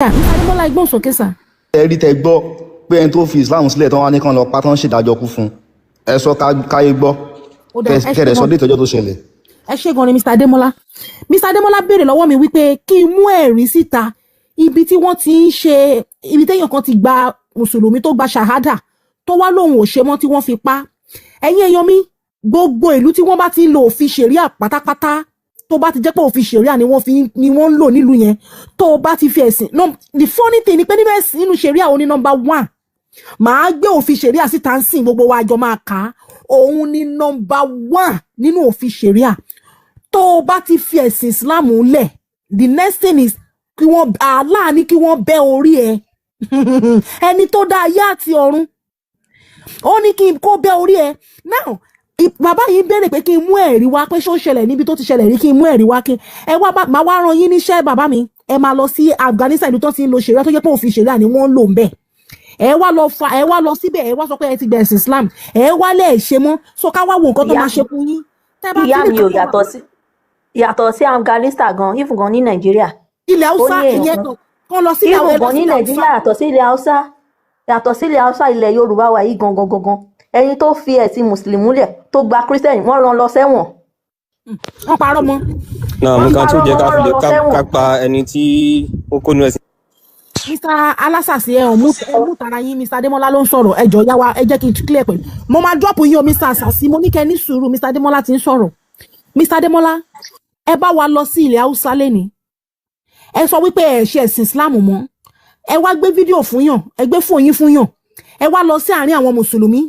Yà, Mr. Adémọ́lá, ẹ gbóhùn sókè sà. Ẹ rí tẹ gbọ́ pé ẹni tó fi Islam sílẹ̀ tán wá ní kán lọ pa tán ṣèdájọ́ kú fún un. Ẹ sọ káyé gbọ́. Ó dáa, ẹ ṣé Kẹrẹ sọ gan. dé ìtọ́jọ́ tó ṣẹlẹ̀. Ẹ ṣé gan ni, Mr. Adémọ́lá. Mr. Adémọ́lá béèrè lọ́wọ́ mi wípé kí n mú ẹ̀rí síta ibi tí wọ́n ti ń ṣe, ibi téèyàn kan ti gba mùsùlùmí, tó gba ṣàhádà, tó wá lóun ò ṣe mọ́, tí wọ́n fi pa. Ẹ̀yin èèyàn mi, gbogbo ìlú tí wọ́n bá ti ń lo òfin ṣẹ̀ríà pátápátá, tó bá ti jẹ́ pé òfin ṣẹ̀ríà ni wọ́n fi ni wọ́n ń lò nílùú yẹn, tó o bá ti fi ẹ̀sìn no, the funny thing ni pé nínú ẹ̀sìn, nínú ṣẹ̀ríà, òun ni number one. Màá gbé òfin ṣẹ̀ríà síta ń sìn, gbogbo wa jọ máa kà á. Òun ni number one nínú òfin ṣẹ̀ríà. Tó o bá ti fi ẹ̀sìn Islam lẹ̀, the next thing is kí wọ́n, Allah ní kí wọ́n bẹ́ orí ẹ. Ẹni tó dá ayé àti ọ̀run, ó ní kí n kó bẹ́ orí ẹ. Now, bàbá yìí ń béèrè pé kí n mú ẹ̀rí wá pé ṣó ṣẹlẹ̀ níbi tó ti ṣẹlẹ̀ rí, kí n mú ẹ̀rí wá. Kí ẹ wá bá máa wá rán yín níṣẹ́. Bàbá mi, ẹ máa lọ sí Afghanistan, ìlú tó ti ń lo ṣẹ̀ríà, tó jẹ́ pé òfin ṣẹ̀ríà ni wọ́n ń lò ń bẹ̀. Ẹ wá lọ fa, ẹ wá lọ síbẹ̀, ẹ wá sọ pé ẹ ti gbẹ̀sìn Islam, ẹ wá lẹ̀ ṣe mọ́, so ká wá wo nǹkan tó Ìyá máa ṣe fún yín tẹ́ bá ti ìyá ní mi ò ká yàtọ̀ sí Afghanistan gan, even gan ní Nàìjíríà. Ilẹ̀ Ó Haúsá ní èèyàn ìyẹn kan kan kán lọ sílẹ̀ even ẹ lọ gan ní sílẹ̀ Haúsá. Nàìjíríà, yàtọ̀ sí ilẹ̀ Haúsá, ilẹ̀ Yorùbá wa yìí gangan gangan, ẹni tó fi ẹ̀sìn Mùsùlùmí lẹ̀ tó gba Christian, wọ́n rán lọ sẹ́wọ̀n. Wọ́n parọ́ mọ́. Náà Wọ́n nǹkan tó parọ́ jẹ́ mọ́, ká wọ́n fi rán lè lọ ká sẹ́wọ̀n. ká pa ẹni tí ó kó nu ẹ̀sìn. Mr. Alásàsì, ẹ ò mú, ẹ mú tara yín. Mr. Adémọ́lá ló ń sọ̀rọ̀. Ẹ jọ̀ọ́, yá wa, ẹ jẹ́ kí n clear pẹ̀lú mo máa drop yín o. Mr. Asàsì, mo ní kẹ́ ní sùúrù, Mr. Adémọ́lá ti ń sọ̀rọ̀. Mr. Adémọ́lá, ẹ bá wa lọ sí ilẹ̀ Haúsá lẹ́ni, ẹ sọ wípé ẹ ṣe ẹ̀sìn Islam mọ́, ẹ wá gbé fídíò fún yàn, ẹ gbé fóònù yín fún yàn, ẹ wá lọ sí àárín àwọn mùsùlùmí.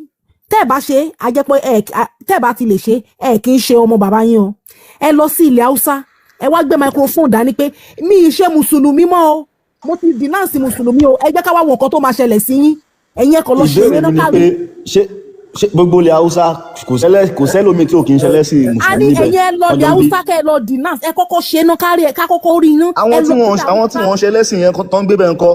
Tẹ́ ẹ bá ṣe, a jẹ́ pé ẹ tẹ́ ẹ bá ti lè ṣe, ẹ kì í ṣe ọmọ bàbá yín o. Ẹ lọ sí ilẹ̀ Haúsá, ẹ wá gbé microphone dání pé mi ì ṣe mùsùlùmí mọ́ o, mo ti denounce mùsùlùmí o. Ẹ jẹ́ ká wá wo nǹkan tó máa ṣẹlẹ̀ sí yín. Ẹ̀yin ẹ kàn lọ ṣe Ìbéèrè eré mi ni náà pé kárí. ṣé gbogbo ilẹ̀ Haúsá, kò sẹ́lómi tí ò kì í ṣẹlẹ́sìn A mùsùlùmí ní níbẹ̀ ẹ̀yin ẹ lọ ilẹ̀ ọjọ́ ń bí? Haúsá, kẹ́ ẹ lọ denounce, ẹ kọ́kọ́ ṣe náà kárí, ẹ ká kọ́kọ́ rí iná. Ẹ Àwọn tí lọ wọ́n sílẹ̀ àwọn tí Haúsá. wọ́n ṣẹlẹ́sìn yẹn tó ń gbé bẹ́ẹ̀ ńkọ́?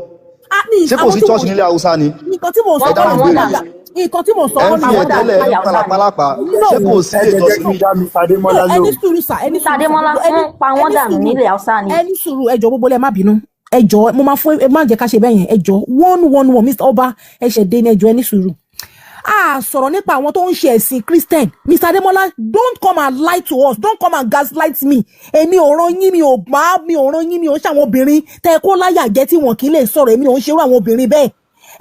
A ní Ṣé kò àwọn sí tí church wọ́n nílẹ̀ Haúsá ni? Nǹkan tí mò ń sọ Ẹ kọ́ dáhùn Wọ́n pa wọ́n ìbéèrè. dànù. Nǹkan tí mò ń sọ Ẹ kọ́ ń fi nìyẹn. ẹ̀tẹ́lẹ̀ Wọ́n pa wọ́n dànù. pálapàla. No. Ṣé kò sí Ẹ ilé jẹ́ ìjọsìn? kí n dá Mr. Adémọ́lá No, ẹ ní lóhùn. sùúrù sà, ẹ ní Mr. sùúrù sà. Adémọ́lá, Gbogbo ẹni wọ́n pa wọ́n ẹni dànù sùúrù nílẹ̀ Haúsá ni. Ẹ ní sùúrù, ẹ jọ̀ọ́, gbogbo lẹ má bínú. Ẹ jọ̀ọ́, mo máa fún ẹ, má jẹ́ ká ṣe bẹ́ẹ̀ yẹn. Ẹ jọ̀ọ́, one one one. Mr. Ọba, ẹ ṣẹ̀ dé ní, ẹ jọ̀ọ́, ẹ ní sùúrù. A sọ̀rọ̀ nípa àwọn tó ń ṣe ẹ̀sìn Christian. Mr. Ademola, don't come and lie to us, don't come and gaslight me. Èmi ò rán yín, mi ò bá mi ò rán yín, mi ò ń ṣe àwọn obìnrin tẹ́ ẹ kó láyà jẹ́ tí wọn kì í lè sọ̀rọ̀. Èmi ò ń ṣerú àwọn obìnrin bẹ́ẹ̀.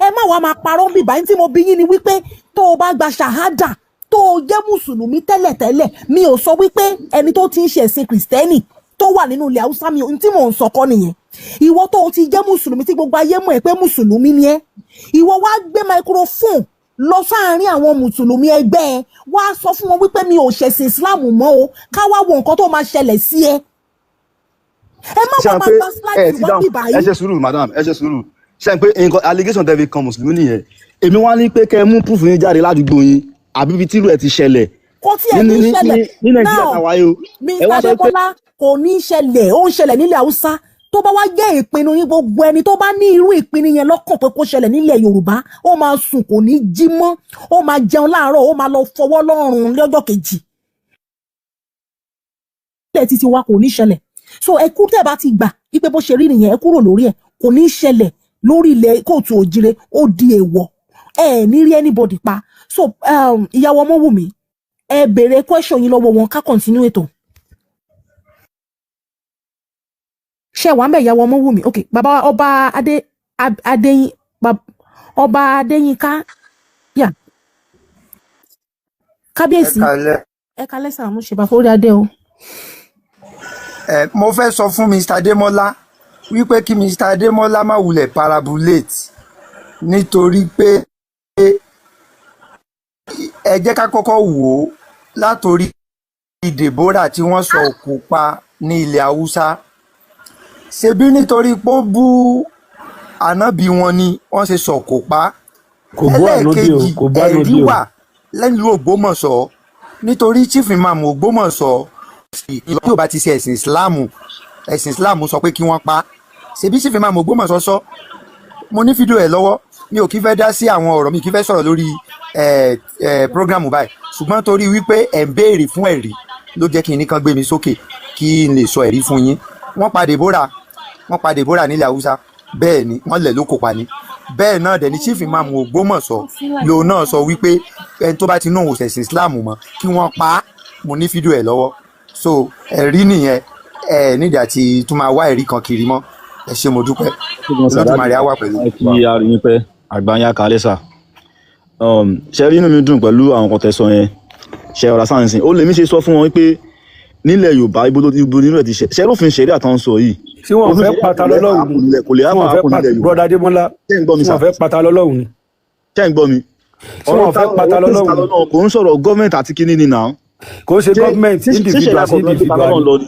Ẹ má wàá máa parọ́ bíbá yín. Tí mo bí yín ni wípé tó o bá gba ṣàhádà, tó o jẹ́ mùsùlùmí tẹ́lẹ̀tẹ́lẹ̀, mi ò sọ wípé ẹni tó ti ń ṣe ẹ̀sìn Kìrìsìtẹ́nì tó wà nínú ilẹ̀ Haúsá, mi ò tí mò ń sọ kọ́ nìyẹn. Ìwọ tó o ti jẹ́ mùsùlùmí, tí gbogbo ayé mọ̀ ẹ́ pé mùsùlùmí ni ẹ́, ìwọ wá gbé microphone lọ sáàárín àwọn mùsùlùmí ẹgbẹ́ ẹ, wá sọ fún wọn wípé mi ò ṣẹ̀sìn Islam mọ́ o, ká wá wo nǹkan tó máa ṣẹlẹ̀ sí ẹ. Ẹ má Ṣe wá à ń máa pé gaslight ẹ ti wá dáhùn bíbá ẹ yìí. ṣe sùúrù, madam, ẹ ṣe sùúrù. Ṣe à ń pé nǹkan allegation tẹ́ fi kan mùsùlùmí nìyẹn? Èmi wá ní pé kẹ́ ẹ mú proof yín jáde ládùúgbò yín àbí ibi tírú ẹ ti ṣẹlẹ̀ Kò tiẹ̀ ní ní ní ṣẹlẹ̀. ní Nàìjíríà Now, táwa yìí o. Ẹ Mr. wá sọ pé Adémọ́lá, kò ní ṣẹlẹ̀. Ó ń ṣẹlẹ̀ nílẹ̀ Haúsá. Tó bá wá jẹ́ ìpinnu yín, gbogbo ẹni tó bá ní irú ìpinnu yẹn lọ́kàn pé kó ṣẹlẹ̀ nílẹ̀ Yorùbá, ó máa sùn, kò ní jí mọ́. Ó máa jẹun láàárọ̀, ó máa lọ fọwọ́ lọ́rùn lọ́jọ́ kejì. Ilẹ̀ títí wa, kò ní ṣẹlẹ̀. So ẹ kú, tẹ́ bá ti gbà wípé bó ṣe rí nìyẹn, ẹ kúrò lórí ẹ̀. Kò ní ṣẹlẹ̀ lórí ilẹ̀ kóòtù òjire, ó di èèwọ̀. Ẹ ní rí anybody pa. So ìyàwó Ọmọwùmí, ẹ béèrè question yín lọ́wọ́ wọn, ká continue ètò. Ṣe wà ń bẹ̀, ìyàwó Ọmọwùmí? Ok, bàbá ọba adé adéyín ọba Adéyínká yà. Ẹ Kábíyèsí. Kalẹ̀. Ẹ kalẹ́ sà, mo ṣe bá forí adé o. Ẹ mo fẹ́ sọ fún Mr. Adémọ́lá wípé kí Mr. Adémọ́lá má wulẹ̀ parabolate, nítorí pé ẹ jẹ́ ká kọ́kọ́ wò ó látòrí Deborah tí wọ́n sọ òkú pa ní ilẹ̀ Haúsá. Ṣebí nítorí pé ó bú ànábì wọn ni wọ́n ṣe sọ̀kò pa. Kò bú ànábì o. Ẹlẹ́ẹ̀kejì, Kò bú ẹ̀rí ànábì o. wà lẹ́nu Ògbómọ̀ṣọ́, nítorí Chief Imam Ògbómọ̀ṣọ́ tí ò bá ti ṣe ẹ̀sìn Islam, ẹ̀sìn Islam sọ pé kí wọ́n pa. Ṣebí Chief Imam Ògbómọ̀ṣọ́ sọ, mo ní fídíò ẹ̀ lọ́wọ́. Mi ò kí fẹ́ dá sí àwọn ọ̀rọ̀, mi kí fẹ́ sọ̀rọ̀ lórí ẹ̀ ẹ̀ prógrámù báyìí, ṣùgbọ́n torí wípé ẹ̀ ń béèrè fún ẹ̀rí ló jẹ́ kí n nìkan gbé mi sókè kí n lè sọ ẹ̀rí fún yín. Wọ́n pa Deborah, wọ́n pa Deborah nílẹ̀ Haúsá. Bẹ́ẹ̀ ni wọ́n lẹ̀ ló kópa ni. Bẹ́ẹ̀ náà dẹ̀ ni Chief Imam Ògbómọ̀ṣọ́ lòun náà sọ wípé ẹni tó bá ti náà ṣẹ̀sìn Islam mọ́ kí wọ́n pa á. Mo ní fídíò ẹ̀ lọ́wọ́. So ẹ̀rí nìyẹn, ẹ nídìí àti tún máa wá ẹ̀rí kan kiri mọ́. Ẹ ṣé, mo dúpẹ́. Olódùmarè á wà pẹ̀lú Kí a rí yín pẹ́, àgbáyé kalẹ̀ sà. Ṣe rí, inú mi dùn pẹ̀lú àwọn nǹkan tẹ́ sọ yẹn. Ṣe ọ̀rá sáyẹ̀nsì ó lè mí ṣe sọ fún wọn pé nílẹ̀ Yorùbá, ibo ló ibo nínú ẹ̀ ti ṣe ṣe lófin ṣẹ̀rí àtàwọn sọ yìí? Tí wọ́n Òfin fẹ́ ṣẹ̀ríà pata kò lè lọ́lọ́run hápùn ni? nílẹ̀, kò lè Tí wọ́n fẹ́ hápùn pata nílẹ̀ Yorùbá. Brother Adémọ́lá, Ṣé ń gbọ́ mi tí sà? wọ́n fẹ́ pata lọ́lọ́run ni? Ṣé ń gbọ́ mi? Tí wọ́n fẹ́ pata Ọ̀rọ̀ lọ́lọ́run ni? lọ́nà kò ń sọ̀rọ̀ gọ́ọ̀mẹ̀ntì àti kíní ni náà. Kò ń ṣe Ṣé government, ṣé ṣé individual ṣẹ̀ríà sí kọ̀ọ̀kan ló ta individual lọ́nà ni. lọ ni?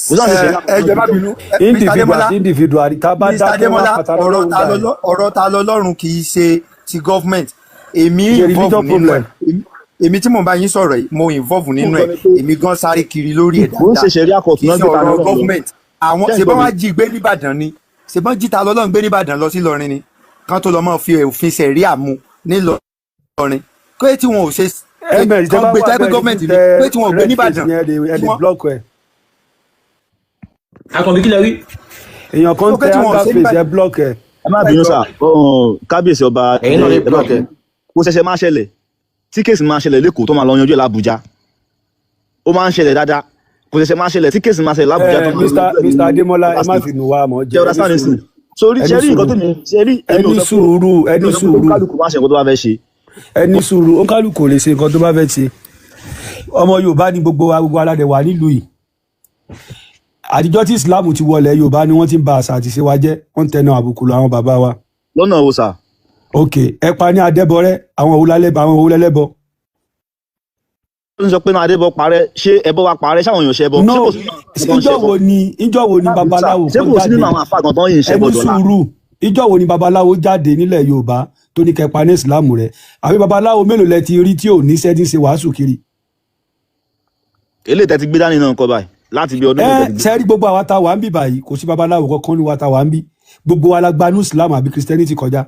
Kò sáà ṣe ṣẹ̀ríà Ẹ jẹ́ má bínú. Mr. Individual Adémọ́lá, sí individual ni. Tá a bá Mr. dákẹ́, wọ́n á Adémọ́lá, pata ọ̀rọ̀ lọ́lọ́run ta dà ní. ọ̀rọ̀ ta lọ́lọ́run kì í ṣe ti government. Èmi It's a involve religion nínú ẹ̀. problem. Èmi tí mò ń bá yín sọ̀rọ̀ yìí, mo involve nínú ẹ̀. Èmi gan sáré kiri lórí ẹ̀ Kò ń ṣe dáadáa. ṣẹ̀ríà kọ̀ọ̀tù Kì í náà ṣe gbé ta ọ̀rọ̀ lọ́lọ́run lọ. government. Àwọn Ṣé ń ṣe gbọ́ bọ́n mi? wá jí gbé nìbàdàn ni, ṣe bọ́n jí ta lọ́lọ́run gbé nìbàdàn lọ sí Ìlọrin ni, kán tó lọ mọ́ fi òfin ṣẹ̀ríà mú nílọrin, pé tí wọn ò ṣe Ms tẹ kán bá gbé wà tó yẹ pé bẹ́ẹ̀ ní government ni tẹ pé tí wọn ò gbé red face nìbàdàn yẹn, ẹ kí lè wọ́n block ẹ. Àkànbí, kí lẹ rí? Èèyàn kan tó pé tẹ tí wọn ò anger ṣe face, ẹ nìbàdàn. block ẹ. Ẹ má bínú sà, kábíyèsí ọba. Ẹ̀yin náà lè Ẹ má block ẹ. bínú. Kó ṣẹ̀ṣẹ̀ máa ṣẹlẹ̀ tí case máa ṣẹlẹ̀ lẹ́kọ̀ọ́ tó máa lọ yanjú ẹ̀ l'Ábùjá, ó máa ń ṣẹlẹ̀ dáadáa. Kò ṣẹ̀ṣẹ̀ máa ṣẹlẹ̀ tí case máa ṣẹlẹ̀ l'Ábùjá tó máa lọ Mr. yanjú ẹ̀ Mr. ní Adémọ́lá, ẹ Rivers má State. fi nù wá mọ́ Ṣe jẹ. Ẹ ọ̀rá ní sáà sùúrù, nísìn sórí ẹ ṣe ní rí nǹkan sùúrù, tó mi ṣe rí, ẹ èmi ò ní sọ pé sùúrù, ẹ èmi ní ò sọ pé sùúrù, kálukú máa ṣe nǹkan tó bá fẹ́ ṣe. Ẹ ní sùúrù. Ó kálukú lè ṣe nǹkan tó bá fẹ́ ṣe. Ọmọ Yorùbá ni gbogbo wa, gbogbo aládẹ wà nílùú yìí. Àtijọ́ tí Islam ti wọlé Yorùbá ni wọ́n ti ń ba àṣà àti ìṣe wa jẹ́, wọ́n ń tẹnu àbùkù lọ àwọn bàbá wa. Lọ́nà wo sà? Ok, ẹ pa ní Adébọrẹ́, àwọn òwúlálẹ́bọ, àwọn òwúlẹ́lẹ́bọ. Ó ń sọ pé náà Adébọ parẹ́, ṣé ẹbọ wa parẹ́? Ṣáwọn èèyàn ṣẹbọ? No. Ṣé kò sí nínú àwọn tó ń Ìjọ ṣẹbọ? wo ni, ìjọ wo ni Ẹ má bínú sà, babaláwo ṣé kan kò sí jáde? nínú àwọn àfáà kan tó ń yìn Ẹ ṣẹbọ ní dọ́là? sùúrù. Ìjọ wo ni babaláwo jáde nílẹ̀ Yorùbá tó ní kẹpa ní ìsìlámù rẹ̀? Àbí babaláwo mélòó lẹ ti rí tí ò níṣẹ́ tí ń ṣe wàásù kiri? Eléyìí tẹ́ ti gbé dání náà kọ́ báyìí láti bí ọdún Ẹ mélòó tẹ́ ti gbé. sẹ́rí, gbogbo àwa tá a wà ń bì báyìí, kò sí babaláwo kankan ní wa tá a wà ń bì. Gbogbo wa la gbanú ìsìlámù àbí Christianity kọjá,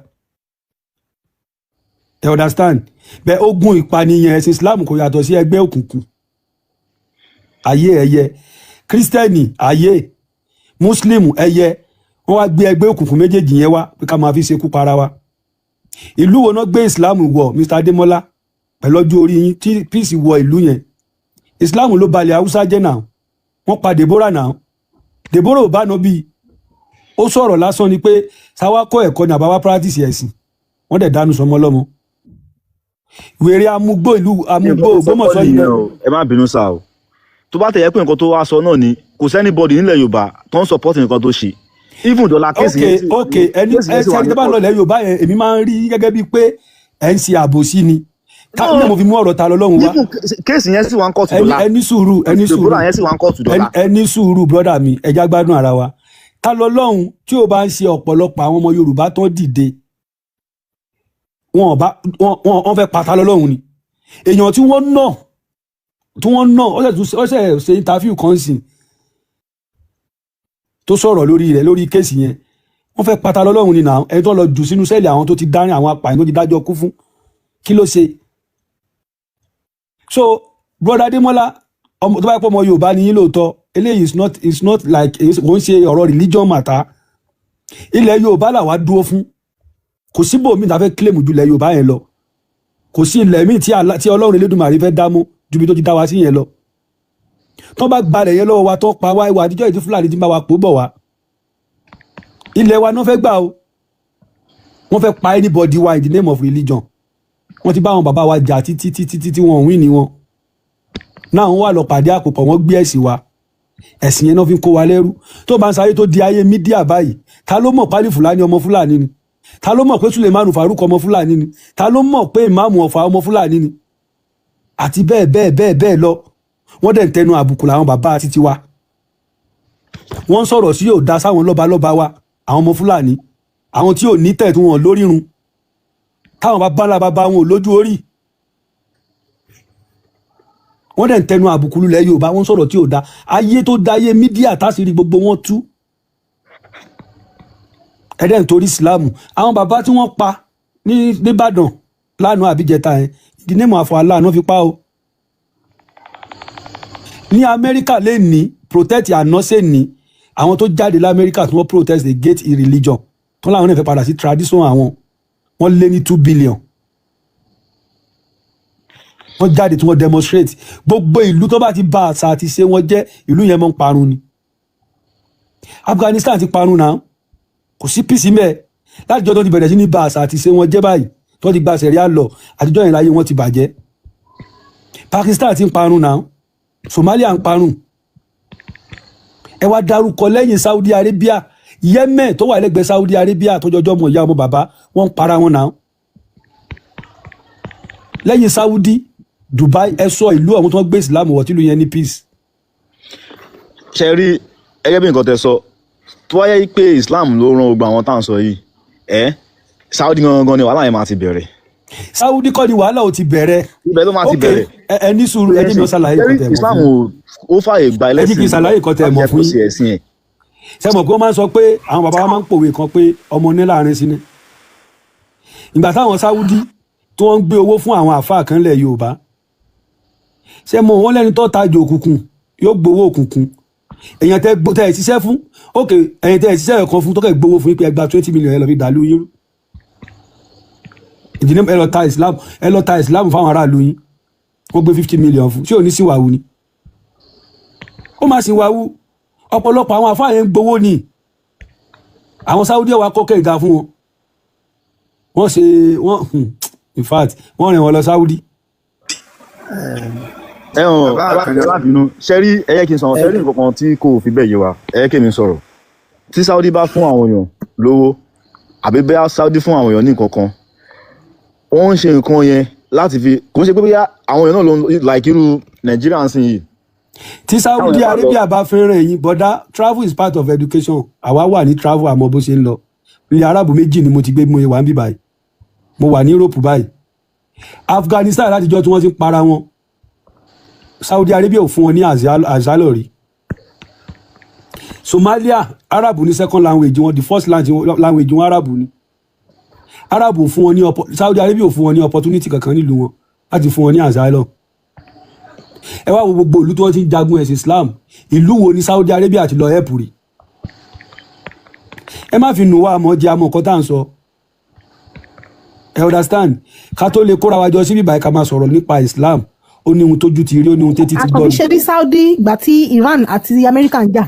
ẹ understand? Bẹ́ẹ̀ ogun ìpànìyàn ẹ̀sìn Islam kò yàtọ̀ sí ẹgbẹ́ òkùnkùn ayé. Ẹyẹ Kírísítẹ́nì ayé, Muslim ẹyẹ, wọ́n wá gbé ẹgbẹ́ òkùnkùn méjèèjì yẹn wá pé ká máa fi ṣekú para wa. Ìlú wo náà gbé Islam wọ̀, Mr. Adémọ́lá, pẹ̀lú ọjọ́ orí yín, tí peace wọ ìlú yẹn? Islam ló balẹ̀ Haúsá jẹ́ náà. Wọ́n pa Deborah náà. Deborah ò bá nà bí ó sọ̀rọ̀ lásán ni pé sáwá kọ́ ẹ̀kọ́ ní àbáwá practice ẹ̀sìn, wọ́n dẹ̀ dánú sọmọ lọ́mọ, wèrè amúgbó ìlú amúgbó Nǹkan tó sọ kọ́ Ògbómọ̀ṣọ́ yìí nìyẹn náà. o, ẹ má bínú sá o. Tó bá tẹ̀yẹ pé nǹkan tó wá sọ náà ni, kò sí anybody nílẹ̀ Yorùbá tó ń support nǹkan tó ṣe, even dọ́là case Ok. yẹn sì wà Ok, ní ẹni case ẹ yẹn sì wà sẹ́ni ní tó bá ń court. lọlẹ̀ Yorùbá yẹn, èmi máa ń rí gẹ́gẹ́ bíi pé ẹ̀ ń ṣe àbòsí ni. No, Ní mo fi mú ọ̀rọ̀ ta lọ́lọ́run wá. Even case yẹn sì wà ní court Ẹni dọ́là. ẹni sùúrù, ẹni sùúrù. Deborah yẹn sì wà ní court dọ́là. Ẹni sùúrù, brother mi, ẹja gbádùn ara wa. Ta lọ́lọ́run tí ó bá ń ṣe ọ̀pọ̀lọpọ̀ àwọn ọmọ Yorùbá tó dìde, wọn ò bá wọn wọn fẹ́ pa ta lọ́lọ́run ni. Èèyàn tí wọ́n nà, tí wọ́n nà, ó ṣẹ̀ ṣe interview kan sìn tó sọ̀rọ̀ lórí rẹ̀, lórí case yẹn. Wọ́n fẹ́ pa ta lọ́lọ́run ni nà. Ẹni tó lọ jù sínú cell, àwọn tó ti dárin, àwọn apààyàn tó ti dájọ́ kú fún, kí ló ṣe? So brother Adémọ́lá, ọmọ tó bá yẹ pé ọmọ Yorùbá ni yín lóòótọ́, eléyìí is not like, kò ń ṣe ọ̀rọ̀ religion matter. Ilẹ̀ Yorùbá làwa dúró fún. Kò síbòmíì tá a fẹ́ claim ju ilẹ̀ Yorùbá yẹn lọ. Kò sí ilẹ̀ míì tí Ọlọ́run Elédùmarè fẹ́ dámú ju ibi tó ti dá wa sí yẹn lọ. Tó bá gbalẹ̀ yẹn lọ́wọ́ wa, tó pa wá, ìwà àtijọ́ ìdí Fúlàní ti ń bá wa pò bọ̀ wá, ilẹ̀ wa náà fẹ́ gbà o. Wọ́n fẹ́ pa anybody wa in the name of religion. Wọ́n ti bá àwọn bàbá wa jà títí títí títí, wọn ò win ní wọn náà. Wọ́n wà lọ pàdé àpòpọ̀, wọ́n gbé ẹ̀sìn wa, ẹ̀sìn yẹn náà fi ń kó wa lẹ́rú. Tó bá ń sáyé tó di ayé media báyìí, ta ló mọ̀ pálí Fúlàní ọmọ Fúlàní ni? Ta ló mọ̀ pé Sulemanu Faruk ọmọ Fúlàní ni? Ta ló mọ̀ pé Ìmáàmù Ọ̀fà ọmọ Fúlàní ni? Àti bẹ́ẹ̀ bẹ́ẹ̀ bẹ́ẹ̀ bẹ́ẹ̀ lọ. Wọ́n dẹ̀ ń tẹnu àbùkù làwọn bàbá títí wa. Wọ́n ń sọ̀rọ̀ sí yóò da sáwọn lọ́balọ́ba wa, àwọn ọmọ Fúlàní, àwọn tí ò ní tẹ̀ tí wọ́n lórírun, táwọn bàbá ńlá bàbá wọn ò lójú orí. Wọ́n dẹ̀ ń tẹnu àbùkù lulẹ̀ Yorùbá. Wọ́n sọ̀rọ̀ tí ò da. Ayé tó da, ayé media, tásìrí gbogbo wọn tú. Ẹ̀dẹ̀ nítorí Ìsìláàmù, àwọn bàbá tí wọ́n pa ní nìbàdàn lánàá àbíjẹta yẹn, the name of Allah náà fi pa o. Ní Amẹ́ríkà lè ní protest àná sè ní àwọn tó jáde lamẹ́ríkà tí wọ́n protest against religion. Tó láwọn náà fẹ́ padà sí tradition àwọn. Wọ́n lé ní 2 billion. Wọ́n jáde tí wọ́n demonstrate. Gbogbo ìlú tó bá ti ba àṣà àti ṣe wọn jẹ́, ìlú yẹn mọ́ ń parun ni. Afghanistan ti parun náà, kò sí peace mẹ́ látijọ́ tó ti bẹ̀rẹ̀ sí ní ba àṣà àti ṣe wọn jẹ́ báyìí, tó ti gba sẹ̀ríà lọ. Àtijọ́ yẹn láyé wọn ti bàjẹ́. Pakistan ti ń parun náà, Somalia ń parun. Ẹ wá dárúkọ lẹ́yìn Saudi Arabia, Yemen tó wà lẹ́gbẹ̀ẹ́ Saudi Arabia, tó jọjọ́ mọ̀ ìyá ọmọ bàbá, wọ́n ń para wọn náà. Lẹ́yìn Saudi, Dubai, ẹ sọ ìlú àwọn tó ń gbé Islam wọ̀ tìlú yẹn ní peace. Ṣe rí, ẹgẹ́ bí nǹkan tẹ sọ, tó wáyé pé Islam ló rán gbogbo àwọn tá à ń sọ yìí, ẹ Saudi gangan ni wàhálà yẹn máa ti bẹ̀rẹ̀. Saudi kọ́ ni wàhálà ò ti bẹ̀rẹ̀. Ibẹ̀ ló máa ti Ok, bẹ̀rẹ̀. Ẹ ní sùúrù, ẹ jẹ́ mi ó ṣàlàyé nǹkan tẹ́ mọ̀ Islam fún yín. ò, ó fààyè gba Ẹ jẹ́ kí n ẹlẹ́sìn ṣàlàyé nǹkan tẹ́ láti mọ̀ jẹ́ fún kó yín. ṣe ẹ̀sìn ẹ̀. Ṣé mọ̀ pé wọ́n máa ń sọ pé àwọn bàbá wa máa ń pòwe kan pé ọmọ ní láàrin sí ni. Ìgbà táwọn Saudi tí wọ́n ń gbé owó fún àwọn àáfàá kan lẹ̀ Yorùbá, ṣé mọ̀ wọ́n lẹ́ni tó tajà òkùnkùn yóò gbowó òkùnkùn. Èèyàn tẹ́ ẹ ṣiṣẹ́ fún, ok, èèyàn tẹ́ ẹ ṣiṣẹ́ kan fún tó kẹ́ gbowó fún yín pé ẹ gba 20 million, ẹ lọ fi dàlú yín rú ìdílé, ẹ lọ ta Islam, ẹ lọ ta Islam fáwọn aráàlú yín. Wọ́n gbé 50 million fún, ṣé ò ní sí wàhù ni? Ó máa sì wàhù. Ọ̀pọ̀lọpọ̀ àwọn àfáà yẹn ń gbowó ni. Àwọn Saudi wa kọ́kẹ́ ìga fún wọn, wọ́n ṣe wọ́n, in fact, wọ́n rìn wọn lọ Saudi. Ẹ hàn Bàbá Àkàndé. Ẹ má bínú. Ṣe rí, ẹ yẹ kí n sọ, ṣe rí nǹkan kan tí kò fi bẹ́ẹ̀ yé wa, ẹ yẹ kí mi sọ̀rọ̀. Tí Saudi bá fún àwọn èèyàn lówó, àbí bẹ́ẹ̀ Saudi fún àwọn èèyàn ní nǹkan kan, wọ́n ń ṣe nǹkan yẹn láti fi, kò ń ṣe pé bóyá àwọn èèyàn náà ló ń like irú Nàìjíríà ń sìn yìí. Tí Táwọn Saudi èèyàn bá lọ Arabia bá fẹ́ràn yín, bọ́dá, travel is part of education. Àwa wà ní travel, àmọ́ bó ṣe ń lọ. Ilẹ̀ Arabu méjì ni mo ti gbé. Mo wà ń bí báyìí, mo wà ní Europe báyìí. Afghanistan, látijọ́ tí wọ́n ti ń para wọn, Saudi Arabia ò fún wọn ní asylum rí. Somalia, Arabu ní second language wọn, the first language wọn Arabu ni. Arabu ò fún wọn ní Saudi Arabia ò fún wọn ní opportunity kankan nílùú wọn láti fún wọn ní asylum. Ẹ wá wo gbogbo ìlú tí wọ́n ti ń jagun ẹ̀sìn Islam, ìlú wo ní Saudi Arabia ti lọ help rí? Ẹ má fi nù wá àmọ́ jẹ́ àmọ́ nǹkan tá à ń sọ. Ẹ understand? Ká tó lè kóra wa jọ síbí báyìí, ká máa sọ̀rọ̀ nípa Islam, ó ní ohun tójú ti rí, ó ní ohun tétí ti gbọ́ Àkànbí, ni. ṣe ní Saudi, ìgbà tí Iran àti America ń jà,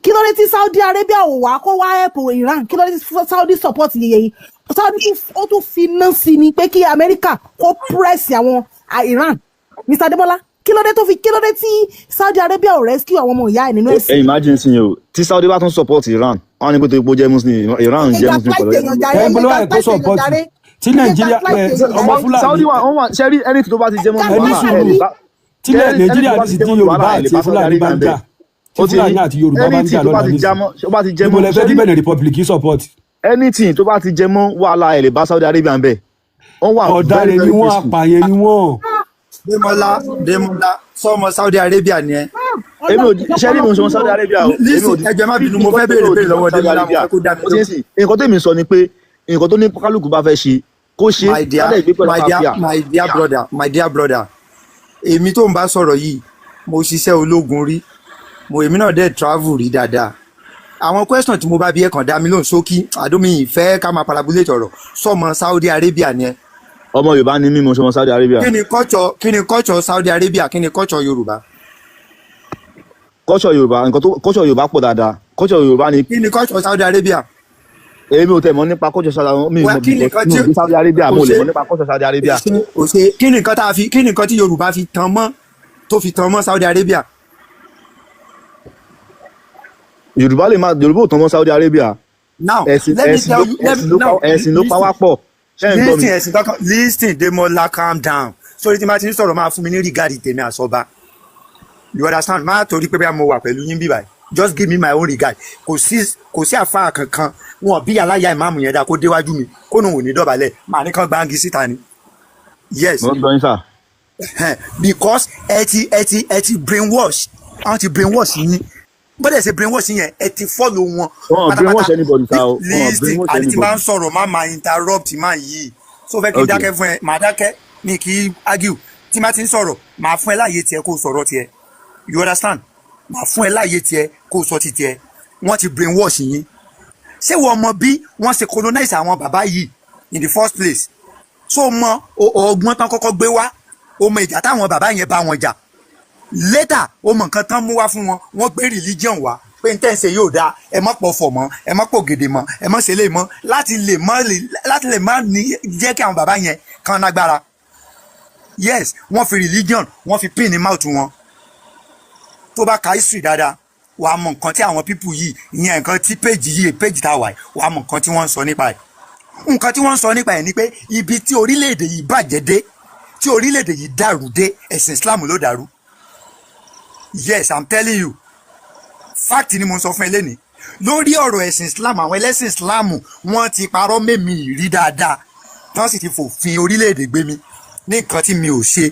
kí ló dé tí Saudi Arabia ò wá kó wá help Iran? Kí ló dé tí Saudi support yeye yìí? Saudi ó tún fi ná sí ni pé kí America kó press àwọn Iran. Mr Ademola, kí ló dé tó fi, kí ló dé tí Saudi Arabia ò rescue àwọn ọmọ ìyá ẹ̀ nínú Ẹ ẹ̀sìn? imagine sí yẹn o, tí Saudi bá tún support Iran, wọn ní pé tó ipò jẹ́ Muslim, Iran jẹ́ Muslim pẹ̀lú èèyàn jàre. Ẹ ń bọ́lá ẹ̀kọ́ gaslight èèyàn support jàre. tí Nàìjíríà Gaslight ẹ, èèyàn ọmọ jàre. Fúlàní. Saudi wà, wọn wà, ṣe rí, anything tó bá ti jẹ́ mọ́ Ẹ ní wàhálà ẹ sùúrù. lè bá Tí Nàìjíríà ní sí, tí Yorùbá àti Fúlàní bá ń jà, tí Fúlàní àti Yorùbá bá ń jà anything tó bá lọ́la ti nísìnyí, já mọ́, tó bá ti jẹ́ níbo mọ́ lẹ fẹ́ kí Benin Republic yìí support? Anything tó bá ti jẹ mọ́ wàhálà, ẹ lè bá Saudi Arabia ń bẹ̀. Wọ́n wà very Ọ̀daràn ni very wọ́n, peaceful. apààyàn ni wọ́n. Démọ́lá, Démọ́lá, sọmọ Saudi Arabia ni ẹ? Èmi ò ṣe rí, mo sọ Saudi Arabia o, èmi ò Listen, ẹ jọ̀ọ́, ẹ má bínú, mo fẹ́ béèrè béèrè lọ́wọ́ Saudi Démọ́lá, mo Arabia fẹ́ kó dá mi ó ti ń lóhùn. sìn. Nǹkan tó èmi sọ ni pé nǹkan tó ní kálukú bá fẹ́ ṣe, kó ṣe My dear, kálẹ̀ ìgbé pẹ̀lú my dear, àlàáfíà. my dear brother, my dear brother, èmi tó ń bá sọ̀rọ̀ yìí, mo ṣiṣẹ́ ológun rí, mo èmi náà dẹ̀ travel rí dáadáa. Àwọn question tí mo bá bí, ẹ kàn dá mi lóhùn ṣókí. Àdómi ìfẹ́ ká máa parabolate ọ̀rọ̀. Sọmọ Saudi Arabia ni ẹ? Ọmọ Yorùbá ni mí, mo ṣe ọmọ Saudi Arabia. Kí ni culture, kí ni culture Saudi Arabia, kí ni culture Yorùbá? Culture Yorùbá, nǹkan tó culture Yorùbá pọ̀ dáadáa. Culture Yorùbá ni Kí ni culture Saudi Arabia? Èmi ò tẹ̀ mọ̀ nípa culture Saudi Arabia mi. Wá, Mọ̀ kí ni nǹkan mi tí ò gbé Saudi Arabia, kò mo lè ṣe mọ̀ nípa culture Saudi Arabia. Kò ṣe, kò ṣe. Kí ni nǹkan tá a fi, kí ni nǹkan tí Yorùbá fi tan mọ́, tó fi tan mọ́ Saudi Arabia? Yorùbá lè má, Yorùbá ò tán mọ́ Saudi Arabia. Now Ẹ̀sìn, let me ẹ̀sìn tell ló you, let ẹ̀sìn me ló pa now ẹ̀sìn ló pa wá listen pọ̀. Ṣé ń gbọ́ mi? Listen, ẹ̀sìn kankan, listen, Demola, calm down. Sórí tí máa ti ń sọ̀rọ̀, máa fún mi ní regard tèmi àsọba, you understand? Má torí pé bí mo wà pẹ̀lú yín bíbáyìí, just give me my own regard. Kò sí, kò sí àfáà kankan wọn bí aláya ìmáàmù yẹn dá kó déwájú mi kó nù wò ní dọ̀bálẹ̀, màá ní kán gbáǹgì síta ni. Yes. Mo ń gbọ́ yín sà. Because ẹ ti brainwash, àwọn ti brainwash yín. Bọ́dẹ̀ ṣe brainwash yẹn, ẹ ti follow wọn. Wọn ò brainwash anybody sá o, wọn ò Listen, brainwash àní tí máa ń anybody. sọ̀rọ̀, má máa interrupt máa yìí so fẹ́ kí n dákẹ́ fún ẹ, màá dákẹ́. Mi kì í argue. Tí má ti ń sọ̀rọ̀, màá fún ẹ láàyè tiẹ̀ kó o sọ̀rọ̀ tiẹ̀, you understand? Màá fún ẹ láàyè tiẹ̀ kó o sọ ti tiẹ̀. Wọ́n ti brainwash yín. Ṣé wọ́n mọ bí wọ́n ṣe colonize àwọn bàbá yìí in the first place? So mọ ọgbọ́n tán kọ́kọ́ gbé wá, o mọ ìjà táwọn bàbá yẹn bá wọn jà. Later, o mọ nǹkan tán mú wá fún wọn. Wọ́n gbé religion wá pé n tẹ́ǹsẹ̀ yóò dáa, ẹ má pọ̀ fọ̀ mọ́, ẹ má pọ̀ gèdè mọ́, ẹ má ṣe lè mọ́, láti lè má ní jẹ́ kí àwọn bàbá yẹn kan lágbára. Yes, wọ́n fi religion, wọ́n fi pin ní mouth wọn. Tó bá ka history dáadáa, wàá mọ nǹkan tí àwọn people yìí, ìyẹn nǹkan tí page yìí, page tá a wà yìí, wàá mọ nǹkan tí wọ́n ń sọ nípa ẹ̀. Nǹkan tí wọ́n ń sọ nípa ẹ̀ ni pé ibi tí orílẹ̀-èdè yìí bàjẹ́ dé, tí orílẹ̀-èdè yìí dàrú dé, ẹ̀sìn Islam ló dàrú. Yes, I'm telling you, fact ni mo ń sọ fún ẹ lẹ́nìí lórí ọ̀rọ̀ ẹ̀sìn Islam. Àwọn ẹlẹ́sìn Islam, wọ́n ti parọ́ mẹ́mi rí dáadáa, tán sì ti fòfin orílẹ̀-èdè gbé mi ní nǹkan tí mi ò ṣe,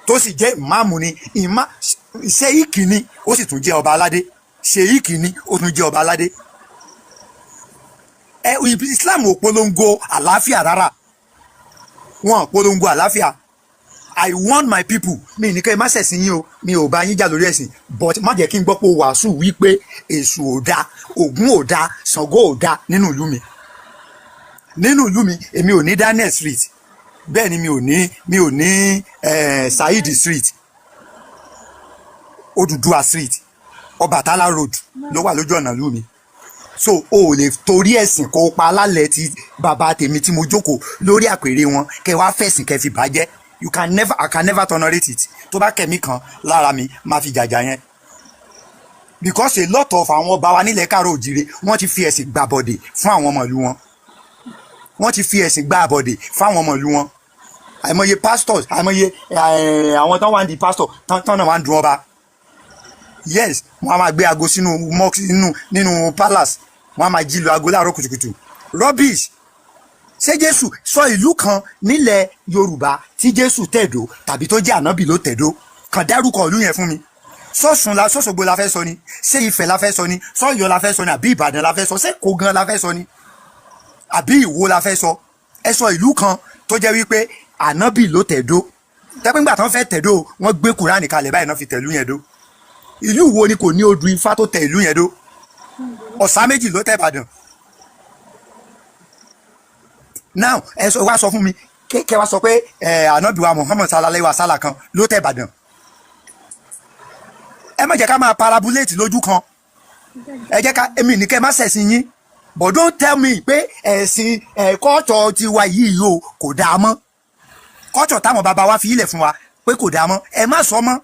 tó sì jẹ́ ìmáàmù ni, ìmá ṣéìkì ni, ó sì tún jẹ́ ọba aládé. Ṣéìkì ni, ó tún jẹ́ ọba aládé. Ẹ Islam ò polongo àlàáfíà rárá, wọn ò polongo àlàáfíà. I warn my people, mi ní kẹ́ ẹ má ṣẹ̀sìn yín o, mi ò bá yín jà lórí ẹ̀sìn, but má jẹ́ kí n gbọ́ pé o wàásù wípé Èṣù ò da, Ògún ò da, Ṣàngó ò da nínú ìlú mi. Nínú ìlú mi, èmi ò ní Daniel Street, bẹ́ẹ̀ ni mi ò ní Saheed Street. Odùduwà Street, Ọbàtálá Road ló wà lójú ọ̀nà ìlú mi. So o ò lè torí ẹ̀sìn kó o pa alálẹ̀ ti bàbá tèmi tí mo jókòó lórí àpèrè wọn, kẹ wá fẹ̀sìn kẹ fi bàjẹ́. You can never, I can never tolerate it. Tó bá kẹ̀mí kan lára mi, máa fi jàjà yẹn, because a lot of àwọn ọba wa nílẹ̀ káàró òjìrè, wọ́n ti fi ẹ̀sìn gbàbọ̀dè fún àwọn ọmọ ìlú wọn. Wọ́n ti fi ẹ̀sìn gbà àbọ̀dè fáwọn ọmọ ìlú wọn. Àìmọye pastors, àìmọye àwọn tán wà ń di pastor tán tán náà wà ń dun ọba. Yes, wọ́n á máa gbé aago sínú mosque, nínú palace, wọ́n á máa jí lu aago láàárọ̀ kùtùkùtù. Rubbish. Ṣé Jésù sọ ìlú kan nílẹ̀ Yorùbá tí Jésù tẹ̀dó tàbí tó jẹ́ ànábì ló tẹ̀dó? Kàn dárúkọ ìlú yẹn fún mi. Sọ́sùn la sọ́sọ̀gbò la fẹ́ sọ ni? Ṣé Ifẹ̀ la fẹ́ sọ ni? Sọ́yọ́ la fẹ́ sọ ni? Àbí Ìbàdàn la fẹ́ sọ? Ṣé Èkó gan la fẹ́ sọ ni? Àbí Ìwó la fẹ́ sọ? Ẹ sọ ìlú kan tó jẹ́ wípé ànábì ló tẹ̀dó, tẹ́pẹ́ngbà tán fẹ́ tẹ̀dó, wọ́n gbé Kùránì kalẹ̀ báyìí náà fi tẹ̀lú yẹn dó. Ìlú wo ni kò ní odù Ifá tó tẹ ìlú yẹn dó? Ọ̀sá méjì ló tẹ̀ Ìbàdàn. Now, ẹ sọ wá, sọ fún mi, kẹ wá sọ pé ẹ ànábì wa Muhammad sallallahu alaihi wa sallam kan ló tẹ̀ Ìbàdàn. Ẹ má jẹ́ ká máa parabolate lójú kan. Ẹ jẹ́ ká, èmi ní kẹ́ ẹ má ṣẹ̀sìn yín, but don't tell me pé ẹ̀sìn ẹ̀ kọ́tọ̀ tiwa yìí o kò dáa mọ́, kọ́tọ̀ táwọn bàbá wa fi ilẹ̀ fún wa pé kò dáa mọ́. Ẹ má sọ mọ́.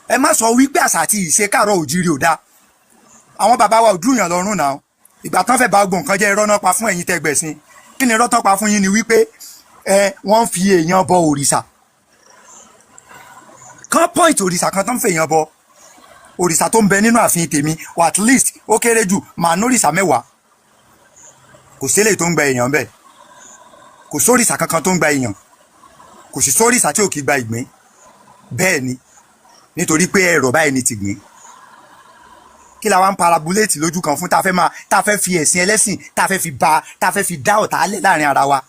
Ẹ má sọ wípé àṣà àti ìṣe káàárọ̀ òjìrì ò dáa. Àwọn bàbá wa ò dúnyàn lọ́rùn náà. Ìgbà tán fẹ́ bá gbọ̀n nǹkan jẹ́, irọ́ náà pa fún ẹ̀yin tẹ́gbẹ̀sìn. Kí ni irọ́ tán pa fún yín? Ni wípé ẹ wọ́n fi èèyàn bọ òrìṣà kan. Point òrìṣà kan tán fi èèyàn bọ, òrìṣà tó ń bẹ nínú ààfin tèmi, or at least ó kéré jù, màá nórìṣà 10. Kò sílẹ̀ tó ń gba èèyàn bẹ́ẹ̀. Kò sórìṣà kankan tó ń gba èèyàn. Kò sì sórìṣà tí ò kì í gba ìgbín. Bẹ́ẹ̀ ni, nítorí pé ẹ̀rọ báyìí ni tìgbín. Kí la wá ń parabolate lójú kan fún, tá a fẹ́ máa tá a fẹ́ fi ẹ̀sìn ẹlẹ́sìn, tá a fẹ́ fi ba, tá a fẹ́ fi dá ọ̀tá lẹ̀ láàrin ara wa?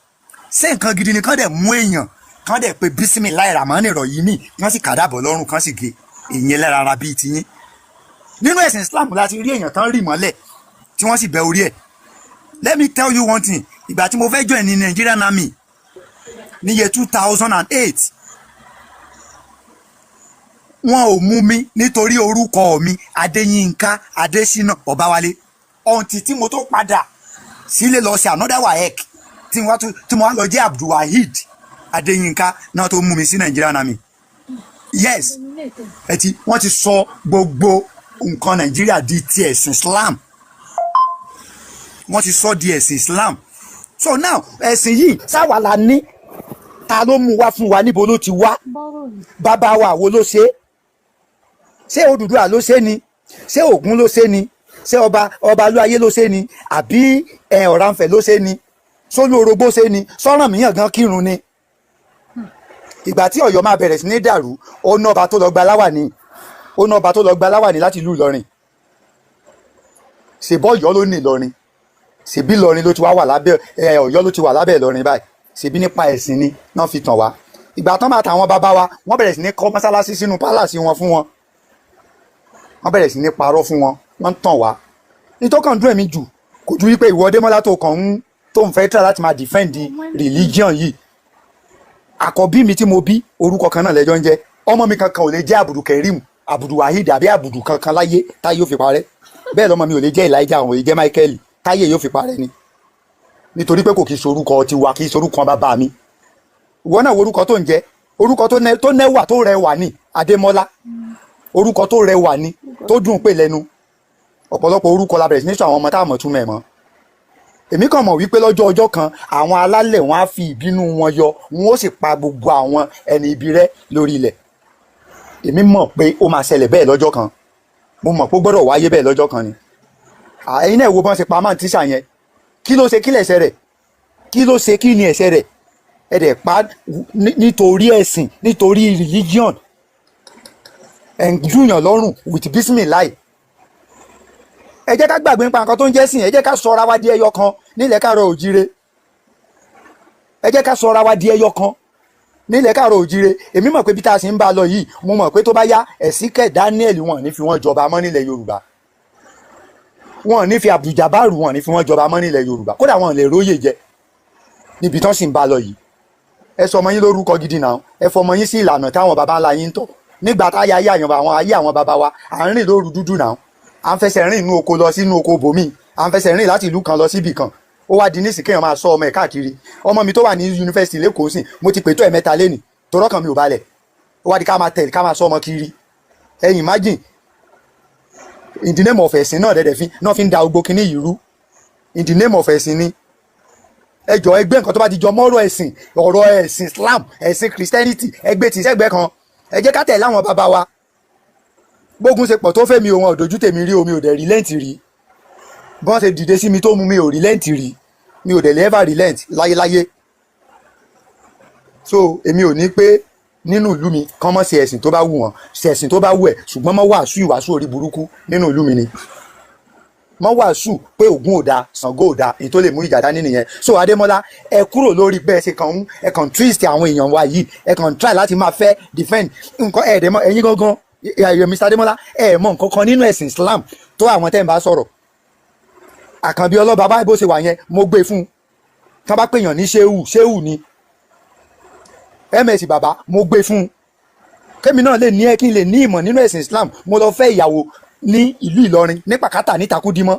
Ṣé nǹkan gidi ni kán dẹ̀ mú èèyàn, kán dẹ̀ pé bísímìláì ràmọ́nì rọ̀ yìí mì, kán sì kàdàbọ̀ lọ́rùn, kán sì gé èèyàn ẹlẹ́ran ara bíi tiyín? Nínú ẹ̀sìn Islam láti rí èèyàn tán rì mọ́lẹ̀ tí wọ́n sì bẹ orí ẹ̀. Let me tell you one thing. Ìgbà tí mo fẹ́ join ní Nigerian Army ní year 2008, wọn ò mú mi nítorí orúkọ mi, Adéyínká Adésínà Ọbáwálé, ọ̀ǹtì tí mo tó padà sílé lọ sí another WAEC, tí mo wá lọ jẹ́ Abdulwaheed Adéyínká náà tó mú mi sí Nigerian Army. Yes, ẹ ti wọ́n ti sọ gbogbo nǹkan Nàìjíríà di ti ẹ̀sìn Islam. Wọ́n ti sọ di ẹ̀sìn Islam. So now, ẹ̀sìn yìí sáwà la ní? Ta ló mú wá fún wa? Níbo ló ti wá? Bàbá wa wo ló ṣe é? Ṣé Odùduwà ló ṣe é ni? Ṣé Ògún ló ṣe é ni? Ṣé ọba olúayé ló ṣe é ni? Àbí ẹ Ọ̀rànfẹ̀ ló ṣe é ni? Sólú Orógbó ṣe é ni? Sọ́rànmíyàn gan kírun ni? Ìgbà tí Ọ̀yọ́ máa bẹ̀rẹ̀ sí ní dàrú, ó ná ọba tó lọ gba láwàní, ó ná ọba tó lọ gba láwàní láti ìlú Ìlọrin. Ṣèbọ́ Ọ̀yọ́ ló ní Ìlọrin? Ṣèbí Ìlọrin ló ti wá wà lábẹ́ ẹ, Ọ̀yọ́ ló ti wà lábẹ́ Ìlọrin báyìí. Ṣèbí nípa ẹ̀sìn ni náà fi tàn wá. Ìgbà tán máa tàwọn bàbá wa, wọ́n bẹ̀rẹ̀ sí ní kọ́ mọ́sálásí sínú palace wọn fún wọn. Wọ́n bẹ̀rẹ̀ sí ní parọ́ fún wọn, wọ́n ń tàn wá. Nítọ́kàn dùn ẹ̀mí jù. Kò ju wípé ìwọ Démọ́lá tó kàn ń tó ń fẹ́ try láti máa defend religion yìí. Àkọ́bí mi tí mo bí, orúkọ kan náà lẹ́jọ́ ń jẹ́. Ọmọ mi kankan ò lè jẹ́ Abdulkareem, Abdulwaheed àbí Abudu kankan láyé táyé yóò fi parẹ́. Bẹ́ẹ̀ lọ́mọ mi ò lè jẹ́ Elijah, àwọn ò lè jẹ́ Michael, táyé yóò fi parẹ́ ni, nítorí pé kò kì í sorúkọ tiwa, kì í sorúkọ bàbá mi. Ìwọ náà wo orúkọ tó ń jẹ́, orúkọ tó nẹ́wà, tó rẹwà ní Adémọ́lá, orúkọ tó rẹwà ní, tó dùn pé lẹ́nu. Ọ̀pọ̀lọpọ̀ orúkọ la bẹ̀rẹ̀ sí ní sọ àwọn ọmọ tá a mọ̀ túmọ̀ ẹ̀ mọ́. Èmi kàn mọ̀ wípé lọ́jọ́ ọjọ́ kan, àwọn alálẹ̀ wọn á fi ìbínú wọn yọ, wọn ó sì pa gbogbo àwọn ẹni ibi rẹ́ lórí ilẹ̀. Èmi mọ̀ pé ó máa ṣẹlẹ̀ bẹ́ẹ̀ lọ́jọ́ kan. Mo mọ̀ pé ó gbọ́dọ̀ wáyé bẹ́ẹ̀ lọ́jọ́ kan ni. Ẹ̀yin náà wo bọ́n ṣe pa máa ń tíṣà yẹn. Kí ló ṣe? Kí lẹ̀ṣẹ̀ rẹ̀? Kí ló ṣe? Kí ni ẹ̀ṣẹ̀ rẹ̀? Ẹ dẹ̀ pa nítorí ẹ̀sìn, nítorí religion. Ẹ̀ ń dùnyàn lọ́rùn with bismillah. Ẹ jẹ́ ká gbàgbé nípa nǹkan tó ń jẹ́ sìn. Ẹ jẹ́ ká sọra wa di ẹyọ kan nílẹ̀ káàárọ̀ òjíire. Ẹ jẹ́ ká sọra wa di ẹyọ kan nílẹ̀ káàárọ̀ òjíire. Èmi mọ̀ pé bí tá a sì ń bá a lọ yìí, mo mọ̀ pé tó bá yá, Ẹ̀sìnkẹ́ Daniel, wọn ní fi wọ́n jọba mọ́ nílẹ̀ Yorùbá. Wọn ní fi Abduljabaru, wọn ní fi wọ́n jọba mọ́ nílẹ̀ Yorùbá. Kódà wọn lè róyè jẹ níbi tán sì ń bá a lọ yìí. Ẹ sọ ọmọ yín lórúkọ gidi náà. Ẹ fọmọ yín sí ìlànà táwọn baba ńlá yín ń tọ̀ nígbà táyà ayé àwọn ayé àwọn baba wa. À ń rìn lóru dúdú náà, à ń fẹsẹ̀ rìn inú oko lọ sínú oko bòmíì, à ń fẹsẹ̀ rìn láti ìlú kan lọ síbì kan. Ó wá di nísìnyí kéèyàn máa sọ ọmọ ẹ̀ káàkiri. Ọmọ mi tó wà ní yunifásitì lẹ́kọ̀ọ́ sìn, mo ti pètò ẹ̀mẹ́ta lẹ́nì torọ́ kan mi ò balẹ̀. Ó wá di ká máa tẹ̀lé, ká máa sọ ọmọ kiri. Ẹ̀yìn imagine, in the name of ẹ̀sìn náà dẹ̀dẹ̀ fi náà fi ń da gbogbo kinní yìí rú. In the name of ẹ̀sìn ni. Ẹ jọ, ẹgbẹ́ nǹkan tó bá ti jọ mọ́rọ̀ ẹ̀sìn, ọ̀rọ̀ ẹ̀sìn Islam, ẹ̀sìn Christianity, ẹgbẹ́ tí sẹ́gbẹ́ kan. Ẹ jẹ́ ká tẹ̀lé àwọn bàbá wa. Gbógun ṣe pọ̀ tó fẹ́ mi, òun ọ̀dọ́jú tèmi rí, omi ò dẹ̀ relent rí. Bọ́n ṣe dìde sí mi tó mú mi, ò relent rí, mi ò dẹ̀ lè ever relent láyéláyé. So èmi ò ní pé nínú ìlú mi kán mọ́ ṣe ẹ̀sìn tó bá wù wọ́n, ṣe ẹ̀sìn tó bá wù ẹ̀, ṣùgbọ́n mọ́ wàásù ìwàásù orí burúkú nínú ìlú mi ni. Mọ́ wàásù pé Ògún ò da, Ṣàngó ò da, èyí tó lè mú ìjà dání nìyẹn. So Adémọ́lá, ẹ kúrò lórí bẹ́ẹ̀ ṣe kàn ń, ẹ kàn twist àwọn èèyàn wa yìí. Ẹ kàn try láti máa fẹ́ defend nǹkan ẹ̀ dẹ̀ mọ́. Ẹ̀yin gangan ẹ̀, Mr. Adémọ́lá, ẹ̀ mọ̀ nǹkan kan nínú ẹ̀sìn Islam tó àwọn tẹ́ ń bá sọ̀rọ̀. Àkànbí ọlọ́ba báyìí, bó ṣe wà yẹn, mo gbé fún un. Tí wọ́n bá pèèyàn ní ṣéwù, ṣéwù ni ms bàbá, mo gbé fún un. Kémi náà lè ní ẹ kí n lè ní ìmọ̀ nínú ẹ̀sìn Islam, mo lọ fẹ́ ìyàwó ní ìlú Ìlọrin, ní Pàkátà, ní Takúdímọ́.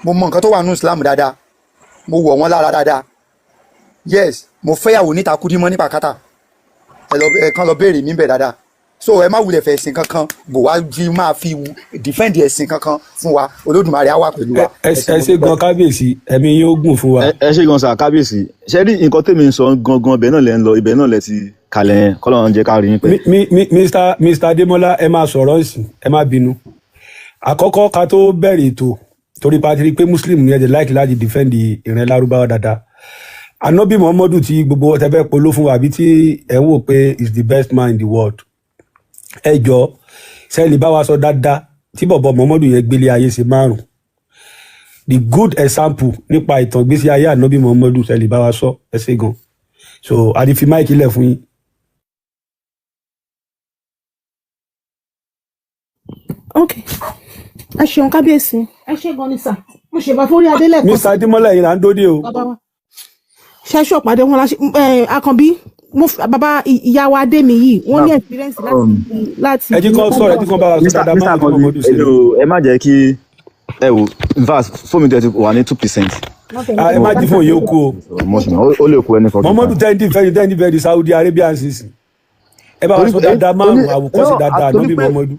Mo mọ nǹkan tó wà nínú Islam dáadáa, mo wọ̀ wọ́n lára dáadáa. Yes, mo fẹ́yàwó ní Takúdímọ́, ní Pàkátà. Ẹ lọ, ẹ kàn lọ béèrè mi bẹ̀ dáadáa. So ẹ má wulẹ̀ fẹ́ ẹ̀sìn kankan bò wá fi máa fi defend ẹ̀sìn kankan fún wa. Olódùmarè á wà pẹ̀lú wa. Ẹ ẹ ṣe gan, kábíyèsí, ẹ̀mí yín ó gùn fún wa. Ẹ ṣe gan sir, kábíyèsí. Ṣe rí nǹkan tèmi ń sọ gangan, ibẹ̀ náà lẹ ń lọ, ibẹ̀ náà lẹ ti kalẹ̀ yẹn. Kọ́lọ́run jẹ́ ká rí yín pẹ́. Mi, Mr. Adémọ́lá, ẹ máa sọ̀rọ̀ ǹsìn, ẹ má bínú. Àkọ́kọ́, ká tó bẹ̀rẹ̀ ètò, torí pa ti rí pé Muslim ní ẹ̀jẹ̀ láìkí láti defend ìrìn Lárúbáwá dáadáa. Anabi Muhammadu tí gbogbo ọtẹ fẹ́ polo fún wa, àbí tí ẹ̀ ń wò pé is the best man in the world, ẹ jọ, sẹ́ẹ̀lì bá wa sọ dáadáa tí bọ̀bọ̀ Muhammadu yẹn gbélé ayé ṣe márùn, the good example nípa ìtàn ìgbésí ayé Anabi Muhammadu, sẹ́ẹ̀lì bá wa sọ? Ẹ ṣé gan. So a ti fi mic lẹ̀ fún yín. Ok, ẹ ṣeun kábíyèsí, ẹ ṣe gan ni sir. Mo ṣèbá fórí adé lẹ́ẹ̀kan. Mr. Adémọ́lá, yìí là ń dóde o. Bàbá wa ṣẹ́ṣọ́ pàdé wọn láṣẹ ẹ. Àkànbí mo bàbá ìyá wa adé mi yìí, wọ́n ní experience láti Ẹ jí kán sọ̀rọ̀, ẹ jí kán bá wa sọ Mr. dáadáa Mr. márùn tí Akànbí, Muhammadu ṣe. èmi ò, ẹ má jẹ́ kí ẹ wò. In fact, fóònù mi tẹ̀ ti wà ní 2%. Ah, ẹ má jí fún òye oko o. Mo sì mọ̀ ó lè kú ẹni fọkàn. Muhammadu tẹ́ndì fẹ́ di Saudi Arabia sísìn. Ẹ bá wa Torí sọ pé dáadáa márùn, àwòkọ́ṣe dáadáa torí Ànábì pé Muhammadu.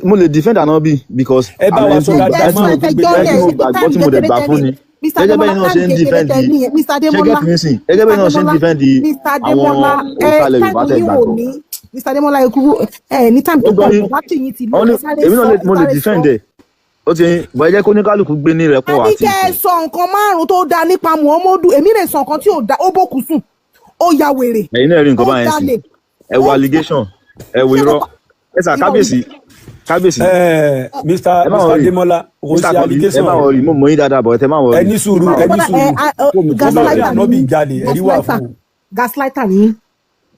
mo lè defend Ànábì because Ẹ bá wa àwọn sọ ẹni tí mo dáadáa gbà tí mo márùn tó gbélé gbàgbọ́ ayé tí mo ṣe. gbàgbọ́ tí mo dẹ̀ gbà fún ni. Mr. Gẹ́gẹ́ Ademola, bẹ́ẹ̀ náà ṣe ń time kékeré defend tẹ ní yẹn, Mr. ṣé Ademola, get me sìn, gẹ́gẹ́ bẹ́ẹ̀ náà ṣe ń Mr. defend Mr. àwọn Ademola, ẹ òǹtalẹ̀ Yorùbá time tẹ̀ yín ò gbàgbọ́. ní. Mr. Ademola ekuru, ẹ ní time Ó tó gbọ́ pọ̀ yín. pọ̀ wá tí yín ti lọ. Wọ́n ní Ẹ sáré èmi náà sọ, lè ẹ mo lè sáré sọ. defend ẹ̀. Ó ti yín bọ́, ẹ jẹ́ kó ní kálukú gbé ní ìrẹ́pọ̀ A ní àti kẹ́ ẹ ìfẹ́. sọ nǹkan márùn-ún tó dáa nípa Muhammadu. Èmi lè sọ nǹkan tí ò dáa: ó bókun sùn, ó ya wèrè, Ẹ̀yin náà rí nǹkan ó báyẹn sìn. jalè, Ẹ wo ó allegation, ẹ wo ṣé irọ́. kò Ẹ sà irọ́ kábíyèsí, kábíyèsí. Ẹ Mr. Ẹ má Mr. worry. Ademola, kò Mr. sí Akànbí, ẹ allegation. má worry, mo mọ̀ yín dáadáa bọ̀ ẹ má Ẹ worry. ní sùúrù, ẹ ní Bọ́lá ẹ sùúrù. ẹ Tó bá ní gaslighter ni Ànábì yín. jalè, ẹ̀rí wà Gaslighter, fún un gaslighter ni yín.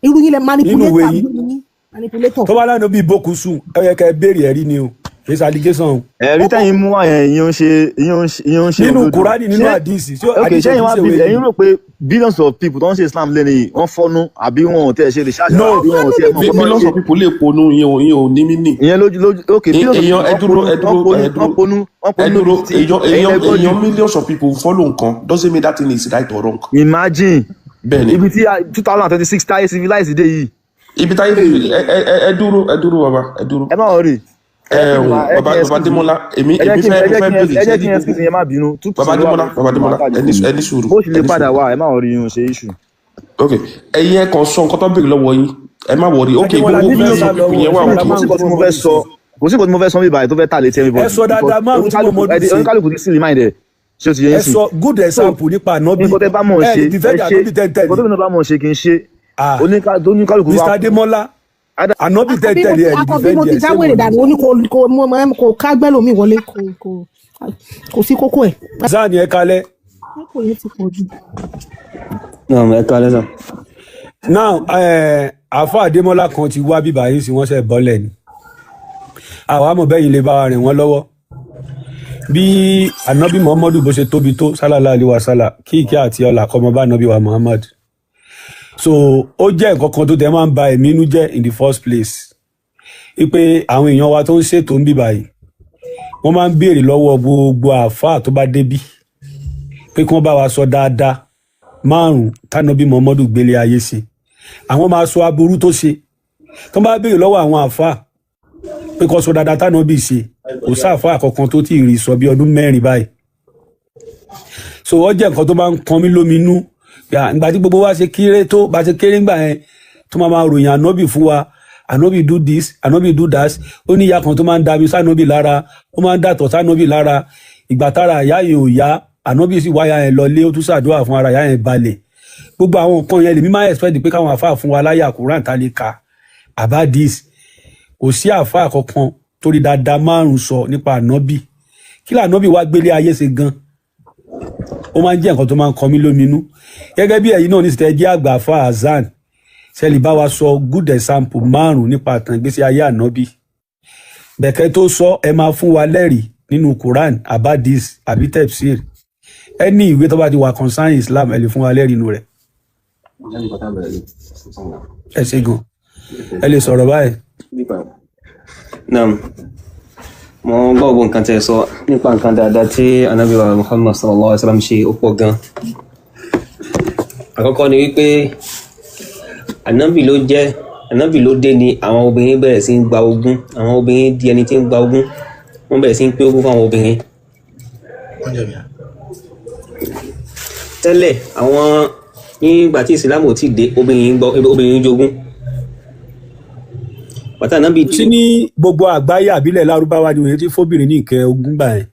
Irú yín lẹ nínú ìwé manipulator yín. ni yín, manipulator. Tó bá lánàá bí bókun sùn, ẹ yẹ kẹ́ ẹ béèrè ẹ̀rí ni o. Kì í ṣe allegation o. Ẹ̀rí tẹ́yìn mú wá yẹn, ìyẹn ń ṣe ìyẹn ń ṣe Nínú òdodo. Kùránì, nínú Ṣé àdìsí, ṣé ok, àdìsí ò ṣẹ́yìn kì í wá ṣe bí ìwé ẹ̀yin ni? rò pé billions of people tó ń ṣe Islam lẹ́nu yìí, wọ́n fọ́nú àbí wọn ò tẹ̀ ṣe research No. àbí wọn ò tiẹ̀ mọ̀ nǹkan tó ń Millions ṣe? of people lè ponú, ìyẹn ò ní mí nì. Ìyẹn lójú lójú, ok, billions of Èèyàn people ẹ wọ́n dúró ponú, ẹ wọ́n dúró ponú, ẹ wọ́n dúró ponú, wọ́n ẹ ponú dúró. níbi tí Èèyàn ẹ̀yin èèyàn lẹ gbọ́ jù. Èèyàn millions of people follow nǹkan doesn't mean that thing is right or wrong. Imagine Bẹ́ẹ̀ ni. ibi tí 2026 táyé civilized dé yìí. Ibi táyé ẹ ẹ ẹ ẹ dúró, ẹ dúró bàbá, ẹ dúró. Ẹ má worry, ẹ Ẹ jẹ́ kí n ò máa ẹ bàbá kí n bàbá excuse mi. Démọ́lá, èmi Ẹ jẹ́ èmi kí n fẹ́ ẹ mo jẹ́ fẹ́ kí n béèrè ẹ jẹ́ ṣé kí n excuse yẹn, má bínú, two bàbá percent ló wà Démọ́lá, lórí bàbá fóònù mi, Démọ́lá, máa tàjì ẹ ní fún mi, ẹ ní sùúrù, bó sì ẹ lè ní padà sùúrù. wá, ẹ má worry, yín ò ṣe issue. Ok, ẹ̀yin ẹ kàn sọ nǹkan tó béèrè lọ́wọ́ yín, ẹ má worry. Ok, Adémọ́lá gbogbo ní fẹ́ millions sá of lọ people wọn yẹn wà. ṣé Ok, la Kò máa sí ń nǹkan tí gbọ́ mo fẹ́ mọ́dún sọ sí. Kò sí nǹkan tí mo fẹ́ sọ bí báyìí tó fẹ́ tà létí Ẹ everybody sọ because dáadáa márùn tí oníkálukú Muhammadu ṣe. Oníkálukú ti sí remind ẹ̀, ṣé o ti yẹ Ẹ yín sí? sọ good So example nípa ànábì. nǹkan tẹ́ bá mọ̀ Ẹ ṣe, lè ẹ defend ṣe ànábì tẹ́ntẹ́lì. nǹkan tó bí náà bá mọ̀ ṣe kì í ṣe Ah, oníkálukú Mr wá. Adémọ́lá, ànábì Akọbí mo tẹ́ntẹ́lì ti ẹ lè akọbí defend mo ti ẹ, ṣé jáwèrè mo ní. dànù, ó ní kò kò kágbẹ́ lómi wọlé, kò sí kókó ẹ̀. Zani, ẹ kalẹ̀. Kókó yẹn ti pọ̀ jù. Naam, ẹ kálẹ́ sà. Now àáfà Adémọ́lá kan ti wá bíbá yín sí, wọ́n ṣe bọ́lẹ̀ ni àwa mọ̀ bẹ́yìn lè bá wa rìn wọ́n lọ́wọ́ bí ànábì Muhammadu bó ṣe tóbi tó, sálàlá aliwa sálà, kí ìkẹ́ àti ọlà kọ́mọ bá ànábì wa Muhammad. So ó jẹ́ nǹkan kan tó tẹ máa ń ba ẹ̀mí inú jẹ́ in the first place, wípé àwọn èèyàn wa tó ń ṣètò ń bíbá yìí, wọ́n máa ń béèrè lọ́wọ́ gbogbo àáfàá tó bá débí pé kí wọ́n bá wa sọ dáadáa márùn tánàbí Muhammadu gbélé ayé ṣe. Àwọn máa sọ aburú tó ṣe. Tó bá béèrè lọ́wọ́ àwọn àáfàá pé kó sọ dáadáa tánàbí ṣe, kò sáàfáà kankan tó tí ì rí sọ bí ọdún 4 báyìí. So ó jẹ́ nǹkan tó máa ń kan mí lóminú. Ìgbà tí gbogbo wa ṣe kéré tó bá ṣe kéré ńgbà yẹn, tó máa máa ròyìn ànábì fún wa, ànábì do this, ànábì do that, ó ní ìyá kan tó máa ń dami sànábì lára, ó máa ń dàtọ̀ sànábì lára. Ìgbà tára ìyá yẹn ò yá, ànábì sì wáyà yẹn lọlé, ó tún ṣàdúrà fún, ara ìyá yẹn balẹ̀. Gbogbo àwọn nǹkan yẹn lèmi máa expect pé káwọn àáfàá fún wa láyà Quran tá lè ka àbádìs. Kò sí àáfàá kankan torí dáadáa márùn sọ nípa ànábì. Kí lànábì wá gbélé ayé ṣe gan? Ó máa ń jẹ́ nǹkan tó máa ń kọ mí lóminú. Gẹ́gẹ́ bí ẹ̀yin náà ní sìtẹ́ jẹ́ àgbà àáfàá Azan, ṣẹlẹ̀ bá wa sọ good example márùn nípa àtàn ìgbésí ayé ànábì. Bẹ̀kẹ́ tó sọ, ẹ máa fún wa lẹ́rìí nínú Quran, abadis àbí tefsir, ẹni ìwé tó bá ti wà concern Islam, ẹ lè fún wa lẹ́rìí inú rẹ̀. Ẹ ṣe gan, ẹ lè sọ̀rọ̀ báyìí. Naam, mo gbọ́ gbogbo nǹkan tẹ́ ẹ sọ nípa nǹkan dáadáa tí Ànábì wa Muhammad sallallahu alaihi wasallam ṣe, ó pọ̀ gan. Àkọ́kọ́ ni wípé Ànábì ló jẹ́, Ànábì ló dé ni àwọn obìnrin bẹ̀rẹ̀ sí ń gba ogún. Àwọn obìnrin di ẹni tí ń gba ogún, wọ́n bẹ̀rẹ̀ sí ń pín ogún fún àwọn obìnrin. Tẹ́lẹ̀ àwọn nígbà tí Ìsìlámù ò tí ì dé, obìnrin ń gbọ́, obìnrin ń jogún. Bàtà Ànábì sí ní gbogbo àgbáyé àbílẹ̀ lárúbáwá ni òye tí fóbìnrin ní nǹkan ogún gbà yẹn.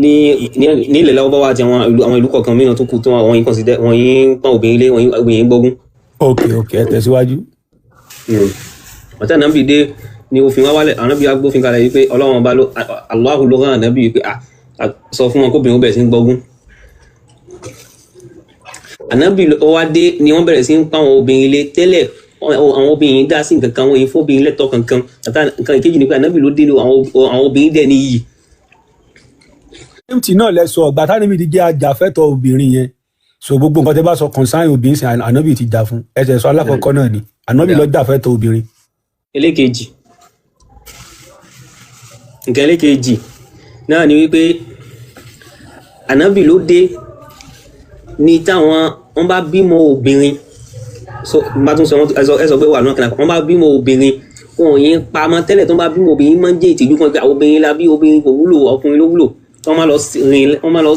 Ní ní ní ilẹ̀ Lárúbáwá àti àwọn ìlú kọ̀ọ̀kan mìíràn tó kù tó àwọn yìí consider wọ́n yìí ń pọ́n obìnrin lé, wọ́n yìí obìnrin gbógun. Ok, ẹ tẹ̀síwájú. Bàtà Ànábì dé ni òfin wá wálẹ̀, Ànábì wá gbófin kalẹ̀ wípé Ọlọ́run ọba ló, Allahu ló rán Ànábì wípé à sọ fún wọn kóbìnrin ó bẹ̀rẹ̀ sí ń gbógun. Ànábì ó wá dé ni wọ́n bẹ̀rẹ̀ sí ń pa àwọn obìnrin lé. Tẹ́lẹ̀ àwọn obìnrin dá sí nǹkan kan, wọ́n yìí fóbìnrin lẹ́tọ̀ọ́ kankan. Àtà nǹkan ìkejì ni pé Ànábì ló dé ni àwọn obìnrin dẹ̀ níyì. Mt náà lẹ sọ ọgbà tánìmí ti jẹ́ ajàfẹ́tọ̀ọ́ obìnrin yẹn, so gbogbo nǹkan tẹ́ bá sọ concern obìnrin sí, Ànábì ti jà fún. Ẹsẹ̀ sọ alákọ̀ọ́kọ́ náà ni Ànábì ló jàfẹ́tọ̀ọ́ obìnrin. Ẹlẹ́kejì, nǹkan ẹlẹ́kejì náà ni wípé Ànábì ló dé ní táwọn wọn bá bímọ obìnrin, so bá tún sọ wọn ẹ sọ pé wà náà kìnnà, wọn bá bímọ obìnrin, wọn ò yẹn pamọ́. Tẹ́lẹ̀ tó bá bímọ obìnrin máa ń jẹ́ ìtìjú kan pé àwọn obìnrin la bí, obìnrin kò wúlò, ọkùnrin ló wúlò. Wọ́n máa lọ rìn, wọ́n máa lọ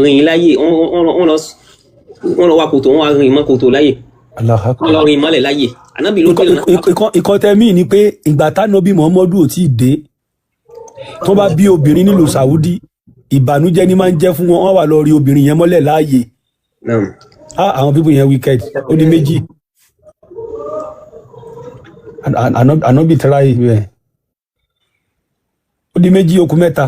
rìn láyè, wọ́n lọ wa kòtò, wọ́n wá rìn mọ́ kòtò láyè. Allahu Akbar. Wọ́n lọ rìn mọ́lẹ̀ láyè. Ànábì ló dé lọ́nà. Ìkọ́ tẹ́mí ni pé ìgbà tánàbí Muhammadu ò tí ì dé, tó bá bí obìnrin nílùú Saudi, ìbànújẹ́ ni máa ń jẹ́ fún wọn, wọ́n wà lọ rí obìnrin yẹn mọ́lẹ̀ láàyè. Naam. Ah, àwọn pípọ̀ yẹn wicked. Ó di méjì. Ànábì try bẹ́ẹ̀. Ó di méjì, ó kù mẹ́ta.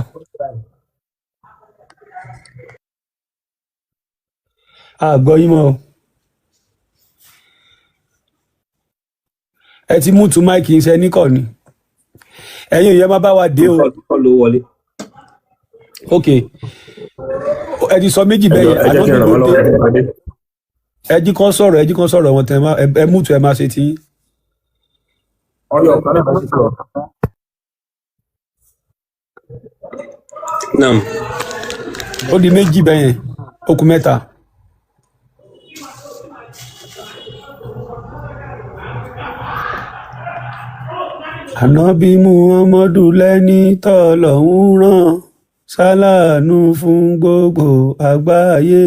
Àgbọ̀ yín mọ́ o. Ẹ ti mú tu máìkì iṣẹ́ níkọ̀ ni. Ẹ̀yin ìyẹn máa bá wa dé o. Kọ́ ló wọlé. Ok, ẹ ti sọ méjì Ẹ bẹ́ẹ̀ jọ yẹn. ẹ jẹ́ kí Ànábì n ràn ló wọ́n dé. lọ́wọ́ ẹ dé. Ẹ jí kan sọ̀rọ̀, ẹ jí kan sọ̀rọ̀ wọn tẹ ẹ mútu ẹ máa ṣe tí. Ọyọ kan náà bá ti sọ̀rọ̀. Naam. Ó di méjì bẹ́ẹ̀ yẹn, ó kù mẹ́ta. Ànábì Muhammadu lẹ́ni tọ́lọ́hún rán ṣàlànà fún gbogbo àgbáyé,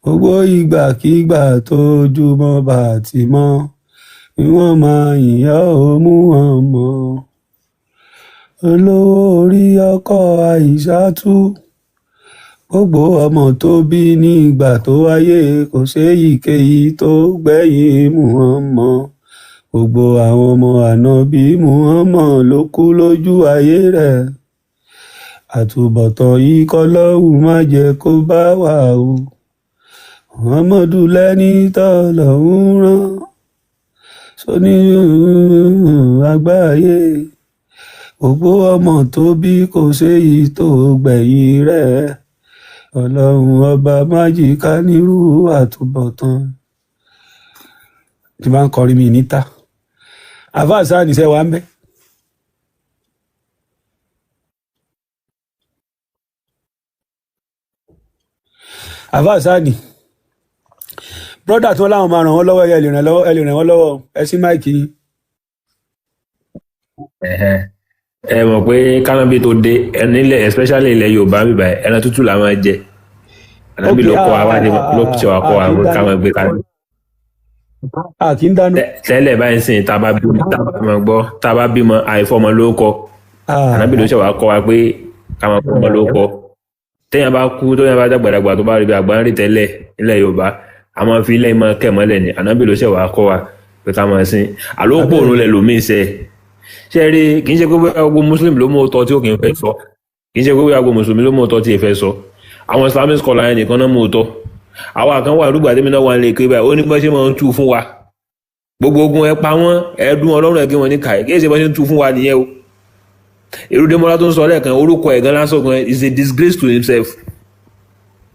gbogbo ìgbàkigbà tójúmọ́ bá ti mọ́ ni wọ́n máa yìn ọ́ ó Muhammad. Olówó orí ọkọ Àìṣàtú, gbogbo ọmọ tó bí nígbà tó wáyé kò séyìíkéyìí tó gbẹ̀yìn Muhammad. Gbogbo àwọn ọmọ ànábì Muhammad ló kú lójú ayé rẹ̀. Àtúbọ̀tán yìí kọlọ́hún má jẹ́ kó bá wà o. Muhammadu lẹ́ni tọ́lọ́hún rán sóní àgbáyé, gbogbo ọmọ tó bí kò séyìí tó gbẹ̀yìn rẹ̀. Ọlọ́run ọba májìká nírú àtúbọ̀tán. Tí bá ń kọrin mi níta, àfáà sáà níṣẹ́ wa ń bẹ́. Àfáà sáà ní brọ́dà tí wọ́n láwọn máa ràn wọ́n lọ́wọ́, ẹ lè ràn lọ́wọ́, ẹ lè ràn wọ́n lọ́wọ́, ẹ sí máìkì yín. Ẹ̀hẹ́n. Ẹ mọ̀ pé kánábì tó dé nílẹ̀, especially ilẹ̀ Yorùbá bíbá ẹ̀, ẹran tútù la máa jẹ. Ànábì Ok, ló kọ́ wa wá ní ló ṣe wá kọ́ wa a kì í ká dáná. máa gbé kalẹ̀. A kì í dáná. Tẹ́lẹ̀ báyìí sìn, tá a bá bímọ, tá a bá máa gbọ́, tá a bá bímọ àìfọmọ ló kọ. Ànábì ló ṣe wá kọ́ wa pé ká máa fọmọ ló kọ. Téèyàn bá kú, tóyàn bá dàgbàdàgbà, tó bá rí bí àgbà ń rí tẹ́lẹ̀ nílẹ̀ Yorùbá, a máa fi ilé ìmọ̀ kẹ̀ mọ́lẹ̀ ni. Ànábì ló ṣe wá kọ́ wa pé ká máa sin. Àlópò òun lẹ̀ lómi ṣe. Ṣé ẹ rí, kì í ṣe pé bóyá gbogbo Muslim ló mú ọtọ tí ó kì í fẹ́ sọ. Kì í ṣe pé bóyá gbogbo Mùsùlùmí ló mú ọtọ tí ì fẹ́ sọ. Àwọn Islamic scholar yẹn nìkan náà mú ọtọ. Àwa kan wà rúgbà tẹ́mi náà wà nílé kébà, ó ní bá ṣe máa ń tú fún wa. Gbogbo ogun ẹ pa wọ́n, ẹ dún Ọlọ́run ẹ gé wọn ní kàí. Kì í ṣe bá ṣe ń tú fún wa nìyẹn o. Èrú Démọ́lá tó ń sọ lẹ́ẹ̀kan, orúkọ ẹ̀ gan lásán gan is a disgrace to himself.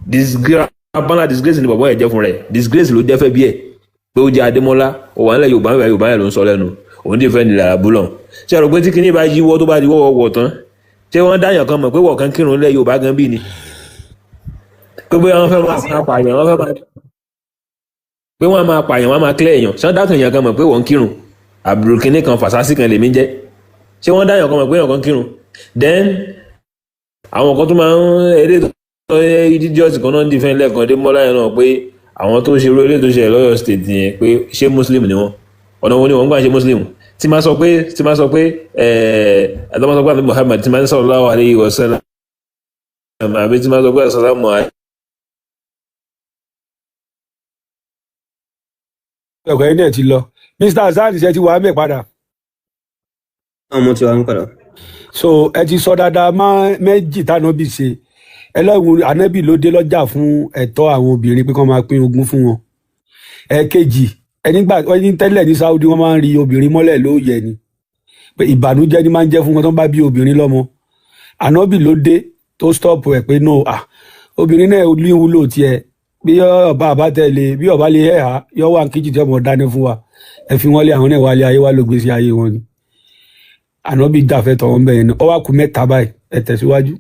Disgrace, abala disgrace ni bàbá ẹ̀ jẹ́ fún rẹ̀. Disgrace ló jẹ́ fẹ́ bí ẹ̀. Pé ó jẹ́ Adémọ́lá, ó wà nílẹ̀ Yorùbá, nílẹ̀ Yorùbá yẹn ló ń sọ lẹ́nu. Òun dì fẹ́ nílẹ̀ àbúlọ̀. Ṣé ẹ rò pé tí kinní bá yíwọ́ tó bá di wọ́wọ́ wọ̀ tán? Ṣé wọ́n dáyàn kan mọ̀ pé wọ̀ kan kírun nílẹ̀ Yorùbá gan bí ni? Pé bóyá wọ́n fẹ́ máa pààyàn, wọ́n fẹ́ máa pé wọ́n á máa pààyàn, wọ́n á máa clear èèyàn. Ṣé wọ́n dákàn èèyàn kan mọ̀ pé wọ́n ń kírun? Àbúrò kinní kan fàṣásí kan lèmi ń jẹ́. Ṣé wọ́n dáyàn kan mọ̀ pé èèyàn kan kírun? Then àwọn kan tó máa ń eré tó idiot kan náà ń defend lẹ́ẹ̀kan dé mọ́lá yẹn náà pé àwọn tó ṣe irú eré tó ṣe lọ́yọ̀ state yẹn pé ṣé muslim ni wọ́n? Ọ̀nà wo ni wọ́n ń gbà ṣe muslim? Tí máa sọ pé tí máa sọ pé ẹ̀ẹ́d máa sọ pé àbí Muhammad tí máa ń sallallahu alayhi wa sallam àbí tí máa sọ pé assalamu Ẹ̀kọ́ yẹn náà ti lọ. Mr. Hasan ṣe ti wà á mẹ́ padà. Àwọn ọmọ tí wàá ń padà. So ẹ ti sọ dáadáa má méjì tànàbì ṣe. Ẹlẹ́wọ̀n ànábì ló dé lọ́jà fún ẹ̀tọ́ àwọn obìnrin pé kí wọ́n máa pín ogún fún wọn. Ẹ̀ẹ̀kejì, ẹnígbà ẹni tẹ́lẹ̀ ní Saudi wọ́n máa ń rí obìnrin mọ́lẹ̀ lóòyẹ̀ ni. Pé ìbànújẹ́ ni máa ń jẹ́ fún wọn tó ń bá bí obìnrin lọ́mọ. Ànábì ló dé tó stop ẹ̀ pé no, ah, obìnrin náà ní wúlò tiẹ̀ bí ọba àbá tẹ̀lé bí ọba lè hẹ́hà yọ wà kíjì tí ọmọ dání fún wa, ẹ fi wọ́n lé àwọn náà wálé ayé wá ló gbèsè ayé wọn ni. Ànábì dàfẹ́ tọ̀ wọ́n bẹ́ẹ̀ ni ó wá kù mẹ́ta báyìí, ẹ tẹ̀síwájú.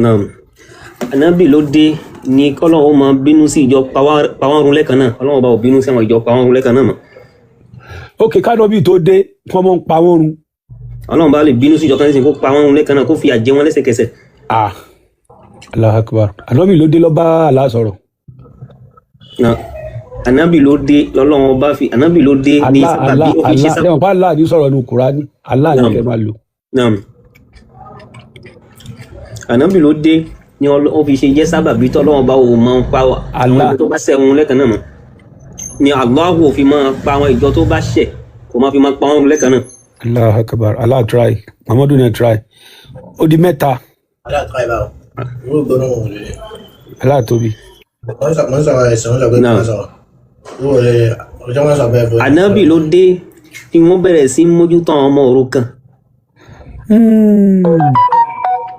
Naam. Ànábì ló dé ní kọ́lọ́hún máa bínú sí ìjọ pawárun lẹ́ẹ̀kan náà. Ọlọ́run bá ò bínú sí àwọn ìjọ pawárun lẹ́ẹ̀kan náà mọ́. Ok, kánábì tó dé kí wọ́n mọ̀ ń pa wọ́n run. Ọlọ́run bá lè bínú sí ìjọ kan nísìnyí kó pa wọ́n run lẹ́ẹ̀kan náà kó fìyà jẹ wọ́n lẹ́sẹ̀kẹsẹ̀. Ah, Allahu Akbar. Ànábì ló dé ló bá Allah sọ̀rọ̀. Na Ànábì ló dé lọ́lọ́run bá fi Ànábì ló dé ní Allah sábàbí Allah ó fi ṣe Allah sábàbí. lẹ́wọ̀n pa Allah ní sọ̀rọ̀ nu Kùránì, Allah ní Naam. kẹ́ máa lò. Naam. Ànábì ló dé ní ó fi ṣe jẹ́ sábàbí tọ́lọ́run bá ò máa ń pa àwọn Allah ìjọ tó bá ṣẹ̀ wọn lẹ́ẹ̀kan náà mọ́. Ni Allahu ò fi máa pa àwọn ìjọ tó bá ṣẹ̀ kò máa fi máa pa wọ́n lẹ́ẹ̀kan náà. Allahu Akbar. Allah try, Muhammadu náà try. Ó di mẹ́ta. Allah try báwo irú gbọ́dọ̀ wọn ò lè Allah tóbi. wọ́n sọ̀rọ̀ ẹ̀sìn wọ́n sọ pé Naam. wọ́n sọ̀rọ̀ irú òye ọjọ́ wọn sọ bẹ́ẹ̀ fún Ànábì ló dé tí wọ́n bẹ̀rẹ̀ sí mójútó àwọn ọmọ òrukàn.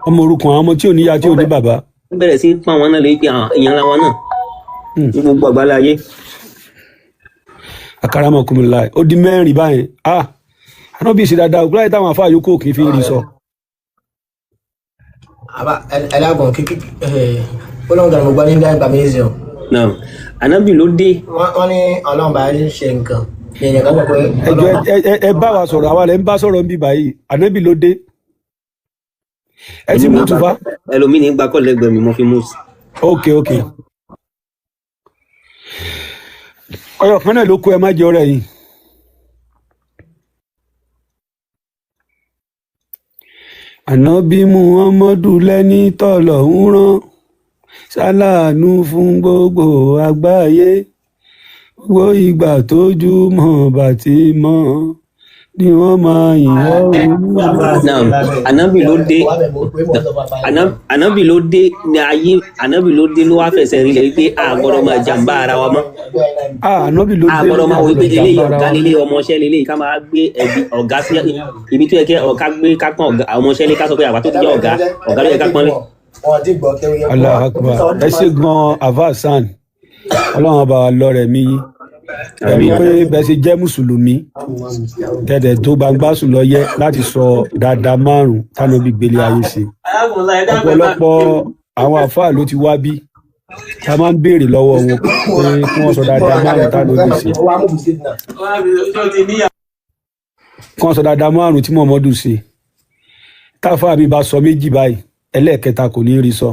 Ọmọ òrukàn, àwọn ọmọ tí ò níyá tí ò ní bàbá. Wọ́n bẹ̀rẹ̀ sí í pọ́n àwọn náà lé pé àwọn èèyàn ńlá wọn náà ní gbogbo àgbálá ayé. Akaramakumulai, ó di mẹ́rin báyìí. Ah, ànábì ṣe dáadáa òkú láyé táwọn afáà yòókù kì í fi rí sọ. Àbá ẹlẹ́gbọ̀n kíkí ọlọ́run kan mo gbọ́ nígbà ìgbà méjì o. Náà ànábì ló dé. Wọ́n ní ọlọ́run bá ń ṣe nǹkan ní ẹ̀yìn kan sọ pé Ẹ jọ̀ọ́, ẹ bá wa sọ̀rọ̀, àwa lẹ ń bá sọ̀rọ̀ ń bí báyìí. Ànábì ló dé. Ẹ ti mú tùfá. Ẹlòmíì ní gbàkọ́ lẹ́gbẹ̀ẹ́ mi mo fi mú. Ok. Ọyọ kan náà ló kó ẹ má jẹ ọ̀rẹ́ yìí. Ànábì Muhammadu lẹ́ni tọ́lọ̀ ń rán ṣaláàánú fún gbogbo àgbáyé, gbogbo ìgbà tójú mọ́ bàtí mọ́ ni wọ́n máa yìn ọ́ Olúwa. Náà ànábì ló dé. Ànábì ló dé ní ayé, ànábì ló dé ló wá fẹsẹ̀ rinlẹ̀ wípé a gbọ́dọ̀ máa jàǹbá ara wa mọ́. Ah, ànábì ló A dé gbọ́dọ̀ máa wò wípé ló eléyìí jàǹbá ara ọ̀gá wa. lélẹ̀, ọmọọṣẹ́ lélẹ̀, ká máa gbé ẹbí ọ̀gá sí ibi tó yẹ kí ọ̀gá gbé, ká pọ́n ọ̀gá ọmọọṣẹ́ lé, ká sọ pé àwa tó ti jẹ́ ọ̀gá, ọ̀gá ló yẹ ká pọ́n lé. Allahu Akbar, ẹ ṣe gan avasan, Ọlọ́run ọba wa lọ́rẹ̀ mi yín pẹ̀lú pé bẹ́ẹ̀ ṣe jẹ́ mùsùlùmí tẹ̀tẹ̀ tó gbangba sùn lọ yẹ láti sọ dáadáa márùn-ún tánàbí gbélé ayé ṣe. Ọ̀pọ̀lọpọ̀ àwọn àfáà ló ti wá bí tá a máa ń béèrè lọ́wọ́ wọn pé kí wọ́n sọ dáadáa márùn-ún tánàbí ṣe, kí wọ́n sọ dáadáa márùn-ún tí Muhammadu ṣe. Táfà mi bá sọ méjì báyìí, ẹlẹ́ẹ̀kẹta kò ní rí sọ.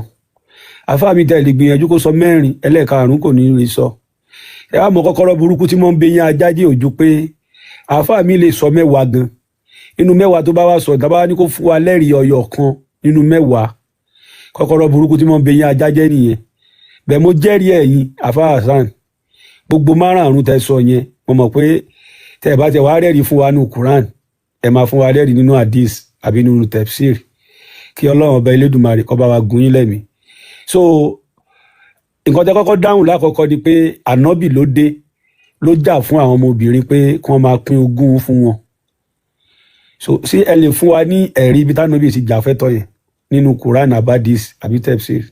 Àfáà mi tẹ̀lé gbìyànjú kó sọ mẹ́rin, ẹlẹ́ẹ̀karùn-ún kò ní rí sọ. Ẹ wá mọ kọ́kọ́rọ́ burúkú tí mo ń bẹ yín ajájé òjú pé àáfàá mi lè sọ mẹ́wàá gan. Nínú mẹ́wàá tó bá wá sọ, tá bá wá ní kó fún wa lẹ́rìí ọyọ kan nínú mẹ́wàá, kọ́kọ́rọ́ burúkú tí mo ń bẹ yín ajájé nìyẹn. Bẹ́ẹ̀ mo jẹ́rìí ẹ̀yin àáfàá Hasan, gbogbo márààrún tẹ́ sọ yẹn, mo mọ̀ pé tẹ́ ẹ bá tẹ wá rẹ́rìí fún wa nínú Quran, ẹ máa fún wa lẹ́rìí nínú hadith àbí nínú tefsir. Kí Ọlọ́run ọba Elédùmarè kó bá wa gùn yín lẹ́mìí. So nǹkan tẹ́ kọ́kọ́ dáhùn lákọ̀ọ́kọ́ ni pé ànábì ló dé ló jà fún àwọn ọmọbìnrin pé kí wọ́n máa pín ogún fún wọn. So ṣé ẹ lè fún wa ní ẹ̀rí ibi tánàbì ti jà fẹ́tọ̀ yẹn nínú Quran abadis àbí tefsir?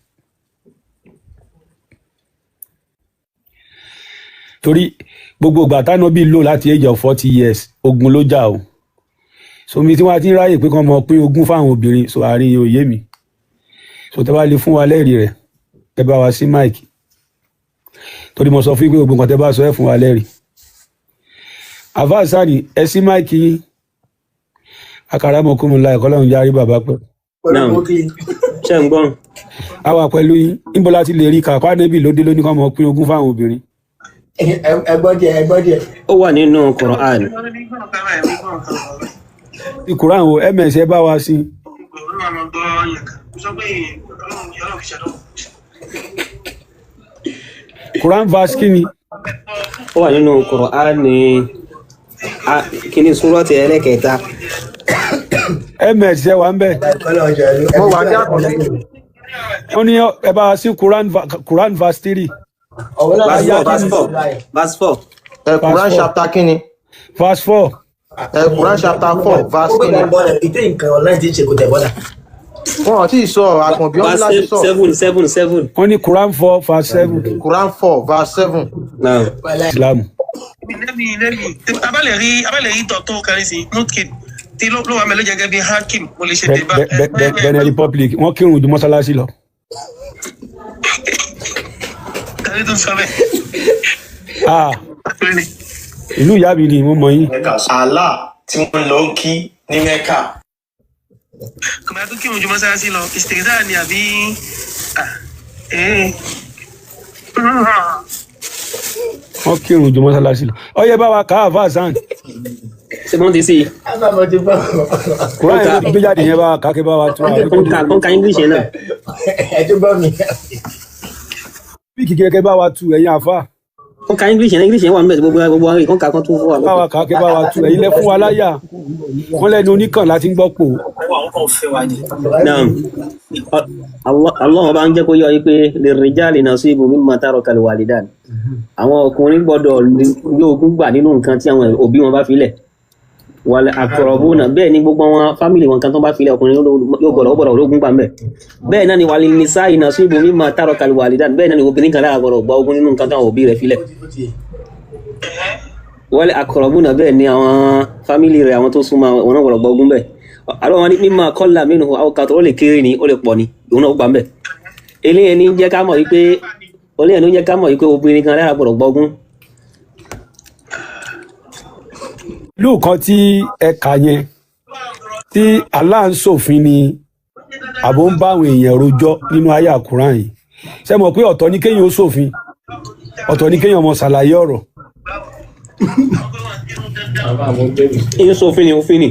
Torí gbogbo ìgbà tánàbì lò láti age of 40 years, ogun ló jà o. So mi tí wọ́n ti ń ráyè pé kí wọ́n máa pín ogún fáwọn obìnrin, so àárín yẹn ò yé mi. So tẹ́ bá lè fún wa lẹ́rìí rẹ̀, ẹ bá wa sí mike, torí mo sọ fún yín pé gbogbo nǹkan tẹ́ bá sọ, ẹ fún wa lẹ́rìí. Àfáà sani, ẹ sí mike yín. Akaramakumula, ẹ̀kọ́ lọ́run yarí bàbá pẹ́. Náà ṣe ń gbọ́n. A wà pẹ̀lú yín. Níbo la ti lè rí kàkọ́ ànábì ló dé ló ní kí wọ́n máa pín ogún fáwọn obìnrin? Ẹ gbọ́ díẹ̀, ẹ gbọ́ díẹ̀. Ó wà nínú Quran. Ti Quran o, ms, ẹ bá wa sí. Quran verse kí ni? Ó wà nínú Quran ní kíní súrọ́tì ẹlẹ́kẹta. Ms, ẹ wà ń bẹ̀. Mo wà ní àkànbí. Wọ́n ní ẹ bá wa sí Quran verse 3. Verse 4, verse 4, verse 4. Ẹ Quran Verse 4. chapter kínni? Verse 4. Ẹ Quran chapter 4 verse kínni? Ìtẹ́ nǹkan online ti ń ṣe kò tẹ̀ bọ́dà. Wọn ò tí ì sọ, àkànbí wọn ní láti Verse sọ. 7, 7, 7. Wọ́n ní Quran 4 verse 7. Quran 4 verse 7. Náà Islam. Lẹ́mi abalẹ̀ rí dọ̀tún kan sí nutkin tí ló wà mẹ́lẹ́ gẹ́gẹ́ bí hakim mo lè ṣe débà. Benin Republic, wọ́n kírun ju mọ́sálásí lọ. Kàrí tó ń sọ bẹ́ẹ̀. Ah, ìlú ìyá mi ni mo mọ̀ yín. Allah tí wọ́n lọ ń kí ní Mẹ́kà. Kò bá tó kírun ju mọ́sálásí lọ, ìsìtẹ̀sá ni àbí. Ah, eh. Wọ́n kírun ju mọ́sálásí lọ. Ọyẹ bá wa kà á fà sàn. Ṣé wọ́n ti sí i? Quran yẹn ló ti gbé jáde yẹn, bá wa kà á kí bá wa tún àwọn. Ó ń ka English yẹn náà. Ẹ tún gbọ́ mi. Bí kìkì kẹ bá wa tu ẹ̀yin àfa. Ó ń ka English yẹn, English yẹn wà níbẹ̀, gbogbo àwọn ìkànnì kan tún fún wa. Bá wa kà á kẹ bá wa tu ẹ̀yin lẹ fún wa láyà. Wọ́n lẹ́nu oníkàn láti ń gbọ́ pò. Naam. Allah bá ń jẹ́ kó yọ yí pé lirrijali nasibu mimma taraka alwalidan. Àwọn ọkùnrin gbọ́dọ̀ ní ogún gbà nínú nǹkan tí àwọn òbí wọn bá fi lẹ̀. Wal aqrabuna, bẹ́ẹ̀ ni gbogbo àwọn family wọn kan tó bá filẹ̀ ọkùnrin yóò gbọ́dọ̀ ó gbọ́dọ̀ ológun gbà ńbẹ̀. Bẹ́ẹ̀ náà ni walin nisa'i nasibu mimma tarakal walidan, bẹ́ẹ̀ náà ni obìnrin kan lára gbọ́dọ̀ gba ogún nínú nǹkan táwọn òbí rẹ̀ filẹ̀. Wal aqrabuna, bẹ́ẹ̀ ni àwọn family rẹ̀, àwọn tó súnmọ́ wọn náà gbọ́dọ̀ gba ogún bẹ́ẹ̀. Àlọ́ wọn ní mimma qalla minhu aw kathara, ó lè kéré ni ó lè pọ̀ ni, òun náà ó gbà ńbẹ̀. Eléyẹn ní jẹ́ ká mọ̀ wípé eléyẹn ní jẹ́ ká mọ̀ wípé obìnrin kan lára gbọ́dọ̀ gba ogún. Ìlú kan tí ẹ kà yẹn tí Allah ń ṣòfin ni àbò ń bá àwọn èèyàn rojọ́ nínú àyá Kùránì yìí. Ṣé mọ̀ pé ọ̀tọ̀ ni kéèyàn ó ṣòfin, ọ̀tọ̀ ni kéèyàn mọ ṣàlàyé ọ̀rọ̀. Ìyẹn sọ òfin ni òfin ni.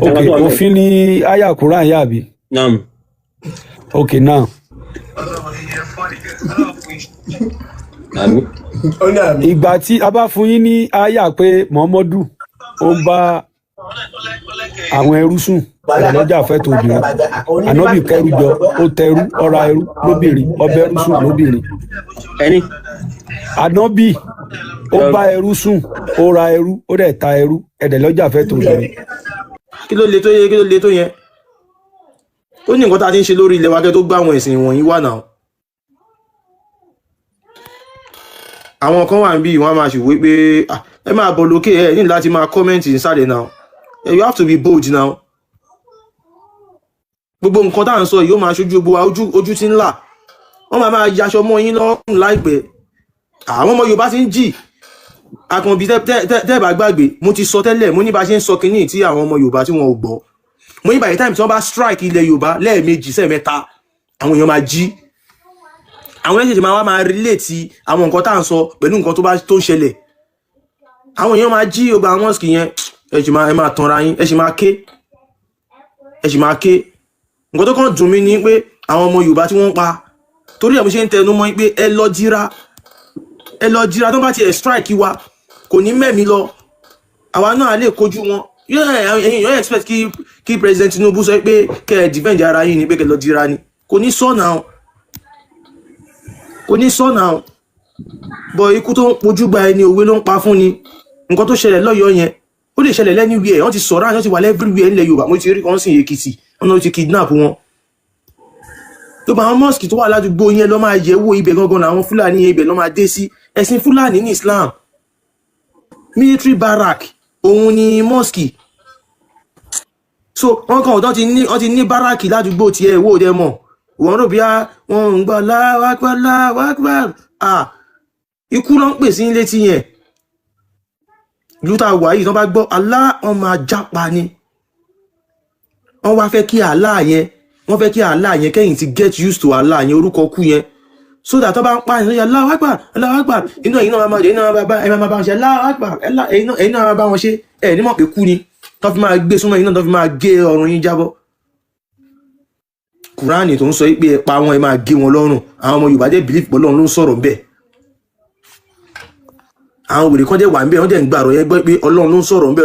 Ok, òfin ni àyá Kùránì yìí àbí? Naam. Ok, now. Àmín. Ìgbà tí a bá fún yín ní àyà pé Muhammadu ó ń bá àwọn ẹrú sùn, ọ̀lọ́jà fẹ́ tó obìnrin, ànábì kẹrù jọ, ó tẹrú, ọ̀ra ẹrú lóbìnrin, ọbẹ̀ ẹrú sùn lóbìnrin. Ẹni. Ànábì ó bá ẹrú sùn, ó ra ẹrú, ó dẹ̀ ta ẹrú, ẹ̀dẹ̀ lọ́jà fẹ́ tó obìnrin. Kí ló le tó yẹ, kí ló le tó yẹn? Ó ní nǹkan tá a ti ń ṣe lórí ilẹ̀ wa kẹ́ tó gbá àwọn ẹ̀sìn wọ̀nyí wà náà. Àwọn kan wà níbí wọ́n á máa ṣùwé pé ẹ máa bọ̀ lókè, ẹ ní láti máa kọ́mẹ́ǹtì nísàlẹ̀ now. You have to be bold now. Gbogbo nǹkan tá à ń sọ yìí ó máa ṣojú gbogbo wa, ojú ti ń là. Wọ́n máa máa yaṣọ mọ́ yín lọ́rùn láìpẹ́. Àwọn ọmọ Yorùbá ti ń jì. Àkànbí tẹ́ bá gbàgbé, mo ti sọ tẹ́lẹ̀, mo ní bá ṣe ń sọ kinní tí àwọn ọmọ Yorùbá tí wọn ò gbọ́. Mo ní by the time tí wọ́n bá strike ilẹ̀ Yorùbá lẹ́ẹ̀mejì sẹ́ẹ̀mẹ́ta, àwọn èèyàn máa jí. Àwọn ẹ̀ṣẹ̀ṣẹ̀ máa wá máa relate àwọn nǹkan tá à ń sọ pẹ̀lú nǹkan tó bá tó ń ṣẹlẹ̀. Àwọn èèyàn máa jí ọgbà àwọn mosque yẹn, ẹ sì máa ẹ máa tanra yín, ẹ sì máa ké, ẹ sì máa ké. Nǹkan tó kàn dùn mí ni pé àwọn ọmọ Yorùbá tí wọ́n ń pa, torí ẹ̀ mo ṣe ń tẹnu mọ́ pé ẹ lọ jíra, ẹ lọ jíra, tó bá ti ẹ̀ strike wa kò ní mẹ́mi lọ, àwa náà lè kojú wọn. Ẹ̀yin yóò expect kí President Tinubu sọ pé kẹ́ ẹ defend ara yín ni pé kẹ́ ẹ lọ jíra ni, kò ní sọ náà, kò ní sọ náà. Bọ̀ ikú tó ń pojú gba ẹni òwe ló ń pa fún ni. Nǹkan tó ṣẹlẹ̀ lọ́yọ̀ọ́ yẹn ó lè ṣẹlẹ̀ lẹ́niwẹ̀ẹ́, wọ́n ti sọ̀rọ̀ àwọn ti wà lẹ́fíríwẹ̀ẹ́ nílẹ̀ Yorùbá. Mo ti rí kan sí Èkìtì, wọn náà ti kidnap wọn. Tó bá àwọn mosque tó wà ládùúgbò yẹn lọ́ máa yẹ̀ wò, ibẹ̀ gangan làwọn Fúlàní yẹn ibẹ̀ lọ́ máa dé sí. Ẹ̀sìn Fúlàní ní Islam, military barrack òun ni mosque. So wọn kàn wọ́n ti ní wọ́n ti ní báràkì ládùúgbò tiẹ̀ wò dẹ mọ̀ wọ́n rò bí wọ́n ń gbọ́ láwàgbà láwàgbà, ikú ló ń pè sí létí yẹn. Ìlú tá a wà yìí tí wọ́n bá gbọ́ Allah, wọ́n máa jápa ni. Wọ́n wá fẹ́ kí Allah yẹn, wọ́n fẹ́ kí Allah yẹn kẹ́yìn ti get used to Allah yẹn, orúkọ kú yẹn, so that tó bá ń pààyàn lóye Allahu Akbar, Allahu Akbar, inú ẹ̀yin náà máa jẹ, inú ẹ máa bá wọn ṣe Allahu Akbar, ẹ̀yin náà máa bá wọn ṣe, ẹ̀ ní mọ̀ pé kú ni tó fi máa gbé súnmọ́ ẹ̀yin náà, tó fi máa gé ọrùn yín jábọ́. Kùránì tó ń sọ pé ẹ pa wọn, ẹ máa gé wọn lọ́rùn, àwọn ọmọ Yorùbá dẹ̀ believe pé Ọlọ́run ló ń sọ̀rọ̀ ńbẹ̀. Àwọn wèrè kan dẹ̀ wà ńbẹ̀, wọ́n dẹ̀ ń gbàrọ̀ yẹn gbọ́ pé Ọlọ́run ló ń sọ̀rọ̀ ńbẹ̀,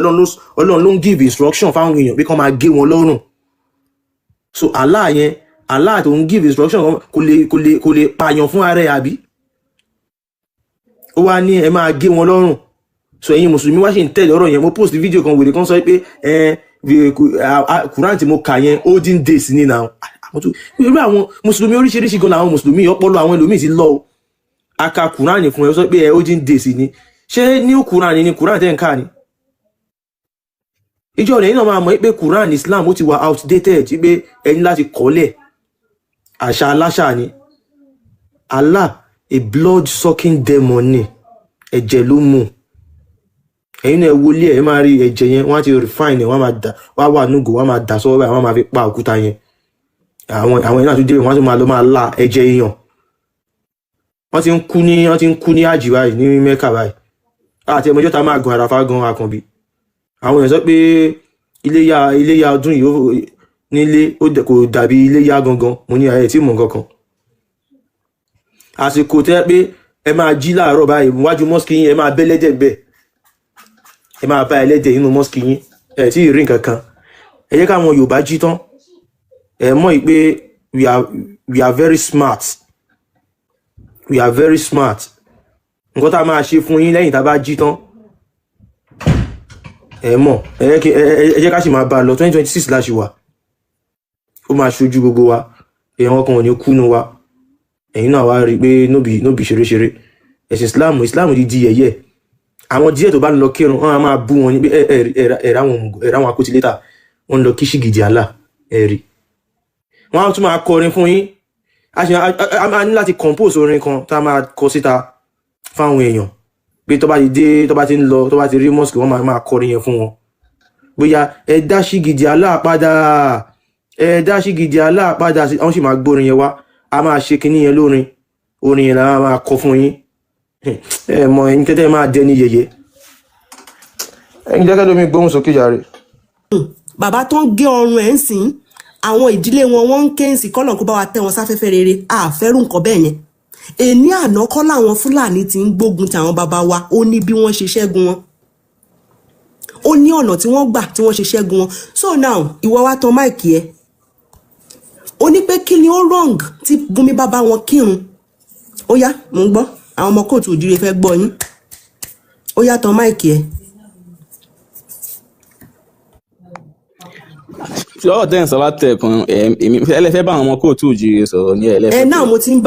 Ọlọ́run ló ń give instruction fáwọn èèyàn pé kán máa gé wọn lọ́rùn. So Allah yẹn, Allah tó ń give instruction kò lè pààyàn fún ara ẹ̀ àbí? Ó wá ní ẹ máa gé wọn lọ́rùn. So ẹ̀yin mùsùlùmí wá ṣì ń tẹ̀lé ọ̀rọ̀ yẹn. Mo post video kan, wèrè kan sọ pé ẹ Quran tí mo kà yẹn olden days ni now. Irú àwọn mùsùlùmí oríṣiríṣi gan làwọn mùsùlùmí, ọpọlọ àwọn ẹlòmíì ti lọ o. A ka Quran fún ẹ, sọ pé ẹ olden days ni. Ṣé new Quran ni Quran tẹ́ ń kà ni? Ìjọ rẹ̀ náà máa mọ̀ pé Quran Islam ó ti wà outdated, pé ẹni láti kọ́lẹ̀ àṣà aláṣà ni. Allah a blood sucking demon ni, ẹ̀jẹ̀ ló mú. Ẹ̀yin náà ẹ wọlé ẹ̀ máa rí ẹ̀jẹ̀ yẹn, wọ́n á ti refine ẹ̀, wọ́n á máa dà, wọ́n á wà núgò, wọ́n á máa dà sọ́wọ́ báyìí, wọ́n á máa fi pa òkúta yẹn. Àwọn ẹ̀yin náà tún dé, wọ́n á tún máa lọ máa la ẹ̀jẹ̀ èèyàn. Wọ́n ti ń kú ní, wọ́n ti ń kú ní àjì báyìí, ní Mẹ́kà báyìí. Àti ẹ̀mọ́jọ́ ta máa gun Àràfá gan Àkànbí. Àwọn èèyàn sọ pé iléyá ọdún yìí nílé kò dàbí iléyá gangan. Mo ní ayé tí mò ń kankan. Àsìkò tẹ́ pé ẹ máa jí láàárọ̀ báyìí wájú mọ́sìkì yín, ẹ máa bẹ́ lẹ́dẹ̀ bẹ́ẹ̀, ẹ máa bá ẹlẹ́dẹ̀ nínú mọ́sìkì yín, ẹ tí ì rí nǹkan kan. Ẹ jẹ́ káwọn Yorùbá jí tán. Ẹ mọ̀ yìí pé we are very smart, we are very smart. Nǹkan tá a máa ṣe fún yín lẹ́yìn tá a bá jí tán, Ẹ mọ̀, ẹ jẹ́ kí- ẹ jẹ́ ká sì máa bá a lọ. 2026 la ṣì wà, ó máa ṣojú gbogbo wa. Èèyàn kan ò ní kúnú wa. Ẹ̀yin náà wá rí i pé nóbì ṣeréṣeré ẹ̀sìn Islam. Islam ti di yẹ̀yẹ́. Àwọn díẹ̀ tó bá ń lọ kírun, wọn á máa bú wọn ní pé ẹ ẹ ẹ ẹ ráwọn òmùgọ̀, ẹ ráwọn akótilétà, wọn ń lọ kí ṣìgìdì àlà. Ẹ rí wọn á tún máa kọrin fún yín. A ṣe a máa ní láti compose orin kan tá a máa kọ síta fáwọn èèyàn pé tó bá ti dé, tó bá ti ń lọ, tó bá ti rí mosque, wọn máa kọrin yẹn fún wọn, bóyá ẹ dá ṣìgìdì àlà padà, ẹ dá ṣìgìdì àlà padà sí. Àwọn sì máa gbórin yẹn wá, a máa ṣe kinní yẹn lórin, orin yẹn la máa kọ fún yín. Ẹ mọ ẹyin tẹ́tẹ́ máa dẹni yẹ̀yẹ́. Ẹyin jẹ́kẹ́ lómi gbóhùn sókè jàre. Bàbá tó ń gé ọrùn ẹ̀ ń sìn, àwọn ìdílé wọn, wọ́n ń ké ń sìn kọ́lọ̀ kó bá wa tẹ́ wọn sáfẹ́fẹ́ rere. Àfẹ́rù nǹkan bẹ́ẹ̀ yẹn. Èní àná kọ́ làwọn Fúlàní ti ń gbógun ti àwọn bàbá wa. Ó ní bí wọ́n ṣe ṣẹ́gun wọn, ó ní ọ̀nà tí wọ́n gbà tí wọ́n ṣe ṣẹ́gun wọn. So now, ìwọ wá tan mic ẹ, ó ní pé kí ni ó wrong tí Gumi bá bá wọn kírun? Ó yá, mò ń gbọ́. Àwọn ọmọ kóòtù òjìrè fẹ́ gbọ́ yín. Ó yá, tan mic ẹ. Tí ọ̀rọ̀ tẹ́ ń sọ látẹ̀kùn, èmi ẹlẹ́fẹ́ bá àwọn ọmọ kóòtù òjìrè sọ̀rọ̀ ní Ẹ ẹlẹ́fẹ́. náà mo ti ń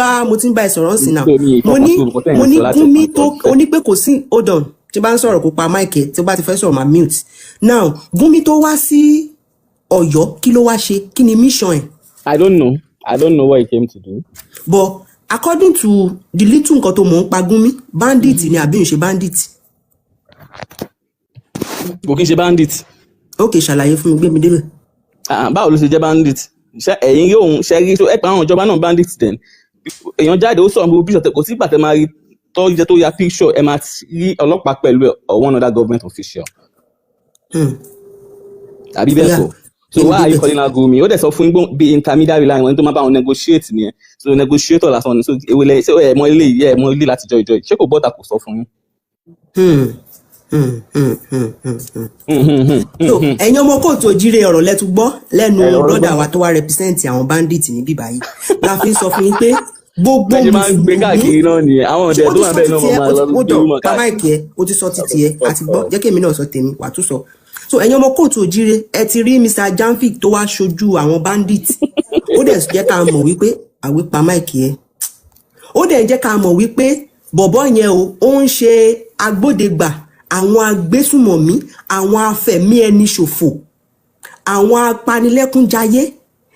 bá ẹ sọ̀rọ̀ sí náà. Pé mi Mo ní ìfọkàn sí nǹkan tẹ́ mo ń ní sọ látẹ̀kùn. Gumi tó ó ní pé kò sí, hold on, tí bá ń sọ̀rọ̀ kó pa mic ẹ, tí ó bá ti fẹ́ sọ̀rọ̀ máa mute. Now, Gumi tó wá sí Ọ̀yọ́, kí ló wá ṣe? Kí ni mission ẹ̀? I don't know. I don't know what he came to do. But according to the little nǹkan tó mọ̀ ń pa Gumi, bandit ni àbí ń ṣe bandit? Kò kí n ṣe bandit. Ok, ṣàlàyé fún mi, gbé mi débẹ̀. Ah, báwo ló ṣe jẹ́ bandit? Ṣé ẹ̀yin rí òun ṣe rí? So ẹ pa àwọn ìjọba náà bandit then. Èèyàn jáde, ó sọ̀rọ̀ gbogbo picture, kò sí ìgbà tẹ́ máa rí tó jẹ́ tó ya picture, ẹ máa rí ọlọ́pàá pẹ̀lú ẹ̀ or one other government official. Àbí bẹ́ẹ̀ Ó yá, kọ́? So gbé mi why are you débẹ̀. calling out Gumi? Ó dẹ̀ sọ fún yín pé bí intermediary line wọn tó máa bá wọn negotiate nìyẹn. So negotiator lásán ni. So èwo lẹ ṣé ẹ mọ ilé yìí, ẹ mọ ilé láti jọ ìjọ yìí. Ṣé kò bọ́ta kò sọ fún yín? So ẹ̀yin ọmọ kóòtù òjíire, ọ̀rọ̀ lẹ́tù gbọ́ lẹ́nu Ẹ, ọ̀rọ̀ brother gbọ́. wa tó wá represent àwọn bandit ní bíbá yìí la fi ń sọ fún yín pé gbogbo Bẹ́ẹ̀ ṣe máa ń gbé mùsùlùmí káàkiri náà nìyẹn. Àwọn ọ̀dẹ̀ ó tó ti wà sọ bẹ́ẹ̀ náà títí wọ́n ẹ máa ó lọ ti ó gbé dọ̀ rúmọ̀ pa káàkiri. mic ẹ, ó ti sọ títí ẹ àti gbọ́, jẹ́ kémi náà sọ tèmi, wà tún sọ. So ẹ̀yin ọmọ kóòtù òjíire, ẹ ti rí Mr Jamfik tó wá ṣojú àwọn bandit. Ó dẹ̀ jẹ́ ká mọ̀ wípé àwí pa mic ẹ, ó dẹ̀ jẹ́ ká mọ̀ wípé bọ̀bọ́ yẹn o, ó ń ṣe agbódegbà àwọn agbésùmọ̀mí, àwọn afẹ̀mí ẹni ṣòfò, àwọn apanilẹ́kúnjayé.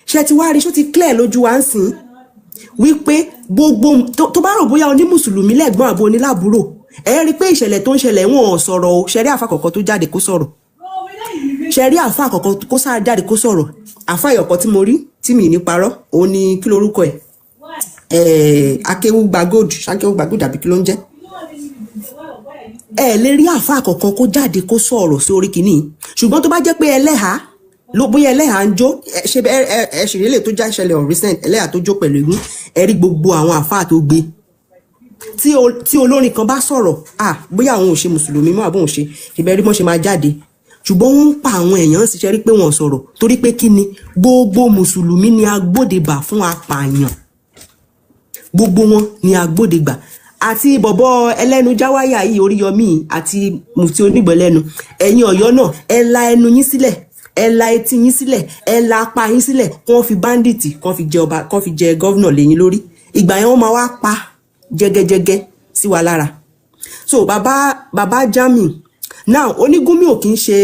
Ṣe ti wá rí? Ṣó ti clear lójú wa ń sìn wípé gbogbo tó bá rò bóyá onímùsùlùmí lẹ́gbọ́n àbò onílàbúrò, ẹ rí i pé ìṣẹ̀lẹ̀ tó ń ṣẹlẹ̀, wọn ò sọ̀rọ̀ o. Ṣẹ̀rí àfa kọ̀ọ̀kan tó jáde kó sọ̀rọ̀? Ṣẹ̀rí àfa kọ̀ọ̀kan kó sáà jáde kó sọ̀rọ̀? Àfa ìyọ̀kọ̀ tí mo rí tí mi ì ní parọ́, òun ni kí lorúkọ ẹ̀, Akéwúgba Gold, Akéwúgba Gold àbí kí ló ń jẹ́? Ẹ lè rí àáfàá kankan kó jáde kó sọ̀rọ̀ sí orí kìíní. Ṣùgbọ́n tó bá jẹ́ pé ẹlẹ́hàá ló, bóyá ẹlẹ́hàá ń jó, ẹ ṣe ẹ ẹ ẹ ṣèlérí lè tó já ìṣẹ̀lẹ̀ on recent ẹlẹ́hàá tó jó pẹ̀lú egun, ẹ rí gbogbo àwọn àáfàá tó gbé. Tí olórin kan bá sọ̀rọ̀, ah, bóyá àwọn ò ṣe mùsùlùmí mọ́ àbóhùn ṣe ìbẹ̀ rí bọ́n ṣe máa jáde. Ṣùgbọ́n wọ́n ń pa àwọn èèyàn sì, ṣe rí pé wọ́n sọ̀rọ̀ torí pé kí ni? Gbogbo mùsùlùmí ni agbódegbà fún apààyàn, gbogbo wọn ni agbódegbà àti bọ̀bọ̀ ẹlẹ́nu jáwáyà yìí, Oríyọmí àti mufti onígbọ̀lẹ́nu. Ẹ̀yin Ọ̀yọ́ náà, ẹ la ẹnu yín sílẹ̀, ẹ la etí yín sílẹ̀, ẹ la apá yín sílẹ̀, kí wọ́n fi bandit, kí wọ́n fi jẹ ọba, kí wọ́n fi jẹ governor lẹ́yìn lórí. Ìgbà yẹn wọ́n máa wá pa jẹgẹjẹgẹ sí wa lára. So bàbá, bàbá Jamiu now, onígúnmi ò kì í ṣe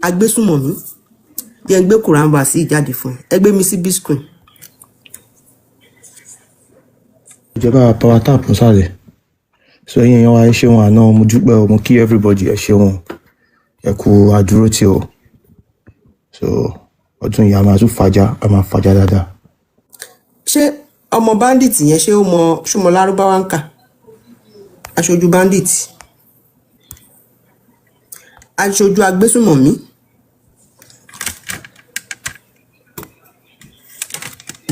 agbésùmọ̀mí. Yẹn gbé Quran verse yìí jáde fún ẹ, ẹ gbé mi sí big screen. Ìjọba power tap ń sàlẹ̀. So ẹ̀yin èèyàn wa, ẹ ṣeun àná, mo dúpẹ́ o. Mo kí everybody, ẹ ṣeun, ẹ kú àdúró tí o. So ọdún yìí a máa tún fàjà, a máa fàjà dáadáa. Ṣé ọmọ bandit yẹn, ṣé ó mọ, ṣó mọ lárúbáwá ń kà? Aṣojú bandit, aṣojú agbésùmọ̀mí,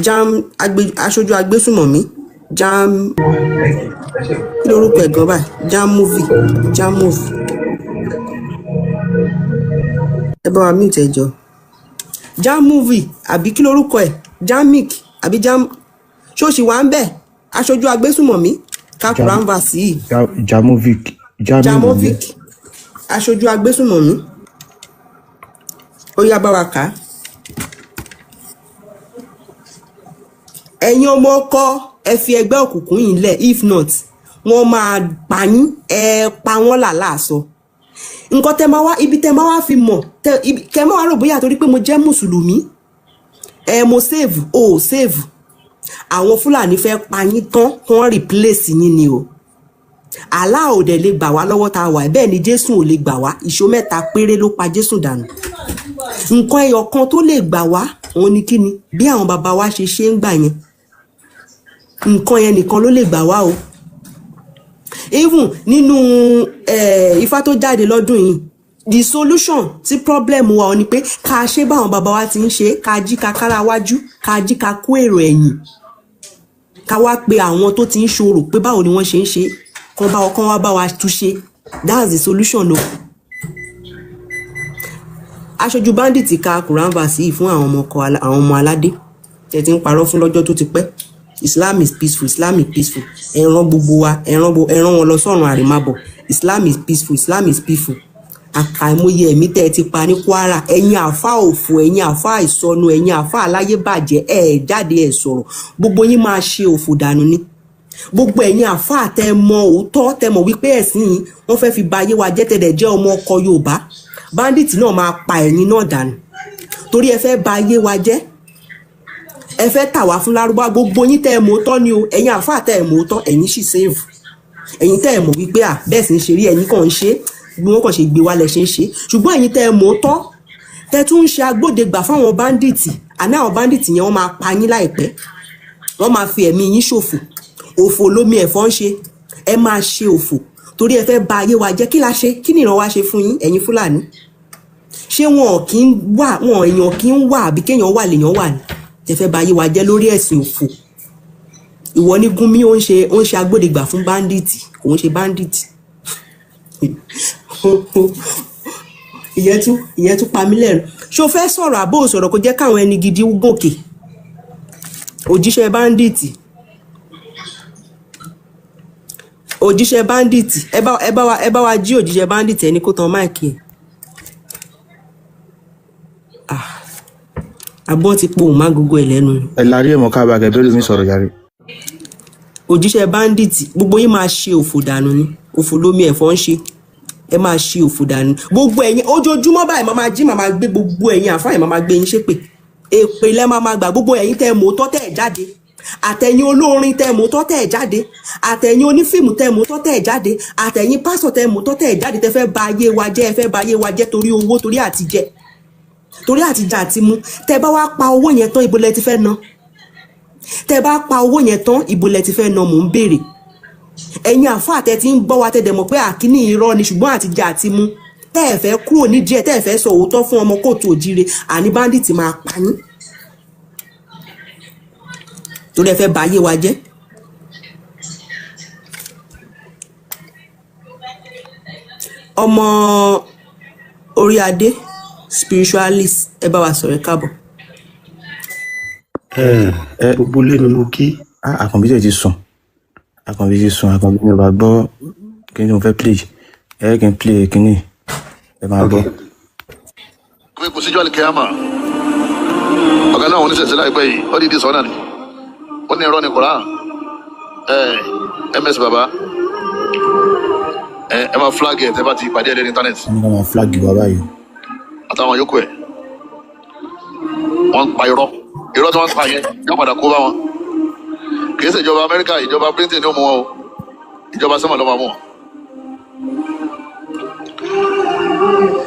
jam agbe, aṣojú agbésùmọ̀mí jam, kí lorúkọ ẹ̀ gan báyìí? Jam movie, jam movie. Ẹ bá wa mute, ẹ jọ. Jam movie àbí kí lorúkọ ẹ̀, jamic àbí jam, ṣóòṣì wà ń bẹ̀? Aṣojú agbésùmọ̀mí, ká Quran verse yìí. Jamovic, Jamiu ló ń jẹ́. Jamovic, aṣojú agbésùmọ̀mí. Ó yá, bá wa kà á. Ẹ̀yin ọmọ ọkọ, ẹ fi ẹgbẹ́ òkùnkùn yìí lẹ̀. If not, wọ́n máa pa yín, ẹ pa wọ́n làlá sọ. Nǹkan tẹ máa wá ibi tẹ máa wá fi mọ̀ tẹ kẹ máa wá rò bóyá torí pé mo jẹ́ mùsùlùmí, ẹ mo save o ò save. Àwọn Fúlàní fẹ́ pa yín tán kí wọ́n replace yín ni o. Allah ò dẹ̀ lè gbà wá lọ́wọ́ tá a wà, bẹ́ẹ̀ ni Jésù ò lè gbà wá. Ìṣó mẹ́ta péré ló pa Jésù dànù. Nǹkan ẹyọ kan tó lè gbà wá òun ni kíni? Bí àwọn bàbá wa ṣe ṣe ń gbà yẹn, nǹkan yẹn nìkan ló lè gbà wá o. Even nínú ifá tó jáde lọ́dún yìí, the solution tí problem wa ò ní pé ká ṣe báwọn bàbá wa ti ń ṣe, ká jí ká kára wájú, ká jí ká kó èrò ẹ̀yìn, ká wá pe àwọn tó ti ń ṣòro pé báwo ni wọ́n ṣe ń ṣe, kán bá kán wá bá wa túnṣe. That's the solution o. Aṣojú bandit, ka Quran verse yìí fún àwọn ọmọ ọkọ, àwọn ọmọ aládé tẹ ti ń parọ́ fún lọ́jọ́ tó ti pẹ́. Islam is peaceful, Islam is peaceful. Ẹ rán gbogbo wa, ẹ rán wọn lọ sọ́run àrèmábọ̀. Islam is peaceful, Islam is peaceful. Àkàìmọye ẹ̀mí tẹ́ ẹ ti pa ní Kwara. Ẹ̀yin àfa òfò, ẹ̀yin àfa ìsọnù, ẹ̀yin àfa aláyébàjẹ́, ẹ̀ jáde ẹ̀ sọ̀rọ̀. Gbogbo yín máa ṣe òfò dànù ni. Gbogbo ẹ̀yin àfa tẹ́ mọ òótọ́, tẹ́ mọ̀ wípé ẹ̀sìn yìí wọ́n fẹ́ fi ba ayé wa jẹ́, tẹ́lẹ̀ jẹ́ ọmọ ọkọ Yorùbá, bandit náà máa pa ẹ̀yin náà dànù torí ẹ fẹ́ ba ayé wa jẹ́, ẹ fẹ́ tà wá fún lárúbá. Gbogbo yín tẹ́ ẹ mọ̀ òótọ́ ni o. Ẹ̀yin àfa tẹ́ ẹ mọ̀ òótọ́, ẹ̀yin sì save. Ẹ̀yin tẹ́ ẹ mọ̀ wípé à bẹ́ẹ̀ sì ń ṣe rí, ẹ̀yin kàn ń ṣe bí wọ́n kàn ṣe gbé wálẹ̀ ṣe ń ṣe. Ṣùgbọ́n ẹ̀yin tẹ́ ẹ mọ̀ òótọ́, tẹ́ tún ń ṣe agbódegbà fáwọn bandit, àní àwọn bandit yẹn, wọ́n máa pa yín láìpẹ́, wọ́n máa fi ẹ̀mí yín ṣòfò. Òfò lómi ẹ̀fọ́ ń ṣe. Ẹ máa ṣe òfò torí ẹ fẹ́ ba ayé wa jẹ́. Kí la ṣe? Kí ni ìran wa ṣe fún yín, ẹ̀yin Fúlàní? Ṣé wọn kì í wà, wọn èèyàn kì í wà, àbí kéèyàn wà lèèyàn wà ní ẹ fẹ́ ba ayé wa jẹ́ lórí ẹ̀sìn òfò? Ìwọ ní Gúnmi, ó ń ṣe agbódegbà fún bandit, kò ń ṣe bandit. Ìyẹn tún pa mí lẹ́rù. Ṣó fẹ́ sọ̀rọ̀ àbó sọ̀rọ̀? Kó jẹ́ káwọn ẹni gidi gòkè. Òjíṣẹ́ bandit, òjíṣẹ́ bandit, ẹ bá wa jí òjíṣẹ́ bandit. Ẹni kó tan mic ẹ̀. Ah, abọ́ ti pohùn má gógó ẹ̀ lẹ́nu. Ẹ larí ẹ̀mọ́ kábàgẹ́ bẹ́ẹ̀ lómi sọ̀rọ̀ yàrá. Òjíṣẹ́ bandit, gbogbo yín máa ṣe òfò dànù ni. Òfò lómi ẹ̀fọ́ ń ṣe. Ẹ máa ṣe òfò dànù, gbogbo ẹ̀yin. Ojoojúmọ́ báyìí máa máa jí, máa máa gbé gbogbo ẹ̀yin àfáà, máa máa gbé yín ṣépè. Èpè lẹ́ máa máa gbà. Gbogbo ẹ̀yin tẹ́ ẹ mọ̀ tọ́ tẹ́ ẹ̀ jáde, àtẹ̀yin olórin tẹ́ ẹ mọ̀ tọ́ tẹ́ ẹ̀ jáde, àtẹ̀yin onífíìmù tẹ́ ẹ mọ̀ tọ́ tẹ́ ẹ̀ jáde, àtẹ̀yin pásọ̀ tẹ́ ẹ mọ̀ tọ́ tẹ́ ẹ̀ jáde, tẹ́ fẹ́ ba ayé wa jẹ́. Ẹ fẹ́ ba ayé wa jẹ́ torí owó, torí àtijẹ, torí àtijẹ àti mu. Tẹ́ bá wá pa owó yẹn tán, ibo lẹ ti fẹ́ ná? Tẹ́ bá pa owó yẹn tán, ibo lẹ ti fẹ́ ná? Mò ń béèrè. Ẹ̀yin àfáà tẹ́ ti ń gbọ́ wa, tẹ́ dẹ̀ mọ̀ pé àkíní irọ́ ni, ṣùgbọ́n àtijẹ àti mu, tẹ́ ẹ̀ fẹ́ kúrò nídìí ẹ̀, tẹ́ ẹ̀ fẹ́ sọ òótọ́ fún ọmọ kóòtù òjíire, àní bandit máa pa yín torí ẹ fẹ́ ba ayé wa jẹ́. Ọmọ orí adé spiritualist, ẹ bá wa sọ̀rọ̀, ẹ káàbọ̀. Ẹ gbogbo lé ni mo kí. Àkànbí tẹ̀ ti sùn, Àkànbí ti sùn. Àkànbí mi ò bá gbọ́ kí ni mo fẹ́ play. Ẹ kí n play kíní, ẹ máa gbọ́. Pé kò síjọ́ àlìkẹ́yàmà. Ọ̀gá náà, wọn oníṣẹ̀ṣẹ̀ láìpẹ́ yìí, ó dìde sọ́nà ni, ó ní irọ́ ní Koran. Ẹ ms baba, ẹ máa flag ẹ tẹ bá ti pàdé ẹ lórí internet. Wọ́n ní ká máa flag wa báyìí. Àtàwọn yòókù ẹ, wọ́n ń pa irọ́. Irọ́ tí wọ́n ń pa yẹn yóò padà kó bá wọn. Kì í ṣe ìjọba Amẹ́ríkà, ìjọba Britain ló mú wọn o. Ìjọba sẹ́mọ̀ ló máa mú wọn.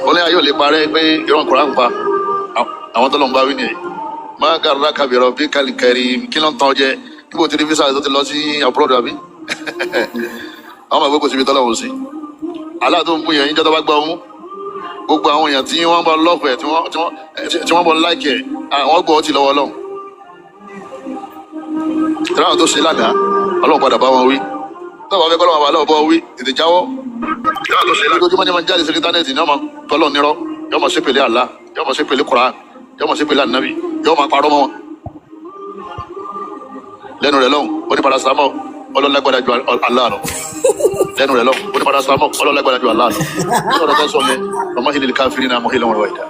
Ó ní ayé ò lè parẹ́ pé irọ́ Koran ń pa. Àwọn tó lọ ń bá wí nìyẹn. Máa gàrúrà kàbìrọ̀ bí kàlìkàrì. Kí ló ń tàn jẹ? Níbo tí ní visa tó ti lọ sí abroad? Àbí àwọn ọmọ ìwé kò síbi tọ́lá wọn sí. Aláà tó ń bú yẹn yín jọ́ tó bá gbọ́ ọmú, gbogbo àwọn èèyàn tí wọ́n bá lọ́ọ̀fù ẹ̀, tí wọ́n bọ̀ láìkì ẹ̀, àwọn gbọ́ ọtí lọ́wọ́ Ọlọ́run. Ìtàwọn tó ṣe lánàá, Ọlọ́run padà bá wọn wí. Tó bá fẹ́ kọ́ lọ́wọ́ àlọ́ bọ́ wí, tètè jáwọ́. Ìtàwọn tó ṣe lánàá, ojoojúmọ́ ni wọ́n jáde sí íńtánẹ́ẹ̀tì ní ọmọ tọ́lọ́ nírọ́, yóò máa ṣépèlé Allah, yóò máa ṣépèlé Quran, yóò máa ṣépèlé ànábì, yóò máa parọ́ mọ́ wọn lẹ́nu rẹ̀ lọ́hùn. Ó ní paracetamol ọlọ́lágbára ju Allah lọ. Lẹ́nu rẹ̀ lọ́hùn, ó ní paracetamol ọlọ́lágbára ju Allah lọ. Ní ọ̀rọ̀ tó sọ yẹn, ọmọ ìlú káfíìn náà mọ̀ ìlú wọn wà ìdá.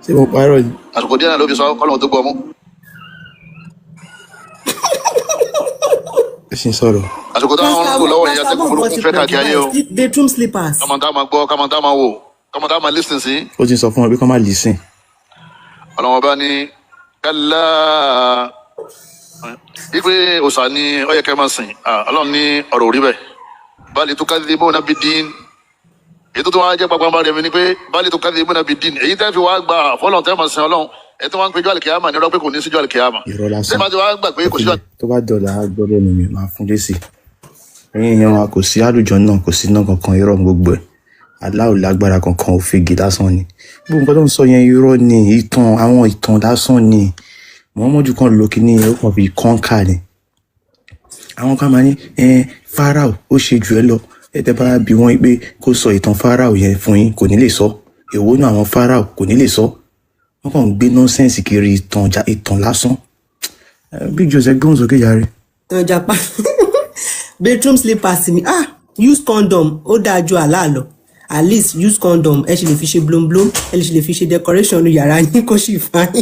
Ṣé mo parọ́ ni? Àsìkò díẹ̀ náà ló fi sọ kọ́lọ́hún tó gbọ́ mú. Ẹ sì ń sọ̀rọ̀. Àsìkò táwọn ń lò lọ́wọ́ yẹn, Pastor atẹ́gùn Mo burúkú nǹkan ti fẹ́ pọ̀ jù káàkiri ayé o. báyìí, bedroom slippers. Kọ́mọ tá máa gbọ́, kọ́mọ tá máa wò, kọ́mọ tá máa lísìn sí. Ó ti ń sọ fún wọn pé kọ́ má listen. Ọlọ́wọ́n bá ní kálá wípé òòṣà ni ó yẹ kẹ́ máa sìn. Ah, Ọlọ́run ní ọ̀rọ̀ òrí bẹ́ẹ̀. Báàlì tó kájí bóun náà bí dín. Èyí tó tún wá jẹ́ pàpàǹbà rẹ̀ mi ni pé báàlì tó kájí bóun náà bí dín. Èyí tẹ́ fi wá gbà fọlọ́n tẹ́ máa sin Ọlọ́run. Ẹ tí wọ́n ń péjọ àlìkìyàmà ní ọ̀rọ̀ pé kò ní síjọ́ àlìkìyàmà. Irọ́ Ṣé lásán. màá ti wá gbà pé kò síjọ́ Ẹ tó bá dọ̀là á gbọ́ lẹ́nu mi, máa fún lésì. Ẹ̀yin èèyàn wa, kò sí àlùjọ náà, kò sí iná kankan, irọ́ ni gbogbo ẹ̀. Allah ò lágbára kankan, òfegè lásán ni. Gbogbo nǹkan tó ń sọ yẹn irọ́ ni, ìtàn, àwọn ìtàn lásán ni. Muhammadu kan lò kíní yẹn, ó kàn fi kọ́ńkà ni. Àwọn kan máa ní ẹ Pharaoh ó ṣe jù ẹ lọ. Ẹ tẹ́ bá bi wọ́n pé kó sọ ìtàn Pharaoh yẹn fún yín, kò ní lè sọ. Èwo náà àwọn Pharaoh kò ní lè sọ. Wọ́n kàn ń gbé nọ́nsẹ̀nsì kiri, ìtàn ìtàn lásán. Big Joseph gbóhùn sókè jàre. Ìtàn Ìjàpá. Bedroom slippers mi, ah, use condom ó dáa ju àlá lọ. At least use condom, ẹ sì lè fi ṣe blomblom, ẹ sì lè fi ṣe decoration yàrá yín kó sì fine.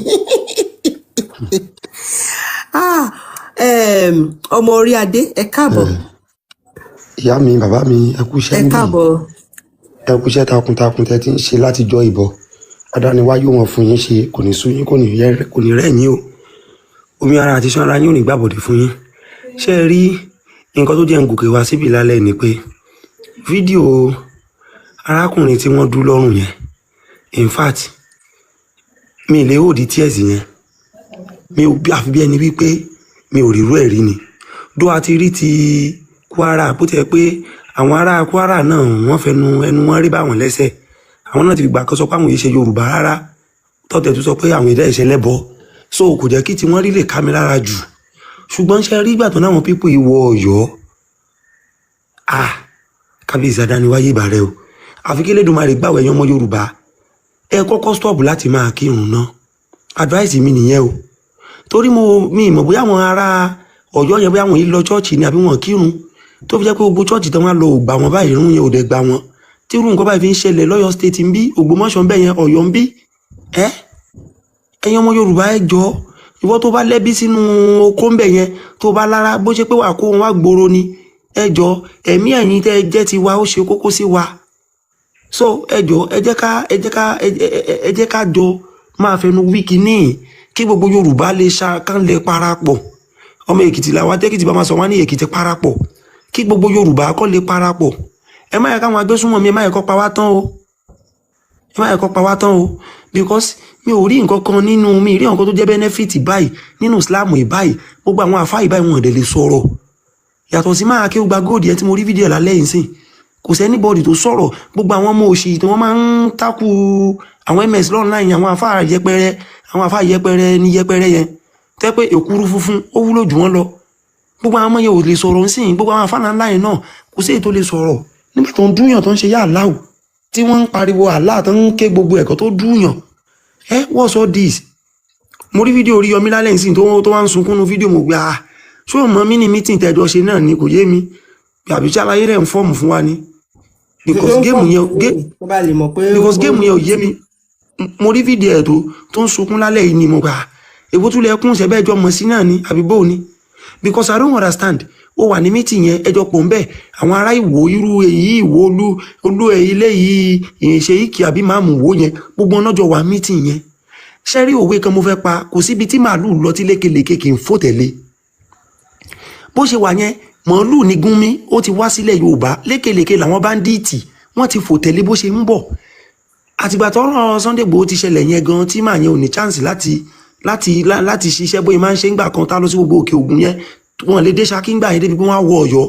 Ah, ọmọ orí adé, ẹ káàbọ̀. Ìyá mi, bàbá mi, ẹ kú iṣẹ́ Ẹ níbí. káàbọ̀. Ẹ kú iṣẹ́ takuntakun tẹ́ ti ń ṣe látijọ́ ìbọ̀. Adániwá yóò wọn fún yín ṣe, kò ní sú yín, kò ní rẹ̀ yín o. Omi ara àti iṣan ara yín ò ní gbàbọ̀dè fún yín. Ṣé ẹ rí nǹkan tó jẹ́ ń gòkè wá síbi lálẹ́ ni pé fídíò arákùnrin tí wọ́n dú lọ́rùn yẹn, in fact mi ì lè hold tears yẹn, mi ò àfi bí ẹni wípé mi ò rírú ẹ̀ rí ni. Dó a ti rí ti Kwara, bó tiẹ̀ pé àwọn ará Kwara náà wọ́n fẹnu ẹnu wọn rí báwọn lẹ́sẹ̀, àwọn náà ti fìgbà kan sọ pé àwọn yìí ṣe Yorùbá rárá, tọ́tẹ̀ tó sọ pé àwọn ìdá ìṣẹ̀lẹ̀ bọ, so kò jẹ́ kí tiwọn rí lè ká mi lára jù. Ṣùgbọ́n ṣe rí ìgbà tó náwọn pípò ìwọ Ọ̀yọ́, ah, kábíyèsí adániwáyé ìbà rẹ o, àfi kí Elédùmarè gbàwẹ̀ ẹ̀yin ọmọ Yorùbá. Ẹ kọ́kọ́ stop láti máa kírun ná, advice mi nìyẹn o. Torí mo mi mọ̀ bóyá àwọn ará Ọ̀yọ́ yẹn, bóyá àwọn yìí lọ chọ́ọ̀chì ni àbí wọn kírun, tó fi jẹ́ pé gbogbo chọ́ọ̀chì tó wọ́n lọ ò gbà wọ́n báyìí, irun yẹn ò dẹ̀ gbà wọ́n. Tí irú nǹkan báyìí fi ń ṣẹlẹ̀ lọ́yọ́ state ń bí, Ògbómọ̀ṣọ́ ń bẹ̀ yẹn, Ọ̀yọ́ ń bí. Ẹ ẹ̀yin ọmọ Yorùbá, ẹ jọ, ìwọ tó bá lẹ́bí sínú oko ń bẹ̀ yẹn, tó bá lára bó ṣe pé wà kó wọn wá gbòòrò ni, ẹ jọ, ẹ̀mí ẹ̀yin tẹ́ ẹ jẹ́ ti wa ó ṣe kókó sí wa. So ẹ jọ, ẹ jẹ́ ká ẹ jẹ́ ká ẹ jẹ́ ká jọ máa fẹnu wí kínní kí gbogbo Yorùbá lè ṣa kán lè parapọ̀. Ọmọ Èkìtì làwa, tẹ́kìtì bá máa sọ wá ní Èkìtì parapọ̀, kí gbogbo Yorùbá kọ́ lè parapọ̀. Ẹ má yẹ káwọn agbésùnmọ̀mí, ẹ má yẹ kó pa wá tán o, ẹ má yẹ kó pa wá tán o, because mi ò rí nǹkan kan nínú mi rí nǹkan tó jẹ́ benefit báyìí nínú Islam yìí báyìí. Gbogbo àwọn àfáà yìí báyìí wọn ò dẹ̀ lè sọ̀rọ̀ yàtọ̀ sí máa kí ó gba góòdì ẹ tí mo rí fídíò ẹ̀ lálẹ́ yìí sìn. Kò sí anybody tó sọ̀rọ̀. Gbogbo àwọn ọmọ òṣì tí wọ́n máa ń takú àwọn ms online, àwọn àfáà yẹpẹrẹ, àwọn àfáà yẹpẹrẹ ní yẹpẹrẹ yẹn tẹ́ pé èkúrú funfun ó wúlò jù wọ́n lọ. Gbogbo àwọn ọmọ yẹn ò lè sọ̀rọ̀ ńsìn. Gbogbo àwọn àfáà ńlá yẹn náà kò sí èyí tó lè sọ̀rọ̀ nígbà tó ń dúnyàn, tó ń ṣe yá aláwù, tí wọ́n ń pariwo àlá, tó ń ké gbogbo ẹ̀kọ́ tó dúnyàn. Ẹ what's all this? Mo rí fídíò Oríyọmí lálẹ́ ìsìn tó wá ń sunkún nu fídíò. Mo gbé, ah, ṣé o mọ mí ní mítìn tẹ́jọ ṣe náà ni? Kò yé mi, àbí ṣàlàyé rẹ̀ ń fọ́ọ̀mù fún wa ni, because Ó ń géèmù fọ́ọ̀mù yẹn fún mi kó bá lè mọ̀ pé because ó géèmù yẹn ò yé mi. Mo rí fídíò ẹ̀ tó ń sunkún lálẹ́ yìí ni. Mo gbà, èwo tún lẹ kún ṣẹbẹ́ ẹjọ́ mọ̀ sí náà ni àbí bóò ni? Because I don't understand. Ó wà ní mítìn yẹn, ẹjọ́ pọ̀ ń bẹ̀, àwọn ará Ìwó, irú èyí Ìwó olú olú ilé yìí ìṣe ìkì àbí máàmù wò yẹn, gbogbo ọ̀nà jọ wà mítìn yẹn. Ṣé rí òwe kan mo fẹ́ pa, kò síbi tí màálùú lọ tí lékelèké kì í fò tẹ̀lé. Bó ṣe wà yẹn, màálùú ní Gúnmi ó ti wá sílẹ̀ Yorùbá, lékelèké làwọn báńdíìtì wọ́n ti fò tẹ̀lé bó ṣe ń bọ̀. Àtìgbà tọ́rọ̀ Sunday Igboho ti ṣẹlẹ̀ yẹn gan tí màá yẹn ò ní chance láti láti láti ṣiṣẹ́ bóyá máa ń ṣe ń gbà kan tá lọ sí gbogbo òkè ògùn yẹn, wọn lè dé Ṣakí ńgbà yẹn débi pé wọ́n á wọ Ọ̀yọ́.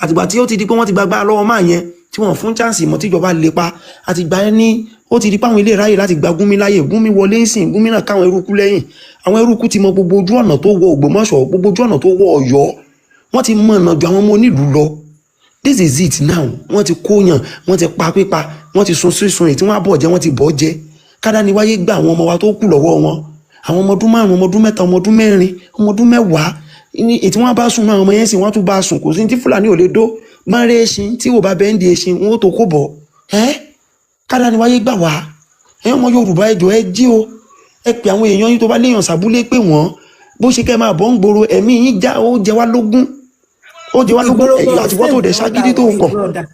Àtìgbà tí ó ti di pé wọ́n ti gbàgbá lọ́wọ́ máa yẹn tí wọ́n fún chance mọ́ tíjọba lè pa, àtìgbà yẹn ní ó ti di pé àwọn ilé ráyè láti gba Gúnmi láyè. Gúnmi wọlé ń sìn, Gúnmi náà káwọn eruku lẹ́yìn. Àwọn eruku ti mọ gbogbo ojú ọ̀nà tó wọ Ògbómọ̀ṣọ́, gbogbo ojú ọ̀nà tó wọ Ọ̀yọ́, wọ́n ti mọ ọ̀nà ju àwọn ọmọ onílùú lọ. This is it now. Wọ́n ti kóyàn, wọ́n ti pa pípa, wọ́n ti sun sísun, èyí tí wọ́n á bọ̀ jẹ́, wọ́n ti bọ̀ jẹ́. Kádà ni wáyé gba àwọn ọmọ wa tó kù lọ́wọ́ wọn, àwọn ọmọ ọdún 5, ọmọ ọdún 3, ọmọ ọdún 4, ọmọ ọdún 10, èyí tí wọ́n bá sùn náà, àwọn ọmọ yẹn sì wọ́n tún bá sùn. Kò sí tí Fúlàní ò lè dó mọ́rẹ́ ẹṣin tí ò bá bẹ́ẹ̀ ń di ẹṣin wọn ó tó kó bọ̀ ẹ́. Kádà ni wáyé gbà wá. Ẹ̀yin ọmọ Yorùbá, ẹ jọ̀ọ́, ẹ jí o. Ẹ pè àwọn èèyàn yín tó bá léèyàn sàbúlé, pé wọ́n bó ṣe kẹ́ máa bọ́ ń gbòòrò. Ẹ̀mí yín já, ó jẹ wá lógún, ó jẹ wá lógún. Ìgboro Ẹ̀yìn gan àtiwọ́ tó safe dẹ̀ gan ṣagídí ta tó wà yìí kọ̀, brother.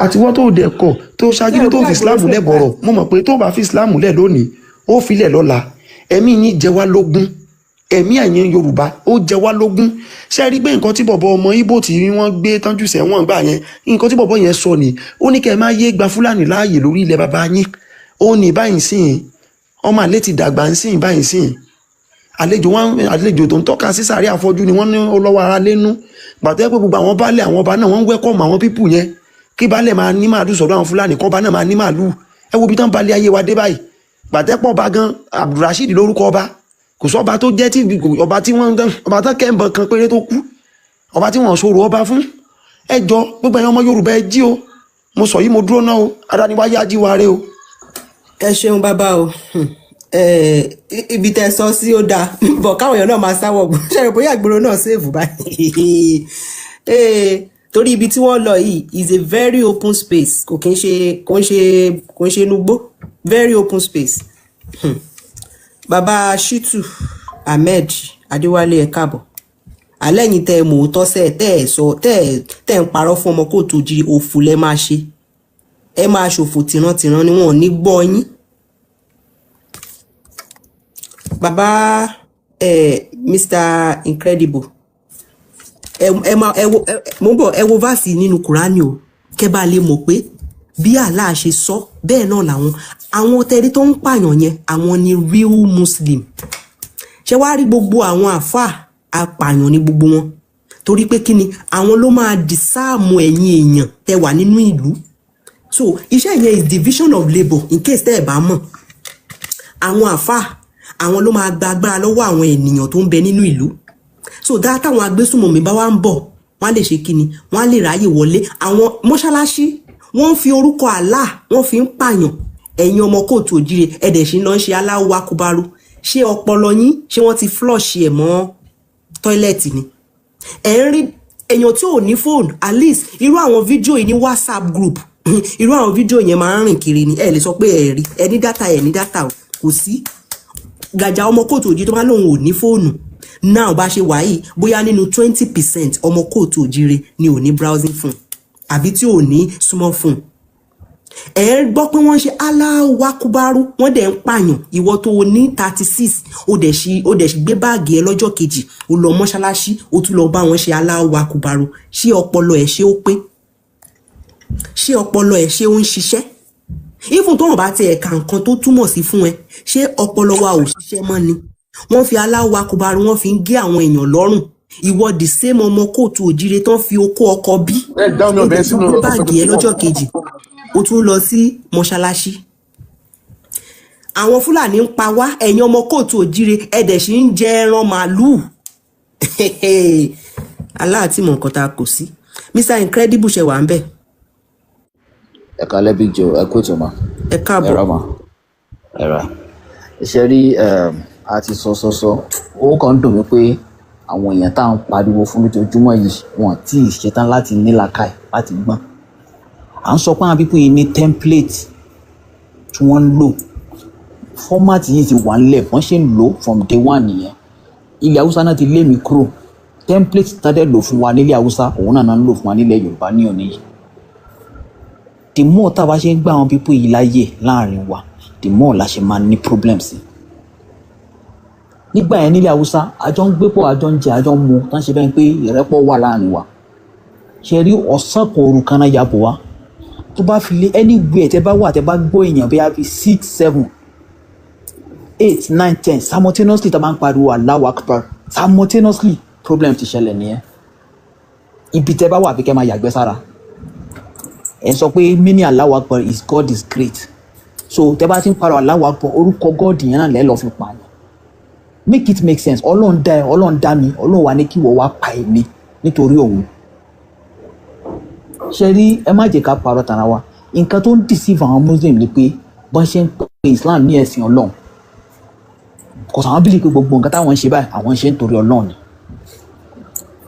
àtiwọ́ tó dẹ̀ kọ̀ tó Ṣé ṣagídí ò tó bí fi àgbòrò Islam safe lẹ̀ bọ̀rọ̀ báyìí? Mo mọ̀ pé tó bá fi Islam lẹ̀ lónìí, ó filẹ̀ lọ́la. Ẹ̀mí yín jẹ wá lógún, ẹ̀mí ẹ̀yin Yorùbá ó jẹ wá lógún. Ṣé ẹ rí pé nǹkan tí bọ̀bọ̀ ọmọ Ìgbò tí wọ́n gbé tánjú sẹ́wọ̀n gbà yẹn, nǹkan tí bọ̀bọ̀ yẹn sọ ni, ó ní kẹ́ ẹ má yé gba Fúlàní láàyè lórí ilẹ̀ bàbá yín. Ó ní báyìí sìn, ọmọ àlè ti dàgbà ń sìn báyìí sìn, àlejò wọn, àlejò tó ń tọ́ka sí sàárẹ̀ àfọ́jú ni wọ́n ní ó lọ́wọ́ ara lẹ́nu gbàtẹ́ pé gbogbo àwọn baálé, àwọn ọba náà, wọ́n ń wẹ́kọ̀mù àwọn pípù yẹn, kí baálé máa ní màálù sọ̀dọ̀ àwọn Fúlàní, kọ́ba náà máa ní màálù. Ẹ wo ibi tán balẹ̀ ayé wa dé báyìí. Gbàtẹ́ pọ̀ ba gan, Abdulrasheed lórúkọ ọba, kò sọ́ba tó jẹ́ tí ọba tí wọ́n ọba tán kẹ́ńbọ̀n kan péré tó kú, ọba tí wọ́n sọ̀rọ̀ ọba fún. Ẹ jọ, gbogbo ẹ̀yin ọmọ Yorùbá, ẹ jí o. Mo sọ yìí, mo dúró náà o. Adániwáyé ajíwáre o. Ẹ ṣeun bàbá o. Ibi tẹ́ sọ sí ó dáa bọ̀, káwọn èèyàn náà máa sáwọ̀ ṣe rò bóyá ìgboro náà save báyìí. Torí ibi tí wọ́n lọ yìí is a very open space, kò kí ń ṣe kò ń ṣe inú igbó, very open space. Bàbá Shitu Ahmed Adéwálé, ẹ káàbọ̀. Alẹ́ yìí tẹ́ ẹ mọ̀ ọ́ tọ́sẹ̀ tẹ́ ẹ sọ tẹ́ ẹ ń parọ́ fún ọmọ kóòtù òjìrì, òfò lẹ máa ṣe, ẹ máa ṣòfò tìrantìran ni, wọn ò ní gbọ́ yín. Bàbá Mr Incredible, ẹ máa ẹ wo mo ń bọ̀. Ẹ wo verse nínú Kùránì o, kẹ́ bá lè mọ̀ pé bí Allah ṣe sọ bẹ́ẹ̀ náà làwọn àwọn tẹ́rí tó ń pààyàn yẹn, àwọn ni real Muslim. Ṣé wàá rí gbogbo àwọn àáfàá apààyàn ní gbogbo wọn, torí pé kí ni? Àwọn ló máa dìsáàmù ẹ̀yin èèyàn tẹ́ wà nínú ìlú. So iṣẹ́ yẹn is division of labour, in case tẹ́ ẹ̀ bá mọ̀. Àwọn àáfàá, àwọn ló máa gba agbára lọ́wọ́ àwọn ènìyàn tó ń bẹ nínú ìlú, so dá táwọn agbésùnmọ̀mí bá wá ń bọ̀, wọ́n á lè ṣe kíni, wọ́n á lè ráyè wọlé àwọn mọ́ṣáláṣí. Wọ́n ń fi orúkọ Allah, wọ́n fi ń pààyàn. Ẹ̀yin ọmọ kóòtù òjíire, ẹ̀dẹ̀ ṣì ń lọ ń ṣe Allahu akubaru. Ṣé ọpọlọ yín, ṣé wọ́n ti flush ẹ̀ mọ́ toilet ni? Ẹ̀ ń rí èèyàn tí ò ní fóònù, at least irú àwọn fídíò yìí ní WhatsApp group, irú àwọn fídíò yẹn máa ń rìn kiri ni. Ẹ lè sọ pé ẹ rí ẹ ní data, ẹ ní data o, kò sí gàjà. Ọmọ kóòtù òjì tó bá lóun ò ní fóònù náà, bá ṣe wà yìí, bóyá nínú 20% ọmọ kóòtù òjìire ni ò ní browsing phone àbí tí ò ní smartphone. Ẹ ń gbọ́ pé wọ́n ń ṣe Allahu akubaru, wọ́n dẹ̀ ń pààyàn. Ìwọ tó o ní 36, o dẹ̀ ṣì gbé báàgì ẹ lọ́jọ́ kejì, o lọ mọ́ṣáláṣí, o tún lọ bá wọn ṣe Allahu akubaru. Ṣé ọpọlọ ẹ ṣé ó pé? Ṣé ọpọlọ ẹ ṣé ó ń ṣiṣẹ́? Even tó wọn bá ti ẹ̀ka nǹkan tó túmọ̀ sí fún ẹ, ṣé ọpọlọ wa ò ṣiṣẹ́ mọ́ ni? Wọ́n fi Allahu akubaru, wọ́n fi ń gé àwọn èèyàn lọ́rùn. Ìwọ the same ọmọ kóòtù òjire tán fi okó ọkọ bí, Ẹ dá omi o ọbẹ̀ dẹ̀ tún sínú gbé ọbẹ̀ báàgì ẹ tó lọ́jọ́ pọ̀. kejì, o tún lọ sí mọ́ṣáláṣí. Àwọn Fúlàní ń pa wá, ẹ̀yin ọmọ kóòtù òjire, ẹ dẹ̀ sì ń jẹ ẹran màálùú. Aláàtì mọ̀ nǹkan tá a kò sí. Mr Incredible, ṣe wà ń bẹ̀? Ẹ kálẹ́, Big Joe, ẹ kú ètò mà. Ẹ káàbọ̀. Ẹ rà mà, ẹ rà. Ṣe rí, a ti sọ sọ sọ, ó kàn ń dùn mí pé àwọn èèyàn tá à ń pariwo fún lójoojúmọ́ yìí, wọn tí ì ṣetán láti nílàkàì láti gbọ́n. À ń sọ pé àwọn people yìí ní template tí wọ́n ń lò, format yìí ti wà nílẹ̀, wọ́n ṣe ń lò from day one nìyẹn. Ilẹ̀ Haúsá náà ti lé mi kúrò, template tádẹ́ lò fún wa nílẹ̀ Haúsá, òun náà náà ń lò fún wa nílẹ̀ Yorùbá ní òní yìí. The more tá a bá ṣe ń gbà àwọn people yìí láàyè láàrin wa, the more la ṣe máa ní problems sí. Nígbà yẹn nílẹ̀ Haúsá, àjọ ń gbé pọ̀, àjọ ń jẹ, àjọ ń mu, tán ṣe bẹ́ẹ̀ pé ìrẹ́pọ̀ wà láàrin wa. Ṣe rí, ọ̀sán kan òru kan náà yàbò wá, tó bá fi lé anywhere tẹ bá wà, tẹ bá gbọ́ èèyàn bí i six, seven, eight, nine, 10 simultaneously tá a máa ń pariwo Allahu Akbar simultaneously, problem ti ṣẹlẹ̀ nìyẹn. Ibi tẹ bá wà, àfi kẹ́ máa yàgbẹ́ sára. Ẹ sọ pé meaning Allahu Akbar is God is great, so tẹ bá ti ń pariwo Allahu Akbar, orúkọ God yẹn náà lẹ́ lọ́ọ́ fi pààyàn. Make it make sense. Ọlọ́run dá ẹ, Ọlọ́run dá mi, Ọlọ́run wà ní kí wọ́n wá pa èmi nítorí òun. Ṣe rí, ẹ má jẹ́ ká parọ́ tara wa. Nǹkan tó ń deceive àwọn Muslim ni pé bọ́n ṣe ń pe Islam ní ẹ̀sìn Ọlọ́run, kò sàwọn bílí pé gbogbo nǹkan táwọn ń ṣe báyìí, àwọn ń ṣe nítorí Ọlọ́run ni.